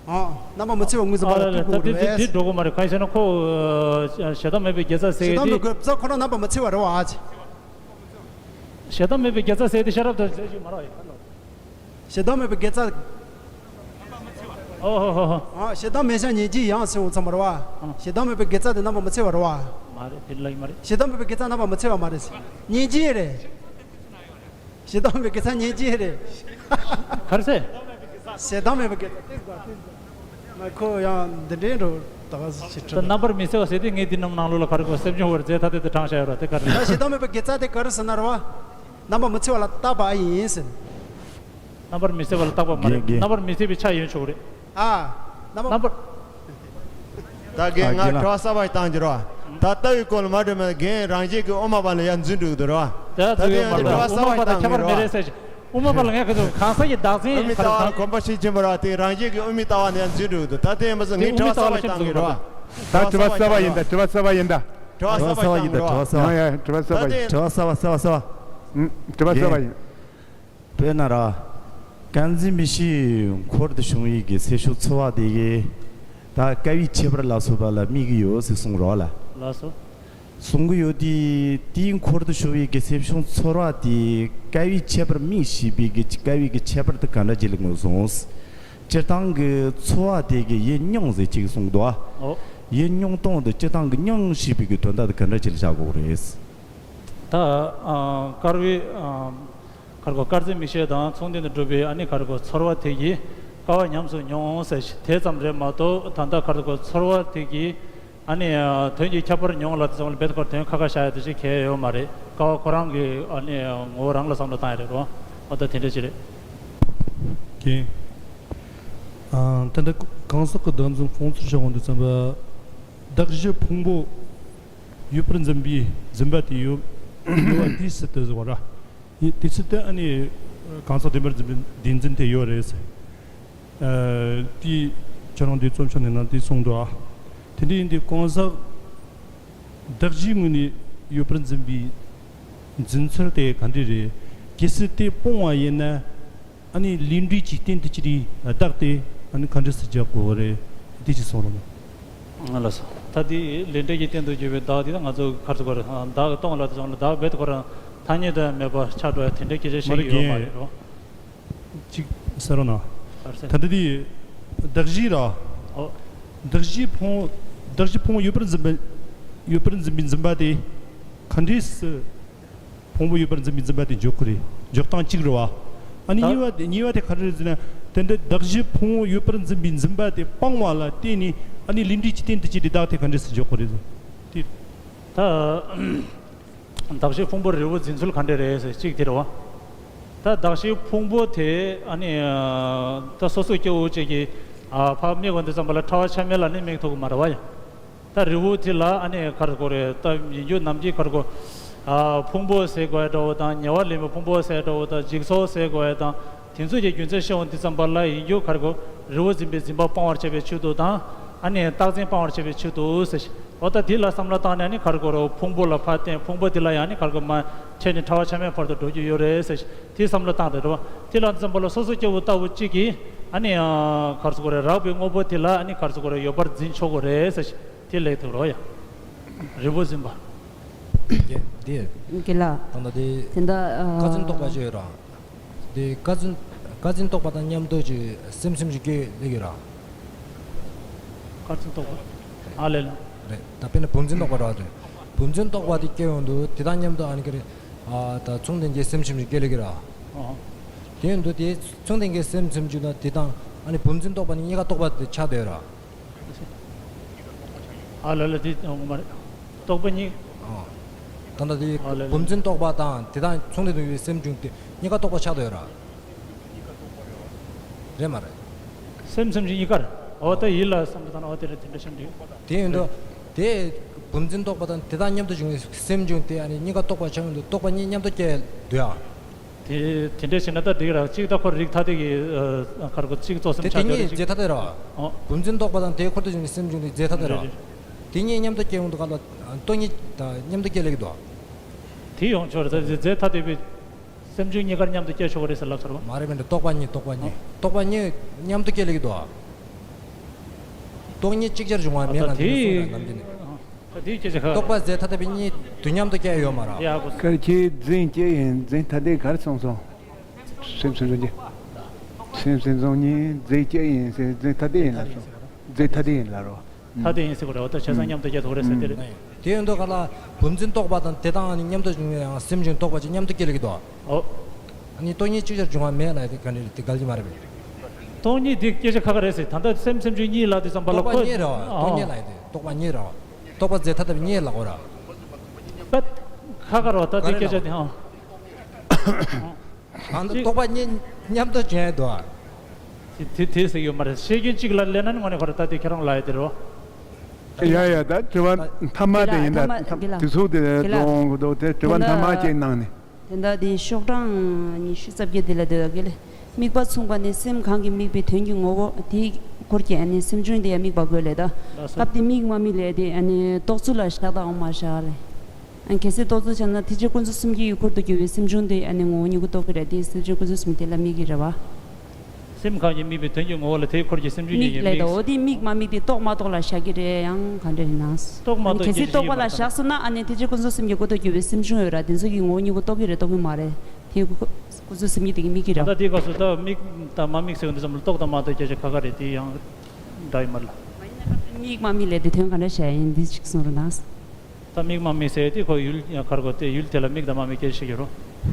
ཨ། རྣམ་པ་མི་འཚེ་བ་ངོས་འཛིན་པ་ལ་ལྟོས་དགོས་རེད། ཨ། ད་དེ་དེ་འགྲོ་གི་མ་རེད། གང་ཡིན་ཟེར་ན་ཁོ། ཨ། ཞེ་སྡང་མེད་པའི་དགེ་རྩ་ཟེར་ཞེ་སྡང་དེ། མེད་དགེ་རྩ་ཁོ་ན་རྣམ་པ་མི་འཚེ་བ་རེད་བ། ཨ་ཅེ། ཞེ་སྡང་མེད་པའི་དགེ་རྩ་ཟེར་དེ་ཤེས་རབ་ཏུ་ཟེར་ཞིག་མ་རེད། ཞེ་སྡང་མེད་པའི་དགེ་རྩ། ཨོ་ཧོ་ཧོ་ཧོ། ཨ། ཞེ་སྡང་མེད་ཤ་ཉེ་སྦྱིན་ཡང་ཟེར་འོང་ཚང་མ་རེད་བ། ཨ། ཞེ་སྡང་མེད་པའི་དགེ་རྩ་དེ་རྣམ་པ་མི་འཚེ་བ་རེད་བ། མ་རེད། དེ་ལ་ཡིན་མ་རེད། ཞེ་སྡང་མེད་པའི་དགེ་རྩ་རྣམ་པ་མི་འཚེ་བ་མ་རེད། ཉེ་སྦྱིན་རེད། ཞེ་སྡང་མེད་པའི་དགེ་རྩ་ཉེ་སྦྱིན་རེད། ག་རེ་ཟེར། ཞེ་སྡང་མེད་པའི་དགེ་རྩ་ཏིག་ཙམ་ཏིག་ཙམ། མ་ཁོ་ཡང་འདི་འདྲའི་འགྲོ་ད་ག་ཞིག་ད་ཁྲིད། རྣམ་པར་མི་འཚེ་བ་ཟེར་དེ་ངས་འདི་རྣམས་ནང་ལོགས་ལ་ག་རེ་གོ་སེམས་བྱུང་བར་མཛད་ཐ་དད་དུ་དྲངས་བཞག་ཡོད་ར། དེ་ག་རེ་ད་ཞེ་སྡང་མེད་པའི་དགེ་རྩ་དེ་ག་རེ་ཟེར་ན་རེད་བ། རྣམ་པ་མི་འཚེ་བ་ལ་བརྟག་པ་ཨ་ཡིན་ཟེར། རྣམ་པར་མི་འཚེ་བ་ལ་བརྟག་པ་མ་རེད། རྒན་རྒན། རྣམ་པར་མི་འཚེ་བའི་ཆ་ཡིན་ཆོག་རེད། ཨ། རྣམ་པར། རྣམ་པར། ད་རྒན། ང་དྲི་བ་གསར་པ་ཞིག་བཏང་རྒྱུ་རེད་བ། ད་ལྟ་བའི་སྐོར་ལ་མ་འགྲོ་མེད་རྒན་རང་བཞིན་གྱི་དབུ་མ་པ་ལ་ཡར་འཛུལ་འགྲོ་གི་འདུག་རེད་བ། ད་དེ་ཡང་དྲི་བ་གསར་པ་ཞིག་བཏང་གི་རེད་བ། དབུ་མ་པ་དང་ཁྱད་པར་མེད་རེད་ཟེར་ཞིག་དབུ་མ་པ་ལ་ངས་ག་ཚོད་གང་ཟག་གི་བདག་འཛིན་དབུ་མའི་ལྟ་བ་གོམས་པ་ཤེས་ཀྱིན་པ་རེད་བ། དེ་རང་བཞིན་གྱི་དབུ་མའི་ལྟ་བ་ནས་ཡར་འཛུལ་འགྲོ་གི་འདུག་ད་དེ་ཡིན་པ་ཟེར་ངས་དྲི་བ་གསར་པ་ཞིག་བཏང་གི་རེད་བ། ད་དྲི་བ་གསར་པ་ཡིན་ད། དྲི་བ་གསར་པ་ཡིན་ད། དྲི་བ་གསར་པ་ཞིག་བཏང་གི་རེད་བ། ཡ་ཡ། དྲི་བ་གསར་པ་ཡིན། དྲི་བ་གསར་པ་ཡིན། དྲི་བ་གསར་པ་གསར་པ་གསར་པ། ཨུམ། དྲི་བ་གསར་པ་ཡིན། དཔེར་ན་ར། དཀར་འཛིན་མི་ཤེས་འཁོར་དུ་བྱུང་བའི་གི་ཚེ་ཤུགས་ཚོར་བ་དེ་གི། ད་དཀའ་བའི་ཁྱད་པར་ལ་སོགས་པ་ལ་དམིགས་ཀྱི་ཡོད་ཟེར་གསུངས་རོགས་ལ། ལགས་སོ། གསུང་གི་ཡོད་དེ། དེའི་འཁོར་དུ་བྱུང་བའི་གི་ཚེ་ཤུགས་ཚོར་བ་དེ་དཀའ་བའི་ཁྱད་པར་དམིགས་ཞེས་པའི་གི་དཀའ་བའི་གི་ཁྱད་པར་དེ་ག་འདྲ་ཅིག་ལ་ངོས་བཟུང་། སྤྱིར་བཏང་གི་ཚོར་བ་དེ་གི་ཡིད་མྱོང་ཟེར་ཅིག་གསུངས་འདུག་ཨ། ཨོ། ཡིད་མྱོང་སྟངས་དེ་སྤྱིར་བཏང་གི་མྱོང་ཞེས་པའི་གི་དོན་དག་དེ་ག་འདྲ་ཅིག་ལ་བཞག་དགོས་རེད། ད། ཨ། དཀར་བའི། ཨ། ག་རེ་གོ། དཀར་འཛིན་མིག་ཤེས་དང་མཚུངས་ལྡན་དུ་གྲུབ་པའི་ཨ་ནི་ག་རེ་གོ་ཚོར་བ་དེ་གིས་དཀའ་བ་ཉམས་སུ་མྱོང་ཟེར་ཞིག་དེ་ཙམ་རེད་མ་གཏོགས། ད་ལྟ་ག་རེ་གོ་ཚོར་བ་དེ་གིས་ཨ་ནི་དོན་གྱི་ཁྱད་པར་མྱོང་ལ་དེ་ཙམ་ལ་རྦད་དེ་ཁོ་དོན་ཁ་ཁ་བཞག་ཡ་དེ་ཅིག་གལ་ཡོད་མ་རེད། དཀའ་བ་ཁོ་རང་གི་ཨ་ནི་ངོ་བོ་རང་ལ་བསམ་བློ་བཏང་ཡ་རེད་རོ། འོ་ད་དེ་འདྲ་ཅིག་རེད། ཀྱེ། ཨ། ད་ལྟ་གང་ཟག་གི་བདག་འཛིན་སྤོང་ཚུལ་བྱ་བ་འདི་ཙམ་པ། བདག་གཞི་ཕུང་པོ་ཡོད་པར་འཛིན་པའི་འཛིན་པ་དེ་ཡོད། ཡོད་པ་དེའི་སྲིད་དུ་བཟོ་བ་ར། དེ་ཚོ་དེ་ཨ་ནི་གང་ཟག་བདེན་པར་འཛིན་པའི་བདེན་འཛིན་དེ་ཡོད་རེད་ཟེར། ཨ། དེ་ཁྱོད་རང་དེ་རྩོམ་ཤོག་ནས་ནང་དེ་གསུངས་འདུག་ཨ། དེ་འདྲ་ཡིན་དུས་གང་ཟག་བདག་གཞིའི་ངོས་ནས་ཡོད་པར་འཛིན་པའི་འཛིན་ཚུལ་དེ་ག་འདྲ་རེད། གལ་སྲིད་དེ་སྤོང་བ་ཡིན་ན། ཨ་ནི་ལས་འབྲས་ཀྱི་རྟེན་དུ་གྱུར་པའི་བདག་དེ་ཨ་ནི་ག་འདྲ་སེ་རྒྱག་དགོས་རེད། དེ་ཅི་གསུང་རོགས་གནང་། ལགས་སོ། ད་དེ་ལས་འབྲས་ཀྱི་རྟེན་དུ་གྱུར་པའི་བདག་དེ་ད་ང་ཚོ་ག་རེ་ཟེར་དགོས་རེད། བདག་གི་སྟོང་ལ་དེ་ཙམ་ལ་བདག་རྦད་དེ་ཁོ་རང་ཐ་སྙད་དུ་མེད་པ་ཆགས་འགྲོ་ཡ་དེ་འདྲའི་སྐད་ཆ་བཤད་ཀྱི་ཡོད་མ་རེད་རོ། ཅིག་ཟེར་རོགས་གནང་། ག་རེ་ཟེར། ད་ལྟ་དེ་བདག་གཞི་ར། ཨོ། བདག་གཞི་ཕུང་། བདག་གཞི་ཕུང་པོ་ཡོད་པར་འཛིན་པ། ཡོད་པར་འཛིན་པའི་འཛིན་པ་དེ་ག་འདྲས་སེ། ཕུང་པོ་ཡོད་པར་འཛིན་པའི་འཛིན་པ་དེ་འཇོག་གི་རེད། འཇོག་སྟངས་གཅིག་རེད་བ། ཨ་ནི་ད་གཉིས་པ་དེ། གཉིས་པ་དེ་ག་རེ་རེད་ཟེར་ན། དེ་འདྲ་བདག་གཞི་ཕུང་པོ་ཡོད་པར་འཛིན་པའི་འཛིན་པ་དེ་སྤང་བ་ལ་བརྟེན་ནས་ཨ་ནི་ལས་འབྲས་ཀྱི་རྟེན་དུ་བྱས་ཏེ་བདག་དེ་ག་འདྲས་སེ་འཇོག་དགོས་རེད་ཟེར། དེ། ད། བདག་གཞི་ཕུང་པོ་རི་བོ་འཛིན་ཚུལ་ག་འདྲས་རེད་ཟེར་གཅིག་དེ་རེད་བ། ད་བདག་གཞི་ཕུང་པོ་དེ་ཨ་ནི། ད་སོ་སོ་སྐྱེ་བོ་གཅིག་གིས། ཨ། ཕར་དམིགས་པ་འདི་ཙམ་པ་ལ་ཕྲ་བ་ཆ་མེད་ལ་ནི་དམིགས་ཐུབ་ཀྱི་མ་རེད་བ་ཡ། ད་རི་བོ་དེ་ལ་ཨ་ནི་ག་རེ་ཟེར་དགོས་རེད། ད་ཡིན་རྒྱུ་ནམ་གྱི་ག་རེ་ཟེར་དགོས། ཨ། ཕུང་པོ་ཟེར་དགོས་ཡ་འདྲ་བོ་དང་། ཉེ་བར་ལེན་པའི་ཕུང་པོ་ཟེར་ཡ་འདྲ་བོ་དང་། འཇིག་ཚོགས་ཟེར་དགོས་ཡ་དང་། དེ་ཚོ་གི་རྒྱུ་མཚན་ཤེས་འོང་དུས་ཙམ་པ་ལ་ཡིན་རྒྱུ་ག་རེ་ཟེར་དགོས། རི་བོ་འཛིན་པའི་འཛིན་པ་སྤང་བར་བྱ་བའི་ཆེད་དུ་དང་། ཨ་ནི་རྟག་འཛིན་སྤང་བར་བྱ་བའི་ཆེད་དུ་ཟེར། འོ་ད་དེ་ལ་བསམ་བློ་བཏང་ནས་ཨ་ནི་ག་རེ་ཟེར་དགོས་རེད། ཕུང་པོ་ལ་ཕར་བརྟེན། ཕུང་པོ་དེ་ལ་ཡང་ཨ་ནི་ག་རེ་ཟེར་དགོས། མར་ཁྱེར་ནས་ཕྲ་བ་ཆ་མེད་བར་དུ་འགྲོ་རྒྱུ་ཡོད་རེད་ཟེར། དེ་བསམ་བློ་བཏང་དེ་རེད་བ། དེ་ལ་འཛིན་པ་ལ་སོ་སོ་སྐྱེ་བོ་ལྟ་བུ་གཅིག་གིས་ཨ་ནི་ག་རེ་ཟེར་དགོས་རེད། རགས་པའི་དངོས་པོ་དེ་ལ་ཨ་ནི་ག་རེ་ཟེར་དགོས་རེད། ཡོད་པར་འཛིན་ཆོག་གི་རེད་ཟེར། དེ་ལེགས་ཐུབ་རོ་ཡ། རི་བོ་འཛིན་པ། དེ་དེ། དགེ་ལགས། ད་ལྟ་དེ། དེ་འདྲ། ཨ། བཀའ་འཛིན་རྟོགས་པ་ཅིག་ཡོད་ར། དེ་བཀའ་འཛིན། བཀའ་འཛིན་རྟོགས་པ་དང་མཉམ་དུ་ཅིག་སེམས་སེམས་ཀྱི་སྐད་ལེགས་ཡོད་ར། བཀའ་འཛིན་རྟོགས་པ། ཨ་ལེ་ལེ། རེད། ད་དཔེར་ན་བུམ་འཛིན་རྟོག་པ་རེད་བ། དེ་བུམ་འཛིན་རྟོག་པ་དེ་སྐྱེ་ཡོང་དུས་དེ་དང་མཉམ་དུ་ཨ་ནི་ཀ་རེ། ཨ་ད་མཚུངས་ལྡན་གྱི་སེམས་ཁམས་ཤིག་སྐྱེ་ལེ་གི་ར། ཨོ། དེ་ཡོང་དུས་དེ་མཚུངས་ལྡན་གྱི་སེམས་ཁམས་ཤིག་དང་དེ་དང་ཨ་ནི་བུམ་འཛིན་རྟོག་པ་ནི་གཉིས་ཀ་རྟོག་པ་དེ་ཆགས་བསྡད་ཡོད་ར། ཨ་ལ་ལ་དེ་ངོ་མ་རེད། རྟོག་པ་གཉིས། ཨ། ད་ལྟ་དེ་ཨ་ལ་ལ། བུམ་འཛིན་རྟོག་པ་དང་དེ་དང་མཚུངས་ལྡན་དུ་ཡོད་སེམས་བྱུང་དེ་གཉིས་ཀ་རྟོག་པ་ཆགས་བསྡད་ཡོད་ར། རེད་མ་རེད། སེམས་སེམས་ཀྱི་གཉིས་ཀར། འོ་ད་ཡིད་ལ་བསམ་བློ་བཏང་ན་འོ་དེ་རེད། དེ་འདྲ་ཞིག་འདུག་དེ་ཡིན་དུས། དེ་བུམ་འཛིན་རྟོག་པ་དང་དེ་དང་མཉམ་དུ་བྱུང་བའི་སེམས་བྱུང་དེ་ཨ་ནི་གཉིས་ཀ་རྟོག་པ་ཆགས་ཡོང་དུས་རྟོག་པ་གཉིས་མཉམ་དུ་སྐྱེ་འདུག་ཨ། དེ་དེ་འདྲ་བྱས་ན་ད་འགྲིག་ར། གཅིག་ད་ཁོ་རིགས་ཐ་དད་ཀྱི་ཨ་ཁར་གོ་གཅིག་གཙོ་སེམས་དེ་ཆགས་དེ་ཡོད་རེད་གཉིས་གཅིག་རྫས་ཐ་དད་ར། ཨོ། བུམ་འཛིན་རྟོག་པ་དང་དེའི་འཁོར་དུ་བྱུང་བའི་སེམས་བྱུང་དེ་རྫས་ཐ་དད་ར། རེད་རེད། དེ་གཉིས་མཉམ་དུ་སྐྱེ་ཡོང་དུས་ག་ལ་རྟོག་གཉིས་ད་མཉམ་དུ་སྐྱེ་ལེགས་འདུག་དེ་ཡོང་ཆོག་རེད། ད་རྫས་ཐ་དད་པའི། སེམས་བྱུང་གཉིས་ཀར་མཉམ་དུ་སྐྱེ་ཆོག་གི་རེད་ཟེར་ལབ་ཚར་བ། མ་རེད་མི་འདྲ། རྟོག་པ་གཉིས་རྟོག་པ་གཉིས། ཨ། རྟོག་པ་གཉིས་མཉམ་དུ་སྐྱེ་ལེགས་འདུག་ཨ། རྟོག་གཉིས་ཅིག་ཅར་བྱུང་བ་མེད་ང་ཚོ་གསུངས་ར་ནམ་རྒྱུན་ནས། ད་དེའི་སྐད་ཆ་ཁ། རྟོག་པ་རྫས་ཐ་དད་པའི་གཉིས་དུས་མཉམ་དུ་སྐྱེ་ཡོད་མ་རེད། ཡ་གོ། གལ་ཆེའི་རྫས་སྐྱེ་ཡིན་རྫས་ཐ་དད་གར་སོང་སོང་། སེམས་སེམས་བྱུང་གཉིས། སེམས་སེམས་བྱུང་གཉིས་རྫས་སྐྱེ་ཡིན་ཟེར་རྫས་ཐ་དད་ཡིན་ལ་སོང་། རྫས་ཐ་དད་ཡིན་ལ་རོ། ཐ་དད་ཡིན་ཟེར་གོ་རེད་བ། ད་བྱས་ཙང་མཉམ་དུ་སྐྱེ་ཐུབ་རེད་ཟེར་དེ་རེད། དེ་ཡོད་འདུག་ག་ལ། བུམ་འཛིན་རྟོག་པ་དང་དེ་དང་ནི་མཉམ་དུ་བྱུང་བའི་ཡང་སེམས་བྱུང་རྟོག་པ་ཅིག་མཉམ་དུ་སྐྱེ་ལེགས་འདུག་ཨོ། ཨ་ནི་རྟོག་གཉིས་ཅིག་ཅར་བྱུང་བ་མེད་ལ་དེ་ག་འདྲ་རེད། དེ་གལ་ཆེ་མ་རེད་པས། རྟོག་གཉིས་དེ་སྐད་ཆ་ཁ་ཁ་རེད་ཟེར། ད་ལྟ་སེམས་སེམས་བྱུང་གཉིས་ལ་དེ་ཙམ་པ་ལ་རྟོག་པ་ཁོ་གཉིས་རེད་བ། ཨོ། རྟོག་གཉིས་ལ་དེ་རྟོག་པ་གཉིས་རེད་བ། རྟོག་པ་རྫས་ཐ་དད་པའི་གཉིས་ལ་གོ་ར། པད། ཁ་ཁ་རོ་ད་དེ་སྐད་ཆ་དེ་ཧང་། ཨང་། རྟོག་པ་གཉིས་མཉམ་དུ་བྱས་འདུག་ཨ། དེ་དེ་དེ་ཟེར་ཡོད་མ་རེད། བཤད་རྒྱུན་གཅིག་ལ་ལེན་ན་ནི་དངོས་གནས་ཁོ་རང་ད་དེ་ཁྱེད་རང་ལ་ཡོད་དེ་རོ། ཡ་ཡ། ད་དྲི་བ་མཐའ་མ་དེ་ཡིན་ད། དེ་ལ་དེ་ཚོ་དེ་དེ་ལ་གདོང་གདོང་དེ་དྲི་བ་མཐའ་མ་ཅིག་གནང་ནས། དེ་འདྲ་དེ་ཤོག་གྲངས་ཉི་ཤུ་རྩ་བརྒྱད་དེ་ལ་དེ་ལ་དགེ་ལེ། དམིགས་པ་མཚུངས་པ་ནི་སེམས་གང་གིས་དམིགས་པའི་དོན་གྱི་ངོ་བོ་དེའི་སྐོར་གྱི་ཨ་ནི་སེམས་བྱུང་དེ་ཡང་དམིགས་པ་དགོས་ལེ་ད། སྐབས་དེ་དམིགས་མ་དམིགས་ལས་དེ་ཨ་ནི་རྟོག་ཚུལ་ལ་བཞག་དང་འོང་མ་བཞག་ལེ། ཨ། གལ་སྲིད་རྟོག་ཚུལ་བྱས་ན་ཐེག་ཆེན་ཀུན་རྫོབ་གསུམ་གྱི་ཡུལ་འཁོར་དུ་གྱུར་པའི་སེམས་བྱུང་དེ་ཨ་ནི་ངོ་བོ་ཉིད་ཀྱིས་རྟོགས་ཀྱི་རེད་དེ་ཐེག་ཆེན་ཀུན་རྫོབ་གསུམ་དེ་ལ་དམིགས་ཀྱི་རེད་བ། སེམས་གང་གིས་དམིགས་པའི་དོན་གྱི་ངོ་བོ་ལ་དེའི་འཁོར་གྱི་སེམས་བྱུང་ཉིད་ཀྱིས་དམིགས་ལས་དམིགས། ད་འོ་དེ་དམིགས་མ་དམིགས་དེ་རྟོགས་མ་རྟོགས་ལ་བཞག་གི་རེད་ཡང་ག་འདྲ་ཡིན་ན། རྟོགས་མ་ཨ་ནི་རྟོགས་གལ་སྲིད་ཀྱི་རྟོགས་པ་ལ་བཞག་སོང་ན་ཨ་ནི་ཐེག་ཆེན་ཀུན་རྫོབ་གསུམ་གྱི་འཁོར་དུ་གྱུར་པའི་སེམས་བྱུང་ཡོད་ར་དེ་ཚོ་གི་ངོ་བོ་ཉིད་ཀྱིས་རྟོགས་ཀྱི་རེད་རྟོགས་ཀྱི་མ་རེད། དེ་ཀུན་རྫོབ་གསུམ་གྱི་དེ་གིས་དམིགས་ཀྱི་རེད། ད་ལྟ་དེའི་སྐབས་སུ་ད་དམིགས་དང་མ་དམིགས་ཟེར་བ་འདི་ཙམ་ལ་རྟོགས་དང་མ་རྟོགས་སྐད་ཆ་ཁ་ཁ་རེད། དེ་ཡང་འདྲ་ཡིན་མ་རེད་ལ། མ་ཡིན་ན་སྐབས་དེ་དམིགས་མ་དམིགས་ལས་དེ་དོན་ག་འདྲ་བྱས་ཡིན་འདི་ཅིག་གསུང་རོགས་གནང་། ད་དམིགས་མ་དམིགས་ཟེར་དེ་ཁོ་ཡུལ་ཡང་ཁར་གོ་དེ་ཡུལ་དེ་ལ་དམིགས་དང་མ་དམིགས་སྐད་ཆ་ཞིག་ཡོད་རོ།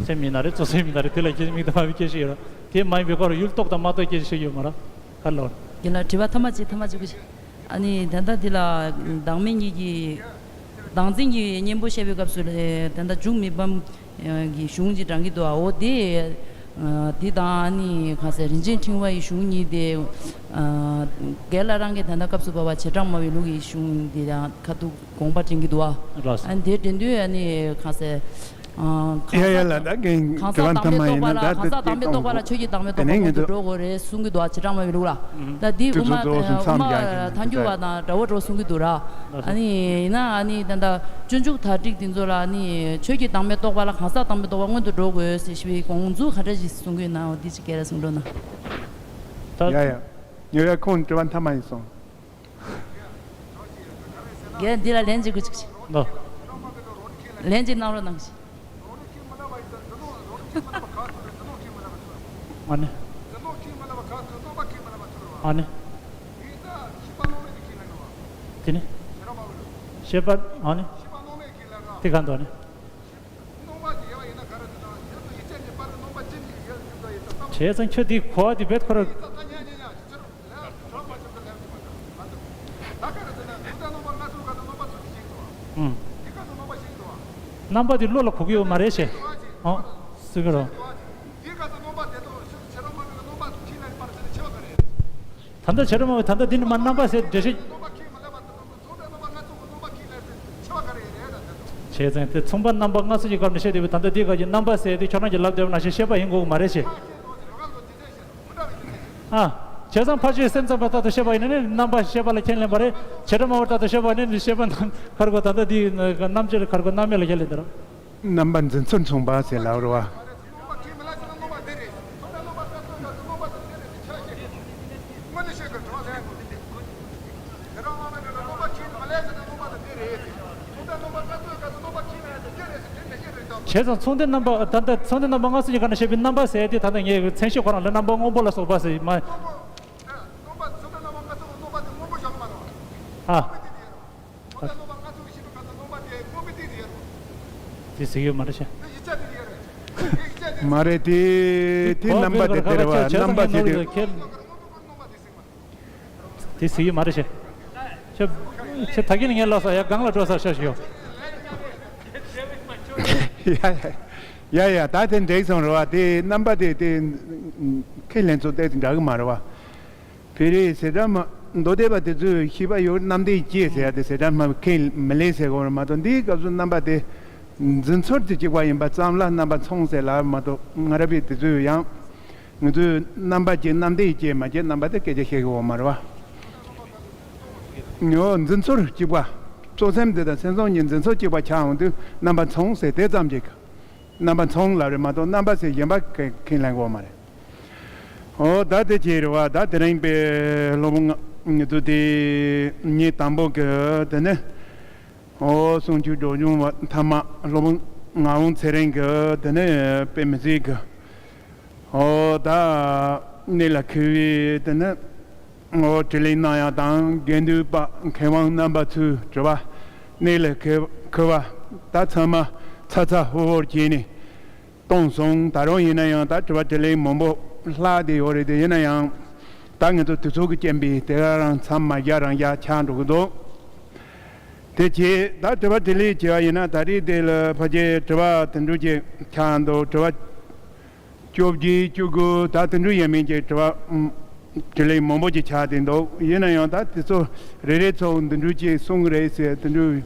སེམས་ཡིན་ན་རེད་གཙོ་སེམས་ཡིན་ན་རེད་དེ་ལ་སྐད་དམིགས་དང་མ་དམིགས་སྐད་ཆ་ཞིག་ཡོད་རོ། དེ་མ་ཡིན་པའི་སྐོར་ཡུལ་རྟོགས་དང་མ་རྟོགས་སྐད་ཆ་ཞིག་ཡོད་མ་རེད། ག་ལོར། ཡིན་ལ་དྲི་བ་ཐ་མ་གཅིག་ཐ་མ་གཅིག་པུ་ཞིག་ཨ་ནི་ད་ལྟ་འདི་ལ་བདག་མེད་གཉིས་ཀྱི་བདག་འཛིན་གྱི་གཉེན་པོ་བཤད་པའི་སྐབས་སུ་ལ་ད་ལྟ་འཇུག་མི་ཕམ་གྱི་གཞུང་ཅིག་དྲངས་ཀྱི་འདུག་ཨ་འོ་དེ་འདི་དང་ཨ་ནི་གང་ཟེར་རིན་ཆེན་ཕྲེང་བ་ཡི་གཞུང་གཉིས་དེ་རྒན་ལགས་རང་གིས་ད་ལྟ་སྐབས་སུ་བབ་པ་བྱེ་བྲག་སྨྲ་བའི་ལུགས་ཀྱི་གཞུང་འདི་དང་ཁ་ཐུག་དགོངས་པ་འདྲེན་གྱི་འདུག་ཨ། ལགས་སོ། ཨ་ནི་དེ་འདྲེན་དུས་ཨ་ནི་གང་ཟེར། ཨ། གང་ཟག་ཡ་ཡ་ལ་ད་གན་གང་དྲི་ཟག་བ་དང་ཐ་མའི་མ་རྟོགས་ཡིན་པ་ན་ལ་ད་གང་ཟག་དེ་དང་པོའི་རྟོགས་པ་ལ་ཆོས་ཀྱི་བདག་མེད་རྟོགས་པ་སྔོན་དུ་འགྲོ་དགོས་རེད་གསུང་གི་འདུག་ཨ། བྱེ་བྲག་སྨྲ་བའི་ལུགས་ལ། ད་འདི་དབུ་མ་དབུ་མ་ཐལ་འགྱུར་བ་དང་འདྲ་བོ་འགྲོ་གསུང་གི་འདུག་ར། ཨ་ནི་ཡིན་ན་ཨ་ནི་ད་ལྟ་སྤྱོད་འཇུག་དག་སྒྲིག་འདི་ཚོ་ལ་ཨ་ནི་ཆོས་ཀྱི་བདག་མེད་རྟོགས་པ་ལ་གང་ཟག་དང་པོའི་རྟོགས་པ་སྔོན་དུ་འགྲོ་དགོས་ཟེར་ཞེས་པའི་དགོངས་ཚུལ་ག་འདྲ་ཞིག་གསུང་གི་ཡོད་ན་འོ་འདི་ཅིག་སྐད་ར་གསུང་རོགས་གནང་། ད་ཡ་ཡ། ཉོ་ཡ་ཁོང་དྲི་བ་མཐའ་མ་ཡིན་སོང་། རྒན་འདི་ལ་ལན་ཅིག་དགོས་ཅིག་ཅིག་ལོ། ལན་ཅིག་གནང་རོགས་གནང་ཞིག་ཨ་ནི། ཨ་ནི། དེ་ནི། ཤེས་པ་ཨ་ནི། དེ་ག་འདུག་ཨ་ནི། བྱས་ཙང་ཁྱོད་དེ་གོ་བ་དེ་བེད་ཁོ་ར། ཨང་། རྣམ་པ་དེ་བློ་ལ་གོ་གི་ཡོད་མ་རེད་ཞེས། ཨང་། སུ་གི་རོ། ད་ལྟ་བྱེ་བྲག་སྨྲ་བས་ད་ལྟ་འདི་ནི་མ་རྣམ་པ་ཟེར་འགྲེལ་བཤད། བྱས་ཙང་དེ་མཚུངས་པ་རྣམ་པ་སྔ་ཕྱི་གི་སྐབས་ནས་བཤད་བསྡད་པའི་ད་ལྟ་འདིའི་སྐབས་ཀྱི་རྣམ་པ་ཟེར་དེ་ཁྱོད་རང་གིས་ལབ་བསྡད་པ་ནང་བཞིན་ཤེས་པ་ཡིན་དགོས་ཀྱི་མ་རེད་ཞེས། ཨ། བྱས་ཙང་ཕར་ཕྱིའི་སེམས་ཙམ་པ་ལྟར་དུ་བཤད་པ་ཡིན་ན་ནི་རྣམ་པ་ཤེས་པ་ལ་ཁས་ལེན་པ་རེད། བྱེ་བྲག་སྨྲ་བ་ལྟར་དུ་བཤད་པ་ནི་ཤེས་པ་རྣམ་ཁར་གོ་ད་ལྟ་འདི་རྣམ་དཔྱོད་ཁར་གོ་རྣམ་དབྱེ་ལ་ཁས་ལེན་དེ་རེད། རྣམ་པ་འཛིན་ཚུལ་མཚུངས་པ་ཟེར་ལབ་རེད་བ། བྱས་ཙང་མཚུངས་ལྡན་རྣམ་པ་ད་ལྟ་མཚུངས་ལྡན་རྣམ་པ་སྔ་ཕྱི་གི་སྐབས་ནས་བཤད་པའི་རྣམ་པ་ཟེར་དེ་ད་ལྟ་ངས་མཚན་ཤས་ཁོ་རང་ལ་རྣམ་པ་སྔོན་པོ་ལ་སོགས་པ་ཟེར་མ། ཨ། དེ་གཟིགས་ཡོད་མ་རེད་ཤག་མ་རེད། དེ་དེ་རྣམ་པ་དེ་དེ་རེད་བ། རྣམ་པ་དེ་དེ་རེད་བ། དེ་གཟིགས་ཡོད་མ་རེད་ཤག་ཁྱེད་ཁྱེད་ད་གིན་ངས་ལབ་ས་ཡ་སྒང་ལ་འགྲོ་ས་ཤག་ཤག་ཡ་ཡ་ཡ། ད་དེ་འགྲིག་སོང་རེད་བ། དེ་རྣམ་པ་དེ་དེ་ཁས་ལེན་ཚོ་དེ་འདྲ་གི་མ་རེད་བ། བོད་རིགས་ཟེར་སྒྲ་མ་མདོ་སྡེ་པ་དེ་ཚོས་ཤེས་པ་ཡོད། རྣམ་དབྱེ་བསྐྱེད་ཟེར་ཡ་དེ་ཟེར་སྒྲ་མ་ཁས་མི་ལེན་ཟེར་གོ་རེད་མ་གཏོགས། འདིའི་སྐབས་སུ་རྣམ་པ་དེ་འཛིན་ཚུལ་དེ་གཅིག་པ་ཡིན་པ་ཙམ་ལ་རྣམ་པ་མཚུངས་ཟེར་ལབ་མ་གཏོགས། ང་ར་བས་དེ་ཚོས་ཡང་ང་ཚོས་རྣམ་པ་གཅིག་རྣམ་དབྱེ་བསྐྱེད་མ་བསྐྱེད་རྣམ་པ་དེ་སྐད་ཆ་བཤད་གི་ཡོད་མ་རེད་བ། ངོ་འཛིན་ཚུལ་གཅིག་པ། གཙོ་སེམས་དེ་དང་སེམས་བྱུང་གཉིས་འཛིན་ཚུལ་གཅིག་པ་ཆགས་འོང་དུས་རྣམ་པ་མཚུངས་ཟེར་དེ་ཙམ་གཅིག་རྣམ་པ་མཚུངས་ལབ་རེད་མ་གཏོགས་རྣམ་པ་ཟེར་གཞན་པ་ཁས་ལེན་གོ་མ་རེད། ཨོ་ད་དེ་བྱས་རེད་བ། ད་དེ་རིང་པའི་སློབ་ང་ང་ཚོ་དེ་ཉིན་དང་པོ་གི་དེ་ནས་ཨོ་གསུང་ཆོས་སྒྲོག་སྦྱོང་བ་མཐའ་མ་སློབ་ངག་དབང་ཚེ་རིང་གི་དེ་ནས་དཔེ་མི་སྲིད་གི་ཨོ་ད་གནད་ལ་འཁེལ་བའི་དེ་ནས་ཨོ་དྲི་ལན་གནང་ཡག་དང་། དགེ་འདུན་པ་མཁས་དབང་རྣམ་པ་ཚོའི་དྲི་བ་གནད་ལ་འཁེལ་འཁེལ་བ་ད་ཚང་མ་ཚ་ཚ་ཧོར་ཧོར་བྱས་ནས། གཏོང་སོང་། ད་རུང་ཡིན་ན་ཡང་ད་དྲི་བ་དྲིས་ལན་མང་པོ་ལྷག་བསྡད་ཡོད་རེད་དེ། ཡིན་ན་ཡང་ད་ང་ཚོ་དུས་ཚོད་ཀྱི་རྐྱེན་པས་དེ་ག་རང་མཚམས་མ་བཞག་རང་བཞག་ཆགས་འགྲོ་གི་འདུག་དེ་བྱས་ད་དྲི་བ་དྲིས་ལན་བྱས་པ་ཡིན་ན། ད་རེས་དེ་ལ་ཕལ་ཆེར་དྲི་བ་དེ་འདྲ་ཅིག་ཆགས་འདུག་དྲི་བ་བཅོ་བརྒྱད་བཅུ་དགུ་ད་དེ་འདྲ་ཡིན་མིན་གྱི་དྲི་བ་ཨུམ་དྲིས་ལན་མང་པོ་ཅིག་ཆགས་བསྡད་འདུག་ཡིན་ན་ཡང་ད་དེ་ཚོ་རེ་རེ་ཚོ་འདི་འདྲ་ཅིག་གསུང་གི་རེད་ཟེར་དེ་འདྲ།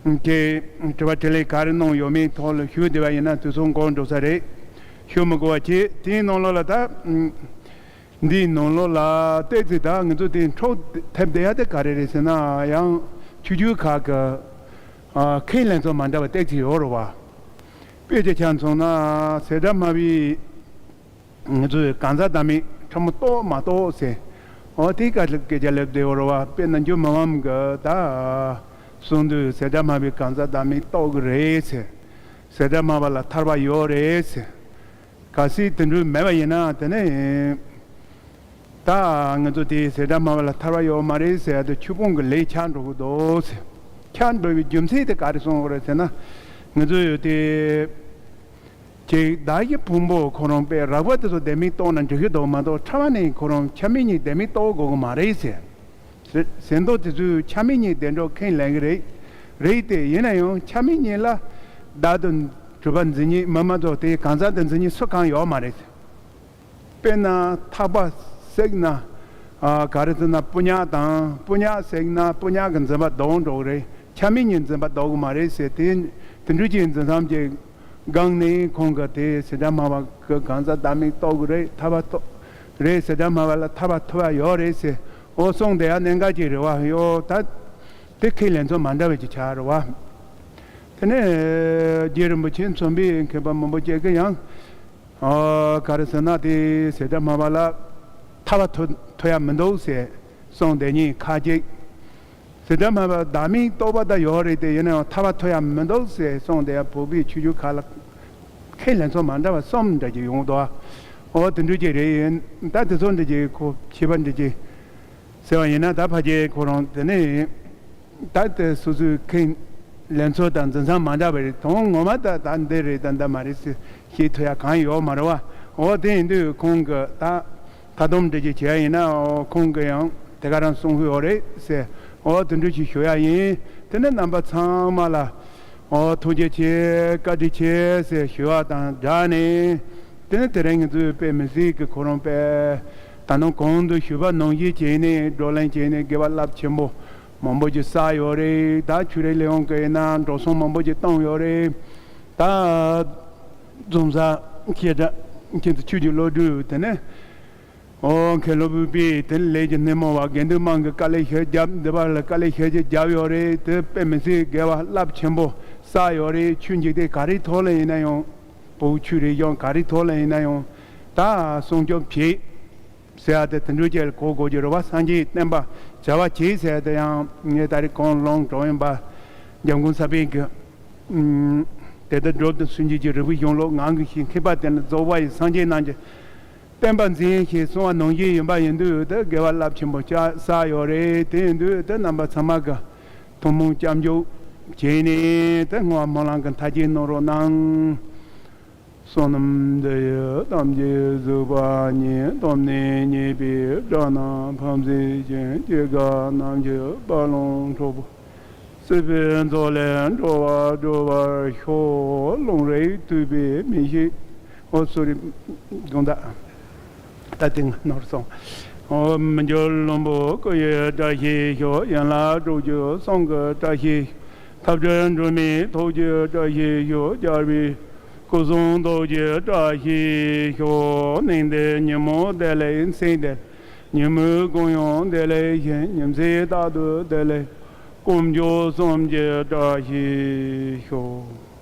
དེ་དྲི་བ་དྲིས་ལན་ག་རེ་གནང་ཡོད་མེད་ཐོག་ལ་ཞུ་བདེ་བ་ཡིན་ན། དུས་ཚོད་འགོར་འགྲོ་ས་རེད། ཞུ་མི་དགོས་པ་བྱས། དེའི་ནང་ལོགས་ལ་ད་ཨུམ་འདིའི་ནང་ལོགས་ལ་ཏོག་ཙམ་ད་ང་ཚོ་དེ་འཕྲོ་ཐེབས་བསྡད་ཡ་དེ་ག་རེ་རེད་ཟེར་ན། ཡང་ཆོས་བརྒྱུད་ཁག་གི་ཨ་ཁས་ལེན་ཚུལ་མ་འདྲ་བ་ཏོག་ཙམ་ཡོད་རེད་བ། དཔེ་ཆ་ཆ་མཚོན་ན་ཟེར་སྒྲ་སྨྲ་བའི་ང་ཚོས་གང་ཟག་བདག་མེད་ཕྲ་མོ་རྟོགས་མ་རྟོགས་ཟེར། འོ་དེའི་སྐད་ཆ་སྐད་ཆ་ལབ་བསྡད་ཡོད་རེད་བ། དཔེར་ན་འཇུ་མི་ཕམ་གྱིས་ད་གསུང་དུས་ཟེར་སྒྲ་སྨྲ་བའི་གང་ཟག་བདག་མེད་རྟོགས་ཀྱི་རེད་ཟེར། ཟེར་སྒྲ་སྨྲ་བ་ལ་ཐར་པ་ཡོད་རེད་ཟེར། གལ་སྲིད་དེ་འདྲ་མེད་པ་ཡིན་ན་དེ་ནས་ད་ང་ཚོ་དེ་ཟེར་སྒྲ་སྨྲ་བ་ལ་ཐར་པ་ཡོད་མ་རེད་ཟེར་ཡ་དེ་ཆོས་སྤོང་གི་ལས་ཆགས་འགྲོ་གི་འདུག་ཟེར། ཆགས་འགྲོ་བའི་རྒྱུ་མཚན་དེ་ག་རེ་གསུངས་ཡོད་རེད་ཟེར་ན། ང་ཚོ་ཡོད་དེ། ཅིག་བདག་གི་ཕུང་པོ་ཁོ་རང་དཔེ་རགས་པ་དེ་ཚོ་བདེན་མེད་རྟོགས་ན་འགྲིག་གི་འདུག་མ་གཏོགས། ཕྲ་བ་ནས་ཁོ་རང་ཆ་མེད་ཉིད་བདེན་མེད་རྟོགས་དགོས་ཀྱི་མ་རེད་ཟེར། ཟེར་མདོ་དེ་ཚོས་ཆ་མེད་ཉིད་བདེན་གྲུབ་ཁས་ལེན་གྱི་རེད། རེད་དེ་ཡིན་ན་ཡང་ཆ་མེད་ཉིད་ལ་བདག་ཏུ་གྲུབ་པ་འཛིན་ཉིད་མ་མ་གཏོགས་དེ་གང་ཟག་ཏུ་འཛིན་ཉིད་སུ་གང་ཡོད་མ་རེད་ཟེར། དཔེར་ན་ཐག་པ་བསྲེགས་ན། ཨ་ག་རེ་ཟེར་ན་སྤུ་ཉག་དང་། སྤུ་ཉག་བསྲེགས་ན་སྤུ་ཉག་གི་འཛིན་པ་ལྡོག་འགྲོ་གི་རེད། ཆ་མེད་ཉིད་འཛིན་པ་ལྡོག་གི་མ་རེད་ཟེར། དེ་དེ་འདྲ་ཅིག་འཛིན་བཟུང་གི་སྒང་ནས་ཁོང་གིས་དེ་ཟེར་སྒྲ་སྨྲ་བ་གི་གང་ཟག་བདག་མེད་རྟོགས་ཀྱི་རེད། ཐར་པ་རྟོགས་རེད། ཟེར་སྒྲ་སྨྲ་བ་ལ་ཐར་པ་ཐོབ་ཡ་ཡོད་རེད་ཟེར། འོ་གསུངས་བསྡད་ཡ་གནད་འགག་ཅིག་རེད་བ། ཡོ་ད་དེ་ཁས་ལེན་ཚུལ་མ་འདྲ་བ་ཅིག་ཆགས་རེད་བ། དེ་ནས་རྗེ་རིན་པོ་ཆེ་མཚོན་པའི་མཁས་པ་མང་པོ་ཅིག་གིས་ཡང་། ཨོ་ག་རེ་ཟེར་ན་དེ་ཟེར་སྒྲ་སྨྲ་བ་ལ་ཐར་པ་ཐོབ་ཐོབ་ཡ་མི་འདུག་ཟེར་གསུངས་བསྡད་མཁན་ཁ་ཅིག་ཟེར་སྒྲ་སྨྲ་བ་བདག་མེད་རྟོགས་པ་ད་ཡོད་རེད་དེ། ཡིན་ན་ཡང་ཐར་པ་ཐོབ་ཡ་མི་འདུག་ཟེར་གསུངས་བསྡད་ཡ། བོད་པའི་ཆོས་བརྒྱུད་ཁག་ལ་ཁས་ལེན་ཚུལ་མ་འདྲ་བ་གསུམ་འདྲ་ཅིག་ཡོང་འདུག་ཨོ་དེ་འདྲ་ཅིག་རེད། ཡིན་ད་དེ་ཚོ་འདྲ་ཅིག་ཁོ་ཁྱད་པར་འདྲ་ཅིག་ཟེར་བ་ཡིན་ན། ད་ཕལ་ཆེར་ཁོ་རང་དེ་ནས་ད་ལྟ་སོ་སོའི་ཁས་ལེན་ཚུལ་དང་འཛིན་སྟངས་མ་འདྲ་བ་རེད། དོན་ངོ་མ་ད་ད་འདི་རེད་ད་འདི་མ་རེད་ཟེར་ཤེས་ཐུབ་ཡ་གང་ཡོད་མ་རེད་བ། འོ་དེ་ཡིན་དུས་ཁོང་གིས་ད་ད་དུང་འདྲི་གཅོད་བྱེད་ཡ་ཡིན་ན། འོ་ཁོང་གིས་ཡང་དེ་ག་རང་གསུང་གི་ཡོད་རེད་ཟེར། འོ་དེ་འདྲ་ཞིག་ཞུ་ཡ་ཡིན། དེ་ནས་རྣམ་པ་ཚང་མ་ལ་འོ་ཐུགས་རྗེ་ཆེ་བཀའ་དྲིན་ཆེ་ཟེར་ཞུ་བ་དང་སྦྲགས་ནས། དེ་ནས་དེ་རིང་ང་ཚོའི་དཔེ་མི་སྲིད་ཀྱི་ཁོ་རང་དཔེ་ད་ནང་གོང་དུ་ཞུས་པ་ནང་བཞིན་བྱས་ནས་བགྲོ་གླེང་བྱས་ནས་དགེ་བ་རླབས་ཆེན་པོ་མང་པོ་ཞིག་བསགས་ཡོད་རེད། ད་ཆོས་རིག་ལས་ཁུངས་ཀྱིས་ཡིན་ན་འགྲོ་སོང་མང་པོ་ཞིག་བཏང་ཡོད་རེད། ད་འཛོམས་ས་ཁྱེད་ད་ཁྱེད་ཚོ་ཆོས་ཀྱི་བློ་གྲོས་དེ་ནས་ཨོ་མཁན་སློབ་དཔོན་པས་དེ་ལས་ཀྱི་སྣེ་མོ་བ་དགེ་འདུན་དམངས་ཀྱི་དཀའ་ལས་ཞེ་བརྒྱབ། འདི་བར་ལ་དཀའ་ལས་ཞེ་ཅིག་བརྒྱབ་ཡོད་རེད། དེ་དཔེ་མི་སྲིད་དགེ་བ་རླབས་ཆེན་པོ་བསགས་ཡོད་རེད། ཆོས་འཇིག་རྟེན་ག་རེའི་ཐོག་ལ་ཡིན་ན་ཡང་། བོད་ཆོས་རིག་གཞུང་ག་རེའི་ཐོག་ལ་ཡིན་ན་ཡང་ད་སྲུང་སྐྱོབ་བྱེད་ཟེར་ཡ་དེ་དེ་འདྲ་ཅིག་གོ་དགོས་ཀྱི་རེད་བ། སངས་རྒྱས་བསྟན་པ་བྱ་བ་བྱེད་ཟེར་ཡ་དེ་ཡང་ངས་ད་རེས་གོང་ལོང་གྲོང་ཡིན་པ་འཇམ་མགོན་ས་པཎ་གྱི་ཨུམ་དེ་ལྟར་སྒྲུབ་དང་སུན་འབྱིན་གྱི་རིལ་བུའི་གཞུང་ལུགས་ངང་གིས་ཤིང་མཁས་པ་དེ་ནི་རྫོགས་པ་ཡི་སངས་རྒྱས་རྣམས་ཀྱི་བསྟན་པ་འཛིན་ཞེས་གསུངས་པ་ནང་བཞིན་ཡིན་པ་ཡིན་དུས། དེ་དགེ་བ་རླབས་ཆེན་པོ་བསགས་ཡོད་རེད། དེ་ཡིན་དུས་དེ་རྣམ་པ་ཚང་མ་གི་ ཐུན་མོང་སྐྱབས་འཇུག་བྱས་ནས་དེ་སྔོན་སྨོན་ལམ་གྱི་མཐར་ཕྱིན་གནང་རོགས་གནང་། བསོད་ནམས་འདི་ཡིས་ཐམས་ཅད་གཟིགས་པ་ཉིད། ཐོབ་ནས་ཉེས་པའི་དགྲ་རྣམས་ཕམ་བྱས་ཤིང་། སྐྱེ་རྒ་ན་འཆིའི་རྦ་ཀློང་འཁྲུགས་པ། སྲིད་པའི་མཚོ་ལས་འགྲོ་བ་སྒྲོལ་བར་ཤོག། ལུང་རིགས་ཐོས་པའི་མི་ཤེས། ཨོ་སོ་རི། དགོངས་དག་ད་དེ་ནོར་སོང་། ཨོ་མི་འགྱུར་ལྷུན་པོ་སྐུ་ཡི་བཀྲ་ཤིས་ཤོག། ཡན་ལག་དྲུག་ཅུ་གསུང་གི་བཀྲ་ཤིས། ཐབས་ཀྱི་སྒྲོན་མེ་ཐུགས་ཀྱི་བཀྲ་ཤིས་ཤོག། རྒྱལ་བའི་སྐུ་གསུང་ཐུགས་ཀྱི་བཀྲ་ཤིས་ཤོག། གནས་འདིར་ཉིན་མོ་བདེ་ལེགས། མཚན་འདིར་ཉིན་མོའི་གུང་ཡང་བདེ་ལེགས་ཤིང་། ཉིན་མཚན་རྟག་ཏུ་བདེ་ལེགས། དཀོན་མཆོག་གསུམ་གྱི་བཀྲ་ཤིས་ཤོག།